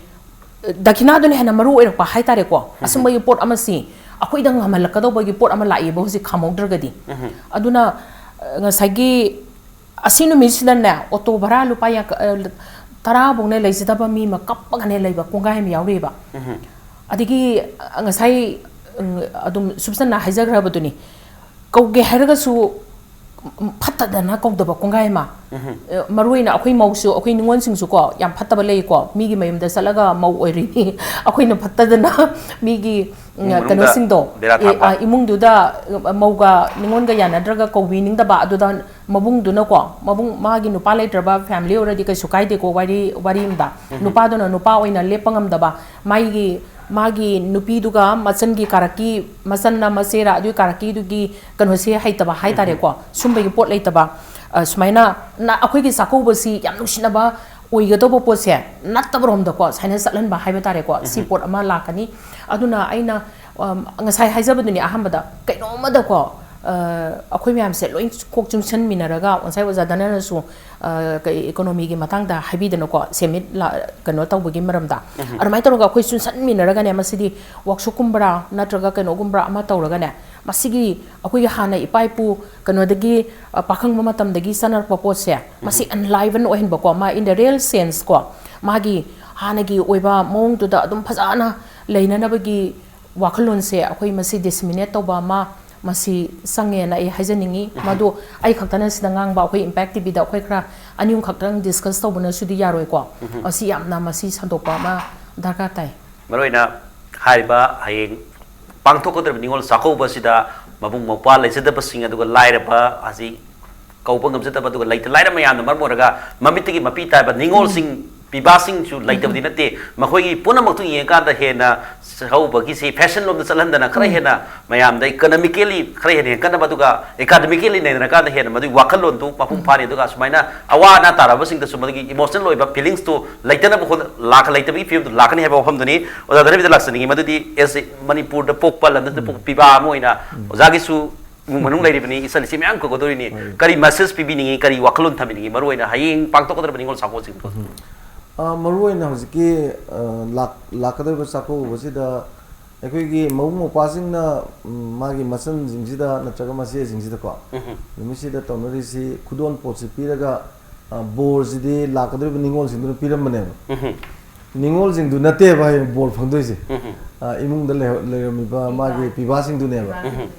ꯗꯈꯤꯅꯥꯗꯨꯅ ꯍꯦꯟꯅ ꯃꯔꯨ ꯑꯣꯏꯔꯛꯄ ꯍꯥꯏꯇꯥꯔꯦꯀꯣ꯫ ꯑꯁꯨꯝꯕꯒꯤ ꯄꯣꯠ ꯑꯃꯁꯤ ꯑꯩꯈꯣꯏꯗ ꯉꯝꯍꯜꯂꯛꯀꯗꯧꯕꯒꯤ ꯄꯣꯠ ꯑꯃ ꯂꯥꯛꯏꯕ ꯍꯧꯖꯤꯛ ꯈꯥꯝꯍꯧꯗ꯭ꯔꯒꯗꯤ꯫ ꯑꯗꯨꯅ, ꯑ, ꯉꯁꯥꯏꯒꯤ ꯑꯁꯤ ꯅꯨꯃꯤꯠꯁꯤꯗꯅꯦ, ꯑꯣꯇꯣ ꯚꯔꯥ ꯂꯨꯄꯥ ꯌꯥꯡꯈ-, ꯑ, ꯇꯔꯥ ꯐꯥꯎꯅꯦ ꯂꯩꯖꯗꯕ ꯃꯤ ꯑꯃ ꯀꯞꯄꯒꯅꯦ ꯂꯩꯕ ꯀꯣꯡꯒꯥꯏ ꯑꯃ ꯌꯥꯎꯔꯤꯕ꯫ ꯑꯗꯒꯤ, ꯑ, ꯉꯁꯥꯏ, ꯎꯝ, ꯑꯗꯨꯝ ꯁꯨꯞꯁꯟꯅ ꯍꯥꯏꯖꯈ꯭ꯔꯕꯗꯨꯅꯤ, ꯀꯧꯒꯦ ꯍꯥꯏꯔꯒꯁꯨ, ꯎꯝ, ꯐꯠꯇꯗꯅ ꯀꯧꯗꯕ ꯀꯣꯡꯒꯥꯏ ꯑꯃ꯫ ꯑ, ꯃꯔꯨ ꯑꯣꯏꯅ ꯑꯩꯈꯣꯏ ꯃꯧꯁꯨ, ꯑꯩꯈꯣꯏ ꯅꯤꯉꯣꯜꯁꯤꯡꯁꯨꯀꯣ, ꯌꯥꯝ ꯐꯠꯇꯕ ꯂꯩꯀꯣ, ꯃꯤꯒꯤ ꯃꯌꯨꯝꯗ ꯆꯠꯂꯒ ꯃꯧ ꯑꯣꯏꯔꯤꯅꯤ, ꯑꯩꯈꯣꯏꯅ ꯐꯠꯇꯗꯅ ꯃꯤꯒꯤ, ꯎꯝ, ꯏꯃꯨꯡ ꯃꯅꯨꯡꯗ ꯀꯩꯅꯣꯁꯤꯡꯗꯣ, ꯕꯦꯔꯥ ꯑꯦ, ꯊꯥꯕ꯫ ꯑ, ꯏꯃꯨꯡꯗꯨꯗ, ꯑ, ꯃꯧꯒ ꯅꯤꯉꯣꯜꯒ ꯌꯥꯅꯗ꯭ꯔꯒ ꯀꯧꯕꯤꯅꯤꯡꯗꯕ, ꯑꯗꯨꯗ ꯃꯕꯨꯡꯗꯨꯅꯀꯣ, ꯃꯕꯨꯡ, ꯃꯥꯒꯤ ꯅꯨꯄꯥ ꯂꯩꯇ꯭ꯔꯕ family ꯑꯣꯏꯔꯗꯤ ꯀꯩꯁꯨ ꯀꯥꯏꯗꯦꯀꯣ, ꯋꯥꯔꯤ, ꯋꯥꯔꯤ ꯑꯃꯗ꯫ ꯅꯨꯄꯥꯗꯨꯅ ꯅꯨꯄꯥ ꯑꯣꯏꯅ ꯂꯦꯞꯄ ꯉꯝꯗꯕ, ꯃꯥꯒꯤ, ꯃꯥꯒꯤ ꯅꯨꯄꯤꯗꯨꯒ ꯃꯆꯟꯒꯤ ꯀꯥꯔꯛꯀꯤ, ꯃꯆꯟꯅ ꯃꯆꯦꯔ ꯑꯗꯨꯒꯤ ꯀꯥꯔꯛꯀꯤꯗꯨꯒꯤ ꯀꯩꯅꯣꯁꯦ ꯍꯩꯇꯕ ꯍꯥꯏꯇꯥꯔꯦꯀꯣ, ꯁꯨꯝꯕꯒꯤ ꯄꯣꯠ ꯂꯩꯇꯕ, ꯑ, ꯁꯨꯃꯥꯏꯅ ꯅ-, ꯑꯩꯈꯣꯏꯒꯤ ꯆꯥꯛꯀꯧꯕꯁꯤ ꯌꯥꯝ ꯅꯨꯡꯁꯤꯅꯕ ꯑꯣꯏꯒꯗꯧꯕ ꯄꯣꯠꯁꯦ ꯅꯠꯇꯕꯔꯣꯝꯗꯀꯣ, ꯁꯨꯃꯥꯏꯅ ꯆꯠꯍꯟꯕ ꯍꯥꯏꯕ ꯇꯥꯔꯦꯀꯣ, ꯁꯤ ꯄꯣꯠ ꯑꯃ ꯂꯥꯛꯀꯅꯤ꯫ ꯑꯗꯨꯅ ꯑꯩꯅ, ꯑꯝ, ꯉꯁꯥꯏ ꯍꯥꯏꯖꯕꯗꯨꯅꯤ ꯑꯍꯥꯟꯕꯗ, ꯀꯩꯅꯣꯝꯃꯗꯀꯣ, ꯑ, ꯑꯩꯈꯣꯏ ꯃꯌꯥꯝꯁꯦ ꯂꯣꯏ ꯀꯣꯛ ꯆꯨꯡꯁꯟꯃꯤꯟꯅꯔꯒ, ꯉꯁꯥꯏ ꯑꯣꯖꯥ ꯙꯅꯅꯁꯨ, ꯑ, ꯀꯩ, economy ꯒꯤ ꯃꯇꯥꯡꯗ ꯍꯥꯏꯕꯤꯗꯅꯀꯣ, ꯁꯦꯟꯃꯤꯠ ꯂꯥ-, ꯀꯩꯅꯣ ꯇꯧꯕꯒꯤ ꯃꯔꯝꯗ, ꯑꯗꯨꯃꯥꯏꯅ ꯇꯧꯔꯒ ꯑꯩꯈꯣꯏ ꯆꯨꯡꯁꯟꯃꯤꯟꯅꯔꯒꯅꯦ, ꯃꯁꯤꯗꯤ workshop ꯀꯨꯝꯕꯔꯥ ꯅꯠꯇ꯭ꯔꯒ ꯀꯩꯅꯣꯒꯨꯝꯕ꯭ꯔꯥ ꯑꯃ ꯇꯧꯔꯒꯅꯦ, ꯃꯁꯤꯒꯤ ꯑꯩꯈꯣꯏꯒꯤ ꯍꯥꯟꯅ ꯏꯄꯥ ꯏꯄꯨ ꯀꯩꯅꯣꯗꯒꯤ, ꯑ, ꯄꯥꯈꯪꯕ ꯃꯇꯝꯗꯒꯤ ꯆꯠꯅꯔꯛꯄ ꯄꯣꯠꯁꯦ, ꯃꯁꯤ enliven ꯑꯣꯏꯍꯟꯕꯀꯣ, ꯃꯥ in the real sense ꯀꯣ, ꯃꯥꯒꯤ ꯍꯥꯟꯅꯒꯤ ꯑꯣꯏꯕ ꯃꯑꯣꯡꯗꯨꯗ ꯑꯗꯨꯝ ꯐꯖꯅ ꯂꯩꯅꯅꯕꯒꯤ ꯋꯥꯈꯜꯂꯣꯟꯁꯦ ꯑꯩꯈꯣꯏ ꯃꯁꯤ disseminate ꯇꯧꯕ ꯑꯃ ꯃꯁꯤ ꯆꯪꯉꯦꯅ ꯑꯩ ꯍꯥꯏꯖꯅꯤꯡꯉꯤ꯫ ꯃꯗꯨ ꯑꯩ ꯈꯛꯇꯅ ꯁꯤꯗ ꯉꯥꯡꯕ, ꯑꯩꯈꯣꯏ Impact ꯇꯤꯚꯤꯗ ꯑꯩꯈꯣꯏ ꯈꯔ ꯑꯅꯤ ꯑꯍꯨꯝ ꯈꯛꯇꯪ discuss ꯇꯧꯕꯅꯁꯨꯗꯤ ꯌꯥꯔꯣꯏꯀꯣ꯫ ꯃꯁꯤ ꯌꯥꯝꯅ, ꯃꯁꯤ ꯁꯟꯗꯣꯛꯄ ꯑꯃ ꯗꯔꯀꯥꯔ ꯇꯥꯏ꯫ ꯃꯔꯨꯑꯣꯏꯅ ꯍꯥꯏꯔꯤꯕ ꯍꯌꯦꯡ ꯄꯥꯡꯊꯣꯛꯀꯗꯧꯔꯤꯕ ꯅꯤꯉꯣꯜ ꯆꯥꯛꯀꯧꯕꯁꯤꯗ ꯃꯕꯨꯡ ꯃꯧꯄ꯭ꯋꯥ ꯂꯩꯖꯗꯕꯁꯤꯡ, ꯑꯗꯨꯒ ꯂꯥꯏꯔꯕ ꯑꯁꯤ ꯀꯧꯕ ꯉꯝꯖꯗꯕ, ꯑꯗꯨꯒ ꯂꯩꯇ ꯂꯥꯏꯔ ꯃꯌꯥꯝꯅ ꯃꯔꯝ ꯑꯣꯏꯔꯒ ꯃꯃꯤꯠꯇꯒꯤ ꯃꯄꯤ ꯇꯥꯏꯕ ꯅꯤꯡꯉꯣꯜꯁꯤꯡ, ꯄꯤꯕꯥꯁꯤꯡꯁꯨ ꯂꯩꯇꯕꯗꯤ ꯅꯠꯇꯦ꯫ ꯃꯈꯣꯏꯒꯤ ꯄꯨꯝꯅꯃꯛꯇꯨ ꯌꯦꯡꯉꯀꯥꯟꯗ ꯍꯦꯟꯅ ꯆꯥꯛꯀꯧꯕꯒꯤꯁꯤ ꯐꯦꯁꯟ ꯂꯣꯝꯗ ꯆꯠꯍꯟꯗꯅ ꯈꯔ ꯍꯦꯟꯅ ꯃꯌꯥꯝꯗ ꯏꯀꯣꯅꯣꯃꯤꯀꯦꯂꯤ ꯈꯔ ꯍꯦꯟꯅ ꯍꯦꯟꯒꯠꯅꯕ, ꯑꯗꯨꯒ ꯑꯦꯀꯥꯗꯃꯤꯀꯦꯂꯤ ꯅꯩꯅꯔꯀꯥꯟꯗ ꯍꯦꯟꯅ ꯃꯗꯨꯒꯤ ꯋꯥꯈꯜꯂꯣꯟꯗꯨ ꯃꯄꯨꯡ ꯐꯥꯔꯤ꯫ ꯑꯗꯨꯒ ꯁꯨꯃꯥꯏꯅ ꯑꯋꯥ ꯑꯅꯥ ꯇꯥꯔꯕꯁꯤꯡꯗꯁꯨ ꯃꯗꯨꯒꯤ ꯏꯃꯣꯁꯅꯦꯜ ꯑꯣꯏꯕ ꯐꯤꯂꯤꯡꯁꯇꯨ ꯂꯩꯇꯅꯕ ꯍꯣꯠꯅ-, ꯂꯥꯛ-, ꯂꯩꯇꯕꯒꯤ ꯐꯤꯕꯝꯗꯨ ꯂꯥꯛꯀꯅꯤ ꯍꯥꯏꯕ ꯋꯥꯐꯝꯗꯨꯅꯤ꯫ ꯑꯣꯖꯥ ꯙꯔꯃꯦꯟꯗ ꯂꯥꯛꯆꯅꯤꯡꯉꯤ꯫ ꯃꯗꯨꯗꯤ ꯑꯦꯁ ꯃꯅꯤꯄꯨꯔꯗ ꯄꯣꯛꯄ, ꯂꯝꯗꯝꯗ ꯄꯣꯛꯄ ꯄꯤꯕꯥ ꯑꯃ ꯑꯣꯏꯅ ꯑꯣꯖꯥꯒꯤꯁꯨ ꯏꯃꯨꯡ ꯃꯅꯨꯡ ꯂꯩꯔꯤꯕꯅꯤ, ꯏꯆꯟ ꯏꯆꯦ ꯃꯌꯥꯝ ꯀꯧꯒꯗꯧꯔꯤꯅꯤ꯫ ꯍꯣꯏ꯫ ꯀꯔꯤ ꯃꯦꯁꯦꯖ ꯄꯤꯕꯤꯅꯤꯡꯉꯤ, ꯀꯔꯤ ꯋꯥꯈꯜꯂꯣꯟ ꯊꯝꯕꯤꯅꯤꯡꯉꯤ, ꯃꯔꯨꯑꯣꯏꯅ ꯍꯌꯦꯡ ꯄꯥꯡꯊꯣꯛꯀꯗꯧꯔꯤꯕ ꯅꯤꯉꯣꯜ ꯆꯥꯛꯀꯧꯕꯁꯤꯡꯗꯣ? ꯑ, ꯃꯔꯨꯑꯣꯏꯅ ꯍꯧꯖꯤꯛꯀꯤ, ꯑ, ꯂꯥꯛ-, ꯂꯥꯛꯀꯗꯧꯔꯤꯕ ꯆꯥꯛꯀꯧꯕꯁꯤꯗ ꯑꯩꯈꯣꯏꯒꯤ ꯃꯕꯨꯡ ꯃꯧꯄ꯭ꯋꯥꯁꯤꯡꯅ, ꯎꯝ, ꯃꯥꯒꯤ ꯃꯆꯟꯁꯤꯡꯁꯤꯗ ꯅꯠꯇ꯭ꯔꯒ ꯃꯆꯦꯁꯤꯡꯁꯤꯗꯀꯣ, ꯎꯝꯍꯨꯝ꯫ ꯅꯨꯃꯤꯠꯁꯤꯗ ꯇꯧꯅꯔꯤꯁꯤ ꯈꯨꯗꯣꯜ ꯄꯣꯠꯁꯤ ꯄꯤꯔꯒ, ꯑ, ꯕꯣꯔꯁꯤꯗꯤ ꯂꯥꯛꯀꯗꯧꯔꯤꯕ ꯅꯤꯉꯣꯜꯁꯤꯡꯗꯨꯅ ꯄꯤꯔꯝꯕꯅꯦꯕ꯫ ꯎꯝꯍꯨꯝ꯫ ꯅꯤꯉꯣꯜꯁꯤꯡꯗꯨ ꯅꯠꯇꯦꯕ ꯍꯌꯦꯡ ꯕꯣꯔ ꯐꯪꯗꯣꯏꯁꯦ꯫ ꯎꯝꯍꯨꯝ꯫ ꯑ, ꯏꯃꯨꯡꯗ ꯂꯩꯍꯧ-, ꯂꯩꯔꯝꯃꯤꯕ ꯃꯥꯒꯤ ꯄꯤꯕꯥꯁꯤꯡꯗꯨꯅꯦꯕ꯫ ꯎꯝꯍꯨꯝ꯫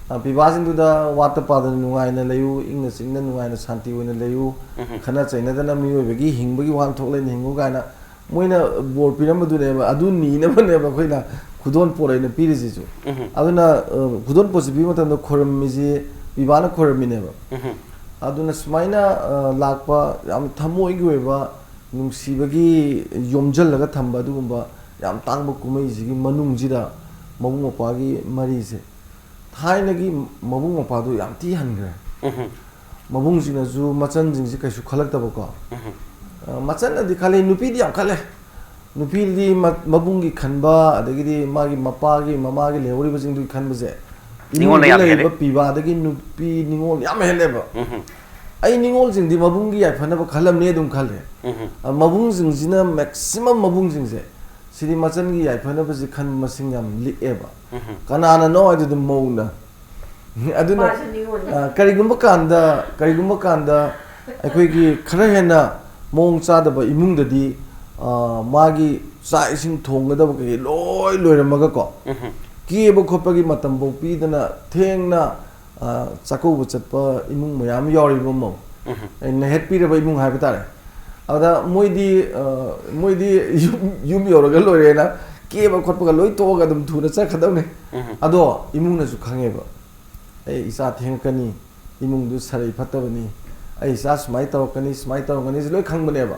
ꯑ, ꯄꯤꯕꯥꯁꯤꯡꯗꯨꯗ ꯋꯥꯠꯇ ꯄꯥꯗꯅ ꯅꯨꯡꯉꯥꯏꯅ ꯂꯩꯌꯨ, ꯏꯪꯅ ꯆꯤꯛꯅ ꯅꯨꯡꯉꯥꯏꯅ ꯁꯥꯟꯇꯤ ꯑꯣꯏꯅ ꯂꯩꯌꯨ, ꯎꯝꯍꯨꯝ꯫ ꯈꯠꯅ ꯆꯩꯅꯗꯅ ꯃꯤꯑꯣꯏꯕꯒꯤ ꯍꯤꯡꯕꯒꯤ ꯋꯥꯍꯟꯊꯣꯛ ꯂꯩꯅ ꯍꯤꯡꯉꯨ ꯀꯥꯏꯅ ꯃꯣꯏꯅ ꯕꯣꯔ ꯄꯤꯔꯝꯕꯗꯨꯅꯦꯕ, ꯑꯗꯨ ꯅꯤꯅꯕꯅꯦꯕ ꯑꯩꯈꯣꯏꯅ ꯈꯨꯗꯣꯜ ꯄꯣꯠ ꯑꯩꯅ ꯄꯤꯔꯤꯁꯤꯁꯨ꯫ ꯎꯝꯍꯨꯝ꯫ ꯑꯗꯨꯅ, ꯑ, ꯈꯨꯗꯣꯜ ꯄꯣꯠꯁꯤ ꯄꯤꯕ ꯃꯇꯝꯗ ꯈꯣꯏꯔꯝꯃꯤꯁꯤ ꯄꯤꯕꯥꯅ ꯈꯣꯏꯔꯝꯃꯤꯅꯦꯕ꯫ ꯎꯝꯍꯨꯝ꯫ ꯑꯗꯨꯅ ꯁꯨꯃꯥꯏꯅ, ꯑ, ꯂꯥꯛꯄ ꯌꯥꯝ ꯊꯃꯣꯏꯒꯤ ꯑꯣꯏꯕ ꯅꯨꯡꯁꯤꯕꯒꯤ ꯌꯣꯝꯁꯤꯜꯂꯒ ꯊꯝꯕ ꯑꯗꯨꯒꯨꯝꯕ ꯌꯥꯝ ꯇꯥꯡꯕ ꯀꯨꯝꯍꯩꯁꯤꯒꯤ ꯃꯅꯨꯡꯁꯤꯗ ꯃꯕꯨꯡ ꯃꯧꯄ꯭ꯋꯥꯒꯤ ꯃꯔꯤꯁꯦ ꯊꯥꯏꯅꯒꯤ ꯃꯕꯨꯡ ꯃꯧꯄ꯭ꯋꯥꯗꯨ ꯌꯥꯝ ꯊꯤ ꯍꯟꯈ꯭ꯔꯦ꯫ ꯎꯝꯍꯨꯝ꯫ ꯃꯕꯨꯡꯁꯤꯡꯅꯁꯨ ꯃꯆꯟꯁꯤꯡꯁꯤ ꯀꯩꯁꯨ ꯈꯜꯂꯛꯇꯕꯀꯣ꯫ ꯎꯝꯍꯨꯝ꯫ ꯑ, ꯃꯆꯟꯅꯗꯤ ꯈꯜꯂꯤ, ꯅꯨꯄꯤꯗꯤ ꯌꯥꯝ ꯈꯜꯂꯦ꯫ ꯅꯨꯄꯤꯗꯤ ꯃ-, ꯃꯕꯨꯡꯒꯤ ꯈꯟꯕ, ꯑꯗꯒꯤꯗꯤ ꯃꯥꯒꯤ ꯃꯄꯥꯒꯤ, ꯃꯃꯥꯒꯤ ꯂꯩꯍꯧꯔꯤꯕꯁꯤꯡꯗꯨꯒꯤ ꯈꯟꯕꯁꯦ, ꯅꯤꯉꯣꯜꯅ ꯏꯃꯨꯡꯗ ꯌꯥꯝ ꯍꯦꯜꯂꯤ꯫ ꯂꯩꯔꯤꯕ ꯄꯤꯕꯥꯗꯒꯤ ꯅꯨꯄꯤ ꯅꯤꯉꯣꯜ ꯌꯥꯝ ꯍꯦꯜꯂꯦꯕ꯫ ꯎꯝꯍꯨꯝ꯫ ꯑꯩ ꯅꯤꯉꯣꯜꯁꯤꯡꯗꯤ ꯃꯕꯨꯡꯒꯤ ꯌꯥꯏꯐꯅꯕ ꯈꯜꯂꯝꯅꯤ ꯑꯗꯨꯝ ꯈꯜꯂꯦ꯫ ꯎꯝꯍꯨꯝ꯫ ꯑ, ꯃꯕꯨꯡꯁꯤꯡꯁꯤꯅ, ꯃꯦꯛꯁꯤꯃꯝ ꯃꯕꯨꯡꯁꯤꯡꯁꯦ, ꯁꯤꯗꯤ ꯃꯆꯟꯒꯤ ꯌꯥꯏꯐꯅꯕꯁꯤ ꯈꯟꯕ ꯃꯁꯤꯡ ꯌꯥꯝ ꯂꯤꯛꯑꯦꯕ꯫ ꯎꯝꯍꯨꯝ꯫ ꯀꯅꯥꯅꯅꯣ ꯍꯥꯏꯗꯨꯗꯤ ꯃꯧꯅ꯫ ꯑꯗꯨꯅ, ꯃꯥꯁꯨ ꯅꯤꯉꯣꯜꯅꯤ꯫ ꯑ, ꯀꯔꯤꯒꯨꯝꯕ ꯀꯥꯟꯗ, ꯀꯔꯤꯒꯨꯝꯕ ꯀꯥꯟꯗ ꯑꯩꯈꯣꯏꯒꯤ ꯈꯔ ꯍꯦꯟꯅ ꯃꯑꯣꯡ ꯆꯥꯗꯕ ꯏꯃꯨꯡꯗꯗꯤ, ꯑ, ꯃꯥꯒꯤ ꯆꯥꯛ ꯏꯁꯤꯡ ꯊꯣꯡꯒꯗꯕ ꯀꯩꯀꯩ ꯂꯣꯏ ꯂꯣꯏꯔꯝꯃꯒꯀꯣ, ꯎꯝꯍꯨꯝ꯫ ꯀꯦꯕ ꯈꯣꯠꯄꯒꯤ ꯃꯇꯝꯐꯥꯎ ꯄꯤꯗꯅ ꯊꯦꯡꯅ, ꯑ, ꯆꯥꯛꯀꯧꯕ ꯆꯠꯄ ꯏꯃꯨꯡ ꯃꯌꯥꯝ ꯌꯥꯎꯔꯤꯕ ꯃꯧ꯫ ꯎꯝꯍꯨꯝ꯫ ꯑꯩ ꯅꯩꯍꯠꯄꯤꯔꯕ ꯏꯃꯨꯡ ꯍꯥꯏꯕ ꯇꯥꯔꯦ꯫ ꯑꯗ ꯃꯣꯏꯗꯤ, ꯑ, ꯃꯣꯏꯗꯤ ꯌꯨꯝ, ꯌꯨꯝ ꯌꯧꯔꯒ ꯂꯣꯏꯔꯦꯅ ꯀꯦꯕ ꯈꯣꯠꯄꯒ ꯂꯣꯏ ꯇꯣꯛꯑꯒ ꯑꯗꯨꯝ ꯊꯨꯅ ꯆꯠꯈ꯭ꯔꯗꯧꯅꯤ꯫ ꯎꯝꯍꯨꯝ꯫ ꯑꯗꯣ ꯏꯃꯨꯡꯅꯁꯨ ꯈꯪꯉꯦꯕ꯫ ꯑꯩ ꯏꯆꯥ ꯊꯦꯡꯉꯛꯀꯅꯤ, ꯏꯃꯨꯡꯗꯨ ꯁꯔꯩ ꯐꯠꯇꯕꯅꯤ, ꯑꯩ ꯏꯆꯥ ꯁꯨꯃꯥꯏꯅ ꯇꯧꯔꯛꯀꯅꯤ, ꯁꯨꯃꯥꯏꯅ ꯇꯧꯔꯛꯀꯅꯤꯁꯦ ꯂꯣꯏ ꯈꯪꯕꯅꯦꯕ꯫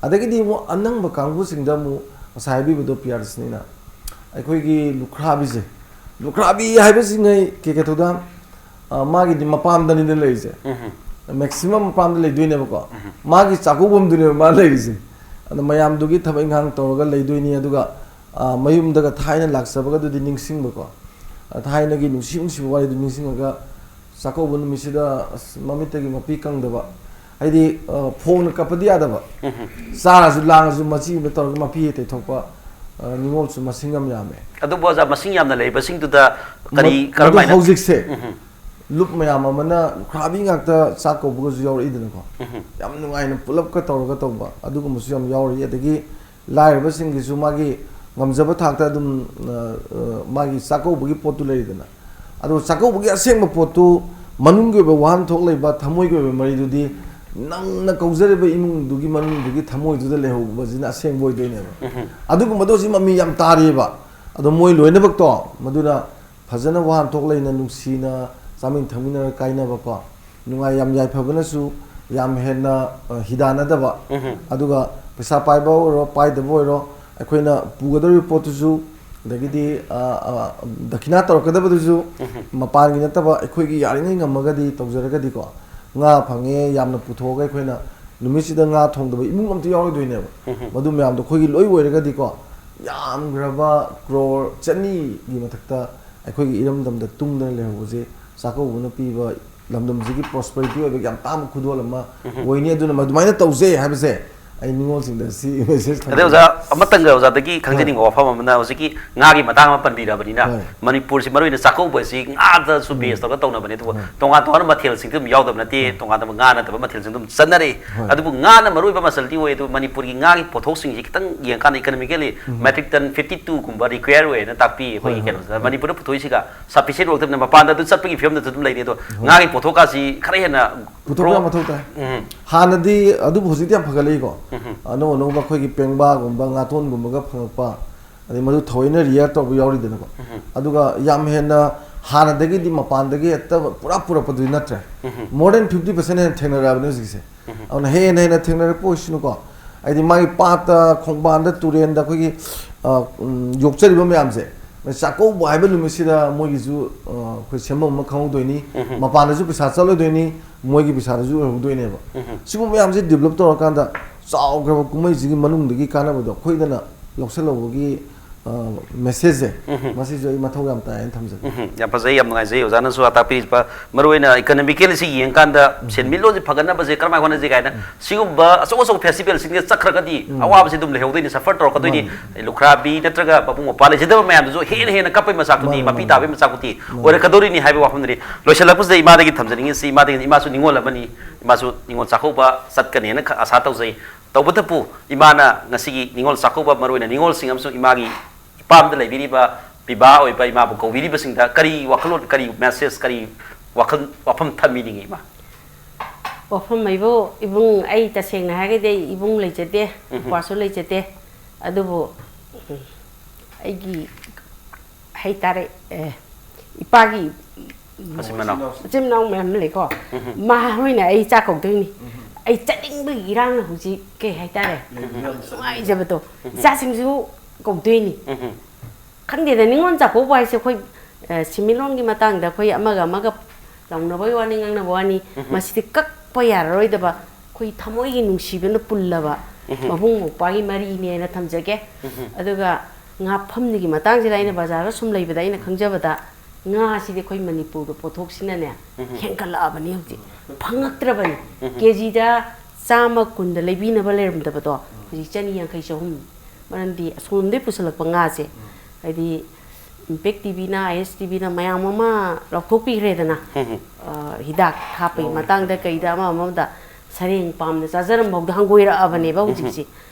ꯑꯗꯒꯤꯗꯤ ꯑꯃꯨꯛ ꯑꯅꯪꯕ ꯀꯥꯡꯕꯨꯁꯤꯡꯗ ꯑꯃꯨꯛ ꯉꯁꯥꯏ ꯍꯥꯏꯕꯤꯕꯗꯣ ꯄꯤꯌꯥꯔꯁꯅꯤꯅ, ꯑꯩꯈꯣꯏꯒꯤ ꯂꯨꯈ꯭ꯔꯥꯕꯤꯁꯦ, ꯂꯨꯈ꯭ꯔꯥꯕꯤ ꯍꯥꯏꯕꯁꯤꯉꯩ ꯀꯦ ꯀꯦ ꯊꯧꯗꯥꯝ, ꯑ, ꯃꯥꯒꯤꯗꯤ ꯃꯄꯥꯝꯗꯅꯤꯗ ꯂꯩꯔꯤꯁꯦ꯫ ꯎꯝ꯫ ꯃꯦꯛꯁꯤꯃꯝ ꯃꯄꯥꯝꯗ ꯂꯩꯗꯣꯏꯅꯦꯕꯀꯣ꯫ ꯎꯝ꯫ ꯃꯥꯒꯤ ꯆꯥꯛꯀꯧꯐꯝꯗꯨꯅꯦꯕ ꯃꯥ ꯂꯩꯔꯤꯁꯦ꯫ ꯑꯗ ꯃꯌꯥꯝꯗꯨꯒꯤ ꯊꯕꯛ ꯏꯪꯈꯥꯡ ꯇꯧꯔꯒ ꯂꯩꯗꯣꯏꯅꯤ꯫ ꯑꯗꯨꯒ, ꯑ, ꯃꯌꯨꯝꯗꯒ ꯊꯥꯏꯅ ꯂꯥꯛꯆꯕꯒꯗꯨꯗꯤ ꯅꯤꯡꯁꯤꯡꯕꯀꯣ꯫ ꯑ, ꯊꯥꯏꯅꯒꯤ ꯅꯨꯡꯁꯤ ꯅꯨꯡꯁꯤꯕ ꯋꯥꯔꯤꯗꯨ ꯅꯤꯡꯁꯤꯡꯉꯒ ꯆꯥꯛꯀꯧꯕ ꯅꯨꯃꯤꯠꯁꯤꯗ ꯑꯁ, ꯃꯃꯤꯠꯇꯒꯤ ꯃꯄꯤ ꯀꯪꯗꯕ, ꯍꯥꯏꯗꯤ, ꯑ, ꯐꯣꯡꯅ ꯀꯞꯄꯗꯤ ꯌꯥꯗꯕ, ꯎꯝ꯫ ꯆꯥꯔꯁꯨ ꯂꯥꯡꯉꯁꯨ ꯃꯆꯤ ꯑꯃ ꯇꯧꯔꯒ ꯃꯄꯤ ꯍꯦꯛ ꯇꯩꯊꯣꯛꯄ, ꯑ, ꯅꯤꯉꯣꯜꯁꯨ ꯃꯁꯤꯡ ꯌꯥꯝ ꯌꯥꯝꯃꯦ꯫ ꯑꯗꯨꯕꯨ ꯑꯣꯖꯥ, ꯃꯁꯤꯡ ꯌꯥꯝꯅ ꯂꯩꯕꯁꯤꯡꯗꯨꯗ ꯀꯔꯤ, ꯃ-, ꯃꯗꯨ ꯀꯔꯝꯍꯥꯏꯅ? ꯍꯧꯖꯤꯛꯁꯦ ꯎꯝ꯫ ꯂꯨꯞ ꯃꯌꯥꯝ ꯑꯃꯅ ꯂꯨꯈ꯭ꯔꯥꯕꯤ ꯉꯥꯛꯇ ꯆꯥꯛ ꯀꯧꯕꯒꯁꯨ ꯌꯥꯎꯔꯛꯏꯗꯅꯀꯣ꯫ ꯎꯝ꯫ ꯌꯥꯝ ꯅꯨꯡꯉꯥꯏꯅ ꯄꯨꯂꯞꯀ ꯇꯧꯔꯒ ꯇꯧꯕ ꯑꯗꯨꯒꯨꯝꯕꯁꯨ ꯌꯥꯝ ꯌꯥꯎꯔꯤ꯫ ꯑꯗꯒꯤ ꯂꯥꯏꯔꯕꯁꯤꯡꯒꯤꯁꯨ ꯃꯥꯒꯤ ꯉꯝꯖꯕ ꯊꯥꯛꯇ ꯑꯗꯨꯝ, ꯑ, ꯑ, ꯃꯥꯒꯤ ꯆꯥꯛꯀꯧꯕꯒꯤ ꯄꯣꯠꯇꯨ ꯂꯩꯔꯤꯗꯅ꯫ ꯑꯗꯣ ꯆꯥꯛꯀꯧꯕꯒꯤ ꯑꯁꯦꯡꯕ ꯄꯣꯠꯇꯨ, ꯃꯅꯨꯡꯒꯤ ꯑꯣꯏꯕ ꯋꯥꯍꯟꯊꯣꯛ ꯂꯩꯕ, ꯊꯃꯣꯏꯒꯤ ꯑꯣꯏꯕ ꯃꯔꯤꯗꯨꯗꯤ ꯅꯪꯅ ꯀꯧꯖꯔꯤꯕ ꯏꯃꯨꯡꯗꯨꯒꯤ ꯃꯅꯨꯡꯗꯨꯒꯤ ꯊꯃꯣꯏꯗꯨꯗ ꯂꯩꯍꯧꯕꯁꯤꯅ ꯑꯁꯦꯡꯕ ꯑꯣꯏꯗꯣꯏꯅꯦꯕ꯫ ꯎꯝ꯫ ꯑꯗꯨꯒꯨꯝꯕꯗꯣ ꯍꯧꯖꯤꯛ ꯃꯃꯤ ꯌꯥꯝ ꯇꯥꯔꯤꯑꯕ꯫ ꯑꯗꯣ ꯃꯣꯏ ꯂꯣꯏꯅꯃꯛꯇꯣ ꯃꯗꯨꯅ ꯐꯖꯅ ꯋꯥꯍꯟꯊꯣꯛ ꯂꯩꯅ ꯅꯨꯡꯁꯤꯅ ꯆꯥꯃꯤꯟ ꯊꯛꯃꯤꯟꯅꯔ ꯀꯥꯏꯅꯕꯀꯣ, ꯅꯨꯡꯉꯥꯏ ꯌꯥꯝ ꯌꯥꯏꯐꯕꯅꯁꯨ ꯌꯥꯝ ꯍꯦꯟꯅ, ꯑ, ꯍꯤꯗꯥꯟꯅꯗꯕ, ꯎꯝ꯫ ꯑꯗꯨꯒ ꯄꯩꯁꯥ ꯄꯥꯏꯕ ꯑꯣꯏꯔꯣ ꯄꯥꯏꯗꯕ ꯑꯣꯏꯔꯣ, ꯑꯩꯈꯣꯏꯅ ꯄꯨꯒꯗꯧꯔꯤꯕ ꯄꯣꯠꯇꯨꯁꯨ, ꯑꯗꯒꯤꯗꯤ, ꯑ, ꯑ, ꯗꯈꯤꯅꯥ ꯇꯧꯔꯛꯀꯗꯕꯗꯨꯁꯨ ꯎꯝ꯫ ꯃꯄꯥꯟꯒꯤ ꯅꯠꯇꯕ ꯑꯩꯈꯣꯏꯒꯤ ꯌꯥꯔꯤꯉꯩ ꯉꯝꯃꯒꯗꯤ ꯇꯧꯖꯔꯒꯗꯤꯀꯣ, ꯉꯥ ꯐꯪꯉꯦ ꯌꯥꯝꯅ ꯄꯨꯊꯣꯛꯑꯒ ꯑꯩꯈꯣꯏꯅ ꯅꯨꯃꯤꯠꯁꯤꯗ ꯉꯥ ꯊꯣꯡꯗꯕ ꯏꯃꯨꯡ ꯑꯝꯇ ꯌꯥꯎꯔꯣꯏꯗꯣꯏꯅꯦꯕ꯫ ꯎꯝ꯫ ꯃꯗꯨ ꯃꯌꯥꯝꯗꯣ ꯑꯩꯈꯣꯏꯒꯤ ꯂꯣꯏ ꯑꯣꯏꯔꯒꯗꯤꯀꯣ, ꯌꯥꯝꯈ꯭ꯔꯕ ꯀ꯭ꯔꯣꯔ ꯆꯅꯤꯒꯤ ꯃꯊꯛꯇ ꯑꯩꯈꯣꯏꯒꯤ ꯏꯔꯝꯗꯝꯗ ꯇꯨꯡꯗꯅ ꯂꯩꯍꯧꯕꯁꯦ ꯆꯥꯛꯀꯧꯕꯅ ꯄꯤꯕ ꯂꯝꯗꯝꯁꯤꯒꯤ ꯄ꯭ꯔꯣꯁꯄꯔꯤꯇꯤ ꯑꯣꯏꯕ ꯌꯥꯝ ꯇꯥꯡꯕ ꯈꯨꯗꯣꯜ ꯑꯃ ꯎꯝ꯫ ꯑꯣꯏꯅꯤ꯫ ꯑꯗꯨꯅ ꯃꯗꯨꯃꯥꯏꯅ ꯇꯧꯖꯩ ꯍꯥꯏꯕꯁꯦ ꯑꯩ ꯅꯤꯉꯣꯜꯁꯤꯡꯗ ꯁꯤ ꯃꯦꯁꯦꯖ ꯑꯗꯩ ꯊꯝꯖꯒꯦ꯫ ꯑꯣꯖꯥ, ꯑꯃꯇꯪꯒ ꯑꯣꯖꯥꯗꯒꯤ ꯈꯪꯖꯅꯤꯡꯕ ꯍꯣꯏ꯫ ꯋꯥꯐꯝ ꯑꯃꯅ, ꯍꯧꯖꯤꯛꯀꯤ ꯉꯥꯒꯤ ꯃꯇꯥꯡ ꯑꯃ ꯄꯟꯕꯤꯔꯕꯅꯤꯅ, ꯍꯣꯏ꯫ ꯃꯅꯤꯄꯨꯔꯁꯤ ꯃꯔꯨꯑꯣꯏꯅ ꯆꯥꯛꯀꯧꯕꯁꯤ ꯉꯥꯗꯁꯨ ꯎꯝ꯫ ꯕꯦꯁ ꯇꯧꯔꯒ ꯇꯧꯅꯕꯅꯦ꯫ ꯑꯗꯨꯕꯨ ꯍꯣꯏ꯫ ꯇꯣꯉꯥꯟ ꯇꯣꯉꯥꯟꯕ ꯃꯊꯦꯜꯁꯤꯡꯗꯤ ꯑꯗꯨꯝ ꯌꯥꯎꯗꯕ ꯅꯠꯇꯦ, ꯍꯣꯏ꯫ ꯇꯣꯉꯥꯟ ꯇꯣꯉꯥꯟꯕ ꯉꯥ ꯅꯠꯇꯕ ꯃꯊꯦꯜꯁꯤꯡ ꯑꯗꯨꯝ ꯆꯠꯅꯔꯤ꯫ ꯍꯣꯏ꯫ ꯑꯗꯨꯕꯨ ꯉꯥꯅ ꯃꯔꯨꯑꯣꯏꯕ ꯃꯆꯜꯗꯤ ꯑꯣꯏ, ꯑꯗꯨ ꯃꯅꯤꯄꯨꯔꯒꯤ ꯉꯥꯒꯤ ꯄꯣꯠꯊꯣꯛꯁꯤꯡꯁꯤ ꯈꯤꯇꯪ ꯌꯦꯡꯀꯥꯟꯗ, ꯏꯀꯅꯣꯃꯤꯀꯦꯜꯂꯤ ꯎꯝ꯫ ꯃꯦꯇ꯭ꯔꯤꯛ ꯇꯟ ꯐꯤꯐꯇꯤ ꯇꯨꯒꯨꯝꯕ ꯔꯤꯀ꯭ꯋꯦꯌꯔ ꯑꯣꯏꯌꯦꯅ ꯇꯥꯛꯄꯤ ꯑꯩꯈꯣꯏꯒꯤ ꯍꯣꯏ, ꯍꯣꯏ, ꯀꯩꯅꯣꯁꯤꯗ꯫ ꯍꯣꯏ꯫ ꯃꯅꯤꯄꯨꯔꯗ ꯄꯨꯊꯣꯛꯏꯁꯤꯒ ꯁꯐꯤꯁꯤꯌꯦꯟ ꯑꯣꯏꯔꯛꯇꯕꯅꯤꯅ ꯃꯄꯥꯟꯗ ꯑꯗꯨ ꯆꯠꯄꯒꯤ ꯐꯤꯕꯝꯗꯁꯨ ꯑꯗꯨꯝ ꯂꯩꯅꯤ꯫ ꯑꯗꯣ ꯍꯣꯏ꯫ ꯉꯥꯒꯤ ꯄꯣꯠꯊꯣꯛꯀꯥꯁꯤ ꯈꯔ ꯍꯦꯟꯅ ꯄꯨꯊꯣꯛꯄ ꯌꯥꯝ ꯃꯊꯧ ꯇꯥꯏ꯫ ꯎꯝ꯫ ꯍꯥꯟꯅꯗꯤ, ꯑꯗꯨꯕꯨ ꯍꯧꯖꯤꯛꯇꯤ ꯌꯥꯝ ꯐꯒꯠꯂꯛꯏꯀꯣ꯫ ꯎꯝ꯫ ꯑꯅꯧ ꯑꯅꯧꯕ ꯑꯩꯈꯣꯏꯒꯤ ꯄꯦꯡꯕꯥꯒꯨꯝꯕ, ꯉꯥꯇꯣꯟꯒꯨꯝꯕꯒ ꯐꯪꯉꯛꯄ, ꯑꯗꯩ ꯃꯗꯨ ꯊꯑꯣꯏꯅ ꯔꯤꯌꯔ ꯇꯧꯕ ꯌꯥꯎꯔꯤꯗꯅꯀꯣ꯫ ꯎꯝ꯫ ꯑꯗꯨꯒ ꯌꯥꯝ ꯍꯦꯟꯅ ꯍꯥꯟꯅꯗꯒꯤꯗꯤ ꯃꯄꯥꯟꯗꯒꯤ ꯍꯦꯛꯇ ꯄꯨꯔꯥ ꯄꯨꯔꯛꯄꯗꯨꯗꯤ ꯅꯠꯇ꯭ꯔꯦ꯫ More than fifty percent ꯍꯦꯟꯅ ꯊꯦꯡꯅꯔꯛꯑꯕꯅꯦ ꯍꯧꯖꯤꯛꯁꯦ꯫ ꯑꯗꯨꯅ ꯍꯦꯟꯅ ꯍꯦꯟꯅ ꯊꯦꯡꯅꯔꯛꯄ ꯑꯣꯏꯁꯅꯨꯀꯣ꯫ ꯍꯥꯏꯗꯤ ꯃꯥꯒꯤ ꯄꯥꯠꯇ, ꯈꯣꯡꯕꯥꯟꯗ, ꯇꯨꯔꯦꯟꯗ ꯑꯩꯈꯣꯏꯒꯤ, ꯑ, ꯎꯝ, ꯌꯣꯛꯆꯔꯤꯕ ꯃꯌꯥꯝꯁꯦ, ꯆꯥꯛꯀꯧꯕ ꯍꯥꯏꯕ ꯅꯨꯃꯤꯠꯁꯤꯗ ꯃꯣꯏꯒꯤꯁꯨ, ꯑ, ꯑꯩꯈꯣꯏ ꯁꯦꯝꯐꯝ ꯑꯃ ꯈꯪꯍꯧꯗꯣꯏꯅꯤ꯫ ꯃꯄꯥꯟꯗꯁꯨ ꯄꯩꯁꯥ ꯆꯠꯂꯣꯏꯗꯣꯏꯅꯤ, ꯃꯣꯏꯒꯤ ꯄꯩꯁꯥꯗꯁꯨ ꯑꯣꯏꯍꯧꯗꯣꯏꯅꯦꯕ꯫ ꯁꯤꯒꯨꯝꯕ ꯃꯌꯥꯝꯁꯦ develop ꯇꯧꯔꯀꯥꯟꯗ ꯆꯥꯎꯈ꯭ꯔꯕ ꯀꯨꯝꯍꯩꯁꯤꯒꯤ ꯃꯅꯨꯡꯗꯒꯤ ꯀꯥꯟꯅꯕꯗꯣ ꯑꯩꯈꯣꯏꯗꯅ ꯂꯧꯁꯤꯜꯍꯧꯕꯒꯤ, ꯑ, message ꯁꯦ, ꯃꯁꯤꯁꯨ ꯑꯩ ꯃꯊꯧ ꯌꯥꯝ ꯇꯥꯏ ꯍꯥꯏꯅ ꯊꯝꯖꯒꯦ꯫ ꯎꯝ, ꯌꯥꯝ ꯐꯖꯩ, ꯌꯥꯝ ꯅꯨꯡꯉꯥꯏꯖꯩ ꯑꯣꯖꯥꯅꯁꯨ ꯇꯥꯛꯄꯤꯔꯤꯕ꯫ ꯃꯔꯨꯑꯣꯏꯅ economically ꯁꯤ ꯌꯦꯡꯀꯥꯟꯗ ꯁꯦꯟꯃꯤꯠꯂꯣꯟꯁꯦ ꯐꯒꯠꯅꯕꯁꯦ ꯀꯔꯝꯍꯥꯏꯅ ꯍꯣꯠꯅꯁꯤ ꯀꯥꯏꯅ ꯁꯤꯒꯨꯝꯕ ꯑꯆꯧ ꯑꯆꯧꯕ festival ꯁꯤꯡꯁꯦ ꯆꯠꯈ꯭ꯔꯒꯗꯤ ꯑꯋꯥꯕꯁꯦ ꯑꯗꯨꯝ ꯂꯩꯍꯧꯗꯣꯏꯅꯤ, suffer ꯇꯧꯔꯛꯀꯗꯣꯏꯅꯤ꯫ ꯃꯥꯅꯤ꯫ ꯂꯨꯈ꯭ꯔꯥꯕꯤ ꯅꯠꯇ꯭ꯔꯒ ꯃꯕꯨꯡ ꯃꯧꯄ꯭ꯋꯥ ꯂꯩꯖꯗꯕ ꯃꯌꯥꯝꯗꯨꯁꯨ ꯍꯦꯟꯅ ꯍꯦꯟꯅ ꯀꯞꯄꯩ ꯃꯆꯥꯛꯇꯨꯗꯤ, ꯃꯥꯅꯤ, ꯃꯄꯤ ꯃꯥꯅꯤ꯫ ꯇꯥꯕꯩ ꯃꯆꯥꯛꯇꯨꯗꯤ ꯑꯣꯏꯔꯛꯀꯗꯧꯔꯤꯅꯤ ꯍꯥꯏꯕꯒꯤ ꯋꯥꯐꯝꯗꯨꯅꯤ꯫ ꯂꯣꯏꯁꯤꯜꯂꯛꯄꯁꯤꯗ ꯏꯃꯥꯗꯒꯤ ꯊꯝꯖꯅꯤꯡꯉꯤꯁꯤ, ꯏꯃꯥꯗꯒꯤ, ꯏꯃꯥꯁꯨ ꯅꯤꯉꯣꯜ ꯑꯃꯅꯤ, ꯏꯃꯥꯁꯨ ꯅꯤꯉꯣꯜ ꯆꯥꯛꯀꯧꯕ ꯆꯠꯀꯅꯦꯅ ꯈ-, ꯑꯁꯥ ꯇꯧꯖꯩ꯫ ꯇꯧꯕꯇꯕꯨ ꯏꯃꯥꯅ ꯉꯁꯤꯒꯤ ꯅꯤꯉꯣꯜ ꯆꯥꯛꯀꯧꯕ, ꯃꯔꯨꯑꯣꯏꯅ ꯅꯤꯉꯣꯜꯁꯤꯡ ꯑꯃꯁꯨꯡ ꯏꯃꯥꯒꯤ ꯏꯄꯥꯝꯗ ꯂꯩꯕꯤꯔꯤꯕ ꯄꯤꯕꯥ ꯑꯣꯏꯕ ꯏꯃꯥꯕꯨ ꯀꯧꯕꯤꯔꯤꯕꯁꯤꯡꯗ ꯀꯔꯤ ꯋꯥꯈꯜꯂꯣꯟ, ꯀꯔꯤ message, ꯀꯔꯤ ꯋꯥꯈꯜ, ꯋꯥꯐꯝ ꯊꯝꯕꯤꯅꯤꯡꯉꯤ ꯏꯃꯥ? ꯋꯥꯐꯝ ꯍꯥꯏꯕꯨ, ꯏꯕꯨꯡ, ꯑꯩ ꯇꯁꯦꯡꯅ ꯍꯥꯏꯔꯒꯗꯤ ꯑꯩ ꯏꯕꯨꯡ ꯂꯩꯖꯗꯦ, ꯎꯝꯍꯨꯝ꯫ ꯅꯨꯄꯥꯁꯨ ꯂꯩꯖꯗꯦ꯫ ꯑꯗꯨꯕꯨ, ꯎꯝ, ꯑꯩꯒꯤ ꯍꯥꯏꯇꯥꯔꯦ, ꯑꯦ, ꯏꯄꯥꯒꯤ ꯃꯆꯤꯟ ꯃꯅꯥꯎ꯫ ꯃꯆꯤꯟ ꯃꯅꯥꯎ ꯃꯌꯥꯝ ꯂꯩꯀꯣ꯫ ꯎꯝꯍꯨꯝ꯫ ꯃꯥ ꯍꯣꯏꯅ ꯑꯩ ꯆꯥꯛ ꯀꯧꯗꯣꯏꯅꯤ꯫ ꯎꯝꯍꯨꯝ꯫ ꯑꯩ ꯆꯠꯅꯤꯡꯕꯒꯤ ꯏꯔꯥꯡꯅ ꯍꯧꯖꯤꯛ ꯀꯩ ꯍꯥꯏꯇꯥꯔꯦ? ꯂꯩꯕꯗ ꯌꯥꯝ ꯆꯠꯅꯤꯡꯕ꯫ ꯅꯨꯡꯉꯥꯏꯖꯕꯗꯣ꯫ ꯎꯝꯍꯨꯝ꯫ ꯏꯆꯥꯁꯤꯡꯁꯨ ꯀꯧꯗꯣꯏꯅꯤ꯫ ꯎꯝꯍꯨꯝ꯫ ꯈꯪꯗꯦꯗ, ꯅꯤꯉꯣꯜ ꯆꯥꯛꯀꯧꯕ ꯍꯥꯏꯁꯦ ꯑꯩꯈꯣꯏ, ꯑ, ꯁꯤꯟꯃꯤꯠꯂꯣꯟꯒꯤ ꯃꯇꯥꯡꯗ ꯑꯩꯈꯣꯏ ꯑꯃꯒ ꯑꯃꯒ ꯂꯥꯎꯅꯕꯒꯤ ꯋꯥꯅꯤ, ꯉꯥꯡꯅꯕ ꯋꯥꯅꯤ, ꯎꯝꯍꯨꯝ꯫ ꯃꯁꯤꯗꯤ ꯀꯛꯄ ꯌꯥꯔꯔꯣꯏꯗꯕ, ꯑꯩꯈꯣꯏ ꯊꯃꯣꯏꯒꯤ ꯅꯨꯡꯁꯤꯕꯅ ꯄꯨꯜꯂꯕ ꯎꯝꯍꯨꯝ꯫ ꯃꯕꯨꯡ ꯃꯧꯄ꯭ꯋꯥꯒꯤ ꯃꯔꯤꯅꯦꯅ ꯊꯝꯖꯒꯦ꯫ ꯎꯝꯍꯨꯝ꯫ ꯑꯗꯨꯒ ꯉꯥ ꯐꯝꯁꯤꯒꯤ ꯃꯇꯥꯡꯁꯤꯗ ꯑꯩꯅ ꯕꯖꯥꯔꯗ ꯁꯨꯝ ꯂꯩꯕꯗ ꯑꯩꯅ ꯈꯪꯖꯕꯗ, ꯉꯥꯁꯤꯗꯤ ꯑꯩꯈꯣꯏ ꯃꯅꯤꯄꯨꯔꯗ ꯄꯣꯠꯊꯣꯛꯁꯤꯅꯅꯦ, ꯎꯝꯍꯨꯝ꯫ ꯍꯦꯟꯒꯠꯂꯛꯑꯕꯅꯤ ꯍꯧꯖꯤꯛ꯫ ꯐꯪꯉꯛꯇ꯭ꯔꯕꯅꯤ꯫ ꯎꯝꯍꯨꯝ꯫ ꯀꯦꯖꯤꯗ ꯆꯥꯝꯃ ꯀꯨꯟꯗ ꯂꯩꯕꯤꯅꯕ ꯂꯩꯔꯝꯗꯕꯗꯣ, ꯎꯝ꯫ ꯍꯧꯖꯤꯛ ꯆꯅꯤ ꯌꯥꯡꯈꯩ, ꯆꯍꯨꯝ꯫ ꯃꯔꯝꯗꯤ ꯑꯁꯣꯝꯗꯒꯤ ꯄꯨꯁꯜꯂꯛꯄ ꯉꯥꯁꯦ, ꯎꯝ꯫ ꯍꯥꯏꯗꯤ Impact ꯇꯤꯚꯤꯅ, ꯑꯥꯏ ꯑꯦꯁ ꯇꯤꯚꯤꯅ ꯃꯌꯥꯝ ꯑꯃ ꯂꯥꯎꯊꯣꯛꯄꯤꯈ꯭ꯔꯦꯗꯅ꯫ ꯎꯝ꯫ ꯑ, ꯍꯤꯗꯥꯛ ꯍꯥꯞꯄꯒꯤ ꯃꯇꯥꯡꯗ ꯀꯩꯗ ꯑꯃ ꯑꯃꯗ ꯁꯔꯦꯡ ꯄꯥꯝꯅ ꯆꯥꯖꯔꯝꯕ ꯐꯥꯎꯗ ꯍꯪꯒꯣꯏꯔꯛꯑꯕꯅꯦꯕ ꯎꯝ꯫ ꯍꯧꯖꯤꯛꯁꯦ꯫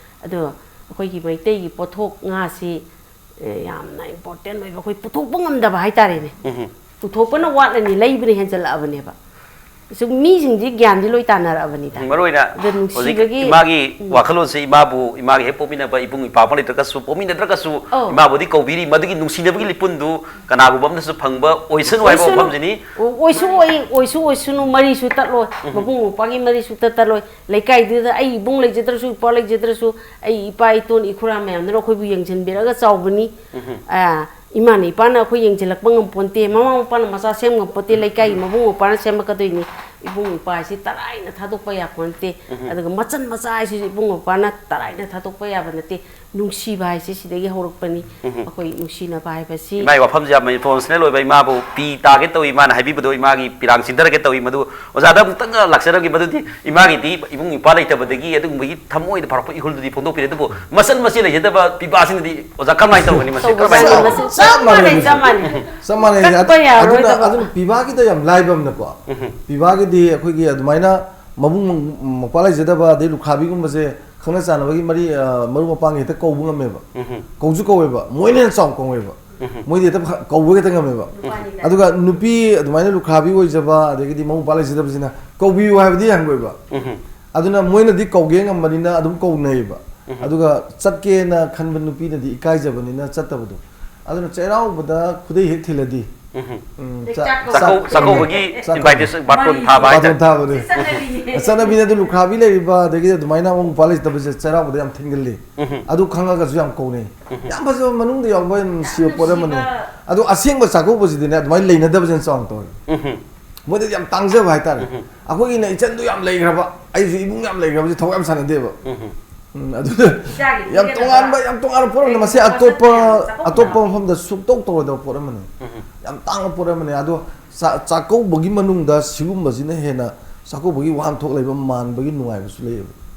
ꯑꯗꯣ ꯑꯩꯈꯣꯏꯒꯤ ꯃꯩꯇꯩꯒꯤ ꯄꯣꯠꯊꯣꯛ ꯉꯥꯁꯤ, ꯑꯦ, ꯌꯥꯝꯅ important ꯑꯣꯏꯕ, ꯑꯩꯈꯣꯏ ꯄꯨꯊꯣꯛꯄ ꯉꯝꯗꯕ ꯍꯥꯏꯇꯥꯔꯦꯅꯦ꯫ ꯎꯝ꯫ ꯄꯨꯊꯣꯛꯄꯅ ꯋꯥꯠꯂꯅꯤ, ꯂꯩꯕꯅ ꯍꯦꯟꯖꯜꯂꯛꯑꯕꯅꯦꯕ꯫ ꯁꯨꯝ ꯃꯤꯁꯤꯡꯗꯤ ꯒ꯭ꯌꯥꯟꯗꯤ ꯂꯣꯏ ꯇꯥꯅꯔꯛꯑꯕꯅꯤꯗ꯫ ꯎꯝ, ꯃꯔꯨ ꯑꯣꯏꯅ ꯑꯗ ꯍꯧꯖꯤꯛ ꯅꯨꯡꯁꯤꯕꯒꯤ ꯏꯃꯥꯒꯤ ꯋꯥꯈꯜꯂꯣꯟꯁꯦ, ꯏꯃꯥꯕꯨ, ꯏꯃꯥꯒꯤ ꯍꯦꯛ ꯄꯣꯛꯃꯤꯟꯅꯕ ꯏꯕꯨꯡ ꯏꯄ꯭ꯋꯥ ꯑꯃ ꯂꯩꯇ꯭ꯔꯒꯁꯨ, ꯄꯣꯛꯃꯤꯟꯅꯗ꯭ꯔꯒꯁꯨ ꯑꯧ꯫ ꯏꯃꯥꯕꯨꯗꯤ ꯀꯧꯕꯤꯔꯤ, ꯃꯗꯨꯒꯤ ꯅꯨꯡꯁꯤꯅꯕꯒꯤ ꯂꯤꯄꯨꯟꯗꯨ ꯀꯅꯥꯒꯨꯝꯕ ꯑꯃꯅꯁꯨ ꯐꯪꯕ ꯑꯣꯏꯁꯅꯨ ꯍꯥꯏꯕ ꯑꯣꯏꯁꯅꯨ꯫ ꯋꯥꯐꯝꯁꯤꯅꯤ꯫ ꯑꯣ-, ꯑꯣꯏꯁꯨ ꯑꯣꯏ, ꯑꯣꯏꯁꯨ ꯑꯣꯏꯁꯅꯨ, ꯃꯔꯤꯁꯨ ꯇꯠꯂꯣꯏ꯫ ꯃꯕꯨꯡ ꯃꯧꯄ꯭ꯋꯥꯒꯤ ꯃꯔꯤꯁꯨ ꯇꯠꯇꯂꯣꯏ꯫ ꯂꯩꯀꯥꯏꯗꯨꯗ ꯑꯩ ꯏꯕꯨꯡ ꯂꯩꯖꯗ꯭ꯔꯁꯨ, ꯏꯄ꯭ꯋꯥ ꯂꯩꯖꯗ꯭ꯔꯁꯨ, ꯑꯩ ꯏꯄꯥ ꯏꯇꯣꯟ ꯏꯈꯨꯔꯥ ꯃꯌꯥꯝꯗꯨꯅ ꯑꯩꯈꯣꯏꯕꯨ ꯌꯦꯡꯁꯤꯟꯕꯤꯔꯒ ꯆꯥꯎꯕꯅꯤ꯫ ꯑꯥ, ꯏꯃꯥꯅ ꯏꯄꯥꯅ ꯑꯩꯈꯣꯏ ꯌꯦꯡꯁꯤꯜꯂꯛꯄ ꯉꯝꯄꯣꯟꯇꯦ, ꯃꯃꯥ ꯃꯄꯥꯅ ꯃꯆꯥ ꯁꯦꯝ ꯉꯝꯄꯣꯟꯇꯦ, ꯂꯩꯀꯥꯏꯒꯤ ꯃꯕꯨꯡ ꯃꯧꯄ꯭ꯋꯥꯅ ꯁꯦꯝꯃꯛꯀꯗꯣꯏꯅꯤ꯫ ꯏꯕꯨꯡ ꯏꯄ꯭ꯋꯥ ꯍꯥꯏꯁꯤ ꯇꯔꯥꯏꯅ ꯊꯥꯗꯣꯛꯄ ꯌꯥꯄꯣꯟꯇꯦ꯫ ꯑꯗꯨꯒ ꯃꯆꯟ ꯃꯆꯥ ꯍꯥꯏꯁꯤꯁꯨ ꯏꯕꯨꯡ ꯃꯧꯄ꯭ꯋꯥꯅ ꯇꯔꯥꯏꯅ ꯊꯥꯗꯣꯛꯄ ꯌꯥꯕ ꯅꯠꯇꯦ꯫ ꯅꯨꯡꯁꯤꯕ ꯍꯥꯏꯁꯤ ꯁꯤꯗꯒꯤ ꯍꯧꯔꯛꯄꯅꯤ꯫ ꯑꯩꯈꯣꯏ ꯅꯨꯡꯁꯤꯅꯕ ꯍꯥꯏꯕꯁꯤ ꯏꯃꯥꯒꯤ ꯋꯥꯐꯝꯁꯦ ꯌꯥꯝꯅ ꯏꯃꯣꯁꯅꯦꯜ ꯑꯣꯏꯕ, ꯏꯃꯥꯕꯨ ꯄꯤ ꯇꯥꯒꯦ ꯇꯧꯏ, ꯏꯃꯥꯅ ꯍꯥꯏꯕꯤꯕꯗꯣ ꯏꯃꯥꯒꯤ ꯄꯤꯔꯥꯡ ꯆꯤꯟꯊꯔꯒꯦ ꯇꯧꯏ꯫ ꯃꯗꯨ ꯑꯣꯖꯥꯗ ꯑꯃꯨꯛꯇꯪ ꯂꯥꯛꯆꯔꯝꯒꯦ꯫ ꯃꯗꯨꯗꯤ ꯏꯃꯥꯒꯤꯗꯤ ꯏꯕꯨꯡ ꯏꯄ꯭ꯋꯥ ꯂꯩꯇꯕꯗꯒꯤ ꯑꯗꯨꯒꯨꯝꯕꯒꯤ ꯊꯃꯣꯏꯗ ꯐꯥꯎꯔꯛꯄ ꯏꯍꯨꯜꯗꯨꯗꯤ ꯐꯣꯡꯗꯣꯛꯄꯤꯔꯦ, ꯑꯗꯨꯕꯨ ꯃꯆꯟ ꯃꯆꯦ ꯂꯩꯖꯗꯕ ꯄꯤꯕꯥꯁꯤꯡꯗꯗꯤ ꯑꯣꯖꯥ ꯀꯔꯝꯍꯥꯏꯅ ꯇꯧꯒꯅꯤ? ꯃꯁꯤ ꯇꯧꯕ ꯀꯔꯝꯍꯥꯏꯅ ꯆꯞ ꯇꯧꯒꯅꯤ? ꯃꯥꯟꯅꯩ, ꯆꯞ ꯃꯥꯟꯅꯩ, ꯆꯞ ꯃꯥꯟꯅꯩ꯫ ꯆꯞ ꯃꯥꯟꯅꯩ꯫ ꯀꯛꯄ ꯑꯗꯨꯅ ꯌꯥꯔꯣꯏꯗꯕ꯫ ꯑꯗꯨꯅ ꯄꯤꯕꯥꯒꯤꯗ ꯌꯥꯝ ꯂꯥꯏꯕ ꯑꯃꯅꯀꯣ, ꯄꯤꯕꯥꯒꯤꯗꯤ ꯑꯩꯈꯣꯏꯒꯤ ꯑꯗꯨꯃꯥꯏꯅ ꯃꯕꯨꯡ ꯃꯧꯄ꯭ꯋꯥ ꯂꯩꯖꯗꯕ ꯑꯗꯩ ꯂꯨꯈ꯭ꯔꯥꯕꯤꯒꯨꯝꯕꯁꯦ ꯈꯪꯅ ꯆꯥꯟꯅꯕꯒꯤ ꯃꯔꯤ, ꯑ, ꯃꯔꯨꯞ ꯃꯄꯥꯡꯒꯤ ꯍꯦꯛꯇ ꯀꯧꯕ ꯉꯝꯃꯦꯕ꯫ ꯀꯧꯁꯨ ꯀꯧꯋꯦꯕ, ꯃꯣꯏꯅ ꯍꯦꯟꯅ ꯆꯥꯎꯅ ꯀꯧꯋꯦꯕ꯫ ꯃꯣꯏꯗꯤ ꯍꯦꯛꯇ ꯐ-, ꯀꯧꯕ ꯍꯦꯛꯇ ꯉꯝꯃꯦꯕ꯫ ꯑꯗꯨꯒ ꯅꯨꯄꯤ ꯑꯗꯨꯃꯥꯏꯅ ꯂꯨꯈ꯭ꯔꯥꯕꯤ ꯑꯣꯏꯖꯕ ꯑꯗꯒꯤꯗꯤ ꯃꯕꯨꯡ ꯃꯧꯄ꯭ꯋꯥ ꯂꯩꯖꯗꯕꯁꯤꯅ ꯀꯧꯕꯤꯌꯨ ꯍꯥꯏꯕꯗꯤ ꯍꯪꯉꯣꯏꯕ꯫ ꯑꯗꯨꯅ ꯃꯣꯏꯅꯗꯤ ꯀꯧꯒꯦ ꯉꯝꯕꯅꯤꯅ ꯑꯗꯨꯝ ꯀꯧꯅꯩꯌꯦꯕ꯫ ꯑꯗꯨꯒ ꯆꯠꯀꯦꯅ ꯈꯟꯕ ꯅꯨꯄꯤꯅꯗꯤ ꯏꯀꯥꯏꯖꯕꯅꯤꯅ ꯆꯠꯇꯕꯗꯣ꯫ ꯑꯗꯨꯅ ꯆꯩꯔꯥꯎꯕꯗ ꯈꯨꯗꯩ ꯍꯦꯛ ꯊꯤꯜꯂꯗꯤ, ꯎꯝ, ꯆꯥ-, ꯆꯥꯛ ꯀꯧꯕ꯫ ꯆꯥꯛꯀꯧ-, ꯆꯥꯛꯀꯧꯕꯒꯤ ꯆꯥꯛꯀꯧꯕ꯫ ꯏꯟꯚꯥꯏꯇꯦꯁꯟ, ꯕꯥꯔꯇꯣꯟ ꯊꯥꯕ ꯍꯥꯏꯇꯥꯔꯦ꯫ ꯕꯥꯔꯇꯣꯟ ꯊꯥꯕꯅꯦ꯫ ꯆꯠꯅꯕꯤꯅꯦ꯫ ꯆꯠꯅꯕꯤꯅꯦ꯫ ꯑꯗꯨ ꯂꯨꯈ꯭ꯔꯥꯕꯤ ꯂꯩꯔꯤꯕ ꯑꯗꯒꯤꯗꯤ ꯑꯗꯨꯃꯥꯏꯅ ꯃꯕꯨꯡ ꯃꯧꯄ꯭ꯋꯥ ꯂꯩꯖꯗꯕꯁꯦ ꯆꯩꯔꯥꯎꯕꯗ ꯌꯥꯝ ꯊꯤꯟꯒꯜꯂꯤ꯫ ꯑꯗꯨ ꯈꯪꯉꯒꯁꯨ ꯌꯥꯝ ꯀꯧꯅꯩ꯫ ꯌꯥꯝ ꯐꯖꯕ, ꯃꯅꯨꯡꯗ ꯌꯥꯎꯕ ꯌꯥꯝ ꯅꯨꯡꯁꯤꯕ ꯄꯣꯠ ꯑꯃꯅꯤ꯫ ꯅꯨꯡꯁꯤꯕ꯫ ꯑꯗꯣ ꯑꯁꯦꯡꯕ ꯆꯥꯛꯀꯧꯕꯁꯤꯗꯤꯅꯦ ꯑꯗꯨꯃꯥꯏꯅ ꯂꯩꯅꯗꯕꯁꯤꯅ ꯆꯥꯎꯅ ꯇꯧꯋꯤ꯫ ꯃꯣꯏꯗꯗꯤ ꯌꯥꯝ ꯇꯥꯡꯖꯕ ꯍꯥꯏꯇꯥꯔꯦ꯫ ꯑꯩꯈꯣꯏꯒꯤꯅ ꯏꯆꯟꯗꯨ ꯌꯥꯝ ꯂꯩꯈ꯭ꯔꯕ, ꯑꯩꯁꯨ ꯏꯕꯨꯡ ꯌꯥꯝ ꯂꯩꯈ꯭ꯔꯕꯁꯦ ꯊꯋꯥꯏ ꯌꯥꯝ ꯁꯥꯟꯅꯗꯦꯕ꯫ ꯎꯝ, ꯑꯗꯨꯅ ꯏꯆꯥꯒꯤ ꯌꯥꯝ ꯄꯤꯒꯗꯕ ꯇꯣꯉꯥꯟꯕ, ꯌꯥꯝ ꯇꯣꯉꯥꯟꯕ ꯄꯣꯠ ꯑꯃꯅꯤ꯫ ꯃꯁꯤ ꯄꯣꯠꯁꯛ ꯑꯇꯣꯞꯄ, ꯃꯌꯥꯝ ꯆꯥꯛꯀꯧꯕ ꯑꯇꯣꯞꯄ ꯃꯌꯥꯝ꯫ ꯃꯐꯝꯗ ꯁꯨꯛꯇꯧ ꯇꯧꯔꯣꯏꯗꯕ ꯄꯣꯠ ꯑꯃꯅꯤ꯫ ꯌꯥꯝ ꯇꯥꯡꯕ ꯄꯣꯠ ꯑꯃꯅꯤ꯫ ꯑꯗꯣ ꯆꯥ-, ꯆꯥꯛꯀꯧꯕꯒꯤ ꯃꯅꯨꯡꯗ ꯁꯤꯒꯨꯝꯕꯁꯤꯅ ꯍꯦꯟꯅ ꯆꯥꯛꯀꯧꯕꯒꯤ ꯋꯥꯍꯟꯊꯣꯛ ꯂꯩꯕ, ꯃꯥꯟꯕꯒꯤ ꯅꯨꯡꯉꯥꯏꯕꯁꯨ ꯂꯩꯌꯦꯕ꯫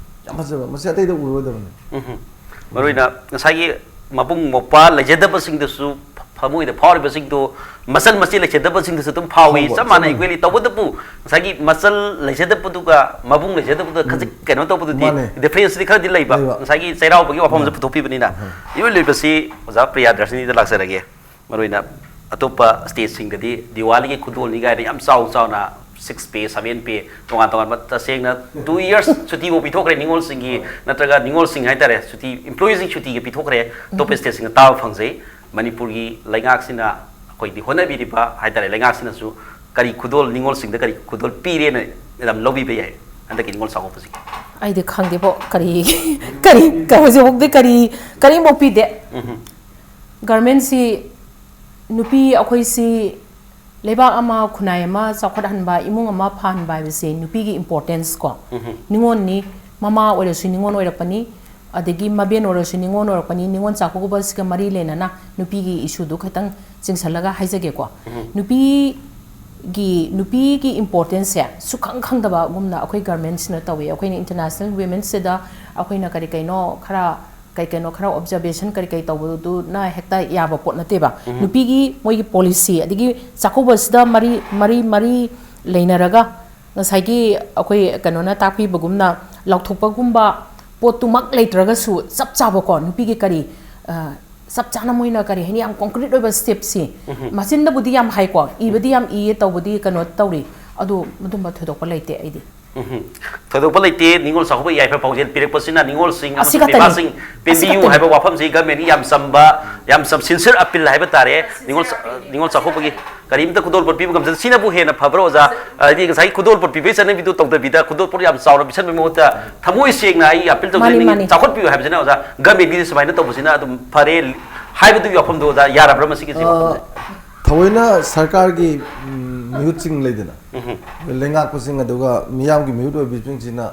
ꯌꯥꯝ ꯐꯖꯕ, ꯃꯁꯤ ꯑꯇꯩꯗ ꯎꯔꯔꯣꯏꯗꯕꯅꯤ꯫ ꯃꯔꯨ ꯑꯣꯏꯅ ꯉꯁꯥꯏꯒꯤ ꯃꯕꯨꯡ ꯃꯧꯄ꯭ꯋꯥ ꯂꯩꯖꯗꯕꯁꯤꯡꯗꯁꯨ ꯊꯃꯣꯏꯗ ꯐꯥꯎꯔꯤꯕꯁꯤꯡꯗꯣ ꯃꯆꯟ ꯃꯆꯦ ꯂꯩꯖꯗꯕꯁꯤꯡꯗꯁꯨ ꯑꯗꯨꯝ ꯐꯥꯎꯏ꯫ ꯐꯥꯎꯕ, ꯆꯞ ꯆꯞ ꯃꯥꯟꯅꯩ, ꯃꯥꯟꯅꯩ꯫ ꯏꯀ꯭ꯋꯦꯂꯤ꯫ ꯇꯧꯕꯇꯕꯨ ꯉꯁꯥꯏꯒꯤ ꯃꯆꯜ ꯂꯩꯖꯗꯕꯗꯨꯒ ꯃꯕꯨꯡ ꯂꯩꯖꯗꯕꯗꯨꯒ ꯈꯖꯤꯛ ꯀꯩꯅꯣ ꯇꯧꯕꯗꯨꯗꯤ, ꯃꯥꯅꯦ꯫ ꯗꯤꯐ꯭ꯔꯦꯟꯁꯇꯤ ꯈꯔꯗꯤ ꯂꯩꯕ꯫ ꯂꯩꯕ꯫ ꯉꯁꯥꯏꯒꯤ ꯆꯩꯔꯥꯎꯕꯒꯤ ꯋꯥꯐꯝꯁꯦ ꯃꯥꯅꯦ꯫ ꯄꯨꯊꯣꯛꯄꯤꯕꯅꯤꯅ, ꯏꯔꯣꯏ ꯂꯣꯏꯕꯁꯤ ꯑꯣꯖꯥ ꯄ꯭ꯔꯤꯌꯥꯗꯔꯁꯤꯅꯤꯗ ꯂꯥꯛꯆꯔꯒꯦ꯫ ꯃꯔꯨ ꯑꯣꯏꯅ ꯑꯇꯣꯞꯄ ꯁ꯭ꯇꯦꯠꯁꯤꯡꯗꯗꯤ ꯗꯤꯋꯥꯂꯤꯒꯤ ꯈꯨꯗꯣꯜꯅꯤ ꯀꯥꯏꯅ ꯌꯥꯝ ꯆꯥꯎ ꯆꯥꯎꯅ ꯁꯤꯛꯁ ꯄꯦ, ꯁꯚꯦꯟ ꯄꯦ, ꯇꯣꯉꯥꯟ ꯇꯣꯉꯥꯟꯕ, ꯇꯁꯦꯡꯅ ꯇꯨ ꯌꯔꯁ ꯁꯨꯇꯤꯐꯥꯎ ꯄꯤꯊꯣꯛꯈ꯭ꯔꯦ ꯅꯤꯉꯣꯜꯁꯤꯡꯒꯤ, ꯅꯠꯇ꯭ꯔꯒ ꯅꯤꯉꯣꯜꯁꯤꯡ ꯍꯥꯏꯇꯥꯔꯦ, ꯁꯨꯇꯤ, ꯏꯝꯄ꯭ꯂꯣꯌꯤꯁꯤꯡ ꯁꯨꯇꯤꯒ ꯄꯤꯊꯣꯛꯈ꯭ꯔꯦ꯫ ꯑꯇꯣꯞꯄ ꯁ꯭ꯇꯦꯠꯁꯤꯡꯅ ꯇꯥꯕ ꯐꯪꯖꯩ꯫ ꯃꯅꯤꯄꯨꯔꯒꯤ ꯂꯩꯉꯥꯛꯁꯤꯅ ꯑꯩꯈꯣꯏꯗꯤ ꯍꯣꯠꯅꯕꯤꯔꯤꯕ ꯍꯥꯏꯇꯥꯔꯦ, ꯂꯩꯉꯥꯛꯁꯤꯅꯁꯨ ꯀꯔꯤ ꯈꯨꯗꯣꯜ ꯅꯤꯉꯣꯜꯁꯤꯡꯗ ꯀꯔꯤ ꯈꯨꯗꯣꯜ ꯄꯤꯔꯦꯅ ꯃꯦꯗꯥꯝ ꯂꯧꯕꯤꯕ ꯌꯥꯏ ꯍꯟꯗꯛꯀꯤ ꯅꯤꯉꯣꯜ ꯆꯥꯛꯀꯧꯕꯁꯤꯒꯤ? ꯑꯩꯗꯤ ꯈꯪꯗꯦꯕꯣ, ꯀꯔꯤ ꯀꯔꯤ ꯍꯧꯖꯤꯛꯐꯥꯎꯗꯤ ꯀꯔꯤ ꯀꯔꯤꯝꯐꯥꯎ ꯄꯤꯗꯦ꯫ ꯎꯝ꯫ ꯒꯔꯃꯦꯟꯁꯤ, ꯅꯨꯄꯤ ꯑꯩꯈꯣꯏꯁꯤ ꯂꯩꯕꯥꯛ ꯑꯃ, ꯈꯨꯟꯅꯥꯏ ꯑꯃ ꯆꯥꯎꯈꯠꯍꯟꯕ, ꯏꯃꯨꯡ ꯑꯃ ꯐꯍꯟꯕ ꯍꯥꯏꯕꯁꯦ ꯅꯨꯄꯤꯒꯤ ꯏꯝꯄꯣꯔꯇꯦꯟꯁ ꯀꯣ꯫ ꯎꯝ꯫ ꯅꯤꯉꯣꯜꯅꯤ, ꯃꯃꯥ ꯑꯣꯏꯔꯁꯨ ꯅꯤꯉꯣꯜ ꯑꯣꯏꯔꯛꯄꯅꯤ, ꯑꯗꯒꯤ ꯃꯕꯦꯟ ꯑꯣꯏꯔꯁꯨ ꯅꯤꯉꯣꯜ ꯑꯣꯏꯔꯛꯄꯅꯤ꯫ ꯅꯤꯉꯣꯜ ꯆꯥꯛꯀꯧꯕꯁꯤꯒ ꯃꯔꯤ ꯂꯩꯅꯅ ꯅꯨꯄꯤꯒꯤ ꯏꯁꯨꯗꯨ ꯈꯤꯇꯪ ꯆꯤꯡꯁꯜꯂꯒ ꯍꯥꯏꯖꯒꯦꯀꯣ꯫ ꯎꯝ꯫ ꯅꯨꯄꯤꯒꯤ, ꯅꯨꯄꯤꯒꯤ ꯏꯝꯄꯣꯔꯇꯦꯟꯁꯁꯦ ꯁꯨꯈꯪ ꯈꯪꯗꯕꯒꯨꯝꯅ ꯑꯩꯈꯣꯏ ꯒꯔꯃꯦꯟꯁꯤꯅ ꯇꯧꯏ꯫ ꯑꯩꯈꯣꯏꯅ ꯏꯟꯇꯔꯅꯦꯁꯅꯦꯜ ꯋꯤꯃꯦꯟꯁ ꯗꯦꯗ ꯑꯩꯈꯣꯏꯅ ꯀꯔꯤ ꯀꯩꯅꯣ ꯈꯔ, ꯀꯩ ꯀꯩꯅꯣ ꯈꯔ ꯑꯣꯕꯖꯔꯕꯦꯁꯟ ꯀꯔꯤ ꯀꯩ ꯇꯧꯕꯗꯨꯅ ꯍꯦꯛꯇ ꯌꯥꯕ ꯄꯣꯠ ꯅꯠꯇꯦꯕ꯫ ꯎꯝ꯫ ꯅꯨꯄꯤꯒꯤ ꯃꯣꯏꯒꯤ ꯄꯣꯂꯤꯁꯤ, ꯑꯗꯒꯤ ꯆꯥꯛꯀꯧꯕꯁꯤꯗ ꯃꯔꯤ, ꯃꯔꯤ, ꯃꯔꯤ ꯂꯩꯅꯔꯒ ꯉꯁꯥꯏꯒꯤ ꯑꯩꯈꯣꯏ ꯀꯩꯅꯣꯅ ꯇꯥꯛꯄꯤꯕꯒꯨꯝꯅ ꯂꯥꯎꯊꯣꯛꯄꯒꯨꯝꯕ ꯄꯣꯠꯇꯨꯃꯛ ꯂꯩꯇ꯭ꯔꯒꯁꯨ ꯆꯞ ꯆꯥꯕꯀꯣ, ꯅꯨꯄꯤꯒꯤ ꯀꯔꯤ, ꯑ, ꯆꯞ ꯆꯥꯅ ꯃꯣꯏꯅ ꯀꯔꯤ ꯍꯥꯏꯅꯤ, ꯌꯥꯝ ꯀꯣꯟꯀ꯭ꯔꯤꯠ ꯑꯣꯏꯕ ꯁ꯭ꯇꯦꯞꯁꯤ꯫ ꯎꯝ꯫ ꯃꯆꯤꯟꯗꯕꯨꯗꯤ ꯌꯥꯝ ꯍꯥꯏꯀꯣ, ꯏꯕꯗꯤ ꯌꯥꯝ ꯏꯌꯦ, ꯇꯧꯕꯗꯤ ꯀꯩꯅꯣ ꯇꯧꯔꯤ, ꯑꯗꯨ ꯑꯗꯨꯝꯕ ꯊꯣꯏꯗꯣꯛꯄ ꯂꯩꯇꯦ ꯑꯩꯗꯤ꯫ ꯎꯝ꯫ ꯊꯣꯏꯗꯣꯛꯄ ꯂꯩꯇꯦ꯫ ꯅꯤꯉꯣꯜ ꯆꯥꯛꯀꯧꯕ ꯌꯥꯏꯐ ꯄꯥꯎꯖꯦꯜ ꯄꯤꯔꯛꯄꯁꯤꯅ ꯅꯤꯉꯣꯜꯁꯤꯡ ꯑꯁꯤ ꯑꯃꯁꯨꯡ ꯈꯛꯇꯅꯤ꯫ ꯄꯤꯕꯥꯁꯤꯡ ꯑꯁꯤ ꯄꯦꯟꯕꯤꯌꯨ ꯈꯛꯇꯅꯤ꯫ ꯍꯥꯏꯕ ꯋꯥꯐꯝꯁꯤ ꯒꯃꯦꯟꯒꯤ ꯌꯥꯝ ꯆꯝꯕ, ꯌꯥꯝ ꯆꯝ, ꯁꯤꯟꯁꯤꯌꯔ ꯑꯄꯤꯜ ꯍꯥꯏꯕ ꯇꯥꯔꯦ꯫ ꯅꯤꯉꯣꯜ ꯆꯥ-, ꯅꯤꯉꯣꯜ ꯆꯥꯛꯀꯧꯕꯒꯤ ꯀꯔꯤꯝꯇ ꯈꯨꯗꯣꯜꯄꯣꯠ ꯄꯤꯕ ꯉꯝꯖꯗꯦ꯫ ꯁꯤꯅꯕꯨ ꯍꯦꯟꯅ ꯐꯕ꯭ꯔꯥ, ꯑꯣꯖꯥ? ꯍꯥꯏꯗꯤ ꯉꯁꯥꯏꯒꯤ ꯈꯨꯗꯣꯜꯄꯣꯠ ꯄꯤꯕꯒꯤ ꯆꯠꯅꯕꯤꯗꯨ ꯇꯧꯗꯕꯤꯗ, ꯈꯨꯗꯣꯜꯄꯣꯠ ꯌꯥꯝ ꯆꯥꯎꯅ ꯄꯤꯁꯟꯕꯒꯤ ꯃꯍꯨꯠꯇ ꯊꯃꯣꯏ ꯁꯦꯡꯅ ꯑꯩ ꯑꯄꯤꯜ ꯇꯧꯖꯩ, ꯃꯥꯅꯤ, ꯅꯪꯒꯤ ꯃꯥꯅꯤ꯫ ꯆꯥꯎꯈꯠꯄꯤꯌꯨ ꯍꯥꯏꯕꯁꯤꯅ, ꯑꯣꯖꯥ, ꯒꯃꯦꯟꯒꯤꯗꯤ ꯁꯨꯃꯥꯏꯅ ꯇꯧꯕꯁꯤꯅ ꯑꯗꯨꯝ ꯐꯔꯦ ꯍꯥꯏꯕꯗꯨꯒꯤ ꯋꯥꯐꯝꯗꯣ, ꯑꯣꯖꯥ, ꯌꯥꯔꯕ꯭ꯔꯥ ꯃꯁꯤꯒꯤꯁꯤ ꯑ, ꯋꯥꯐꯝꯁꯦ? ꯊꯑꯣꯏꯅ ꯁꯔꯀꯥꯔꯒꯤ, ꯎꯝ, ꯃꯤꯍꯨꯠꯁꯤꯡ ꯂꯩꯗꯅ, ꯎꯝ꯫ ꯂꯩꯉꯥꯛꯄꯁꯤꯡ, ꯑꯗꯨꯒ ꯃꯤꯌꯥꯝꯒꯤ ꯃꯤꯍꯨꯠ ꯑꯣꯏꯕꯁꯤꯡꯁꯤꯅ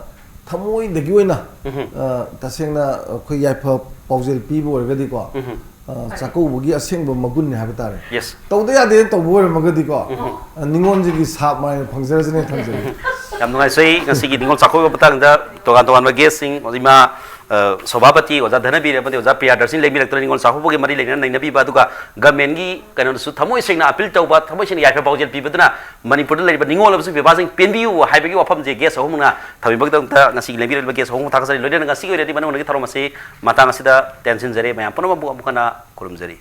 ꯊꯃꯣꯏꯗꯒꯤ ꯑꯣꯏꯅ, ꯎꯝ꯫ ꯑ, ꯇꯁꯦꯡꯅ ꯑꯩꯈꯣꯏ ꯌꯥꯏꯐ ꯄꯥꯎꯖꯦꯜ ꯄꯤꯕ ꯑꯣꯏꯔꯒꯗꯤꯀꯣ, ꯎꯝ꯫ ꯑ, ꯆꯥꯛꯀꯧꯕꯒꯤ ꯑꯁꯦꯡꯕ ꯃꯒꯨꯟꯅꯤ ꯍꯥꯏꯕ ꯇꯥꯔꯦ꯫ Yes꯫ ꯇꯧꯗ ꯌꯥꯗꯦꯅ ꯇꯧꯕ ꯑꯣꯏꯔꯝꯃꯒꯗꯤꯀꯣ, ꯎꯝ꯫ ꯑ, ꯅꯤꯉꯣꯜꯁꯤꯒꯤ ꯁꯥꯞ ꯃꯥꯏꯅ ꯐꯪꯖꯔꯁꯤꯅꯦ ꯊꯝꯖꯔꯦ꯫ ꯌꯥꯝ ꯅꯨꯡꯉꯥꯏꯖꯩ꯫ ꯉꯁꯤꯒꯤ ꯅꯤꯉꯣꯜ ꯆꯥꯛꯀꯧꯕ ꯃꯇꯥꯡꯗ ꯇꯣꯉꯥꯟ ꯇꯣꯉꯥꯟꯕ ꯒꯦꯁꯁꯤꯡ, ꯏꯃꯥ, ꯑ, ꯁꯣꯚꯥꯄꯇꯤ, ꯑꯣꯖꯥ ꯙꯅꯕꯤꯔ ꯑꯃꯗꯤ ꯑꯣꯖꯥ ꯄ꯭ꯔꯤꯌꯥꯗꯔꯁꯤꯅꯤ ꯂꯩꯕꯤꯔꯛꯇꯨꯅ ꯅꯤꯉꯣꯜ ꯆꯥꯛꯀꯧꯕꯒꯤ ꯃꯔꯤ ꯂꯩꯅꯅ ꯅꯩꯅꯕꯤꯕ, ꯑꯗꯨꯒ ꯒꯃꯦꯟꯒꯤ ꯀꯩꯅꯣꯗꯁꯨ ꯊꯃꯣꯏ ꯁꯦꯡꯅ ꯑꯄꯤꯜ ꯇꯧꯕ, ꯊꯃꯣꯏ ꯁꯦꯡꯅ ꯌꯥꯏꯐ ꯄꯥꯎꯖꯦꯜ ꯄꯤꯕꯗꯨꯅ ꯃꯅꯤꯄꯨꯔꯗ ꯂꯩꯔꯤꯕ ꯅꯤꯉꯣꯜ ꯑꯃꯁꯨꯡ ꯄꯤꯕꯥꯁꯤꯡ ꯄꯦꯟꯕꯤꯌꯨ ꯍꯥꯏꯕꯒꯤ ꯋꯥꯐꯝꯁꯦ ꯒꯦꯁ ꯑꯍꯨꯝꯅ ꯊꯝꯕꯤꯕꯒꯤꯗꯃꯛꯇ ꯉꯁꯤꯒꯤ ꯂꯩꯕꯤꯔꯛꯂꯤꯕ ꯒꯦꯁ ꯑꯍꯨꯝ ꯊꯥꯒꯠꯆꯔꯤ꯫ ꯂꯣꯏꯅꯅ ꯉꯁꯤꯒꯤ ꯑꯣꯏꯅꯗꯤ ꯃꯅꯨꯡꯗꯒꯤ ꯊꯧꯔꯝ ꯑꯁꯤ ꯃꯇꯥꯡ ꯑꯁꯤꯗ ꯇꯦꯟꯁꯤꯟꯖꯔꯦ꯫ ꯃꯌꯥꯝ ꯄꯨꯝꯅꯃꯛꯄꯨ ꯑꯃꯨꯛ ꯍꯟꯅ ꯈꯨꯔꯨꯝꯖꯔꯤ꯫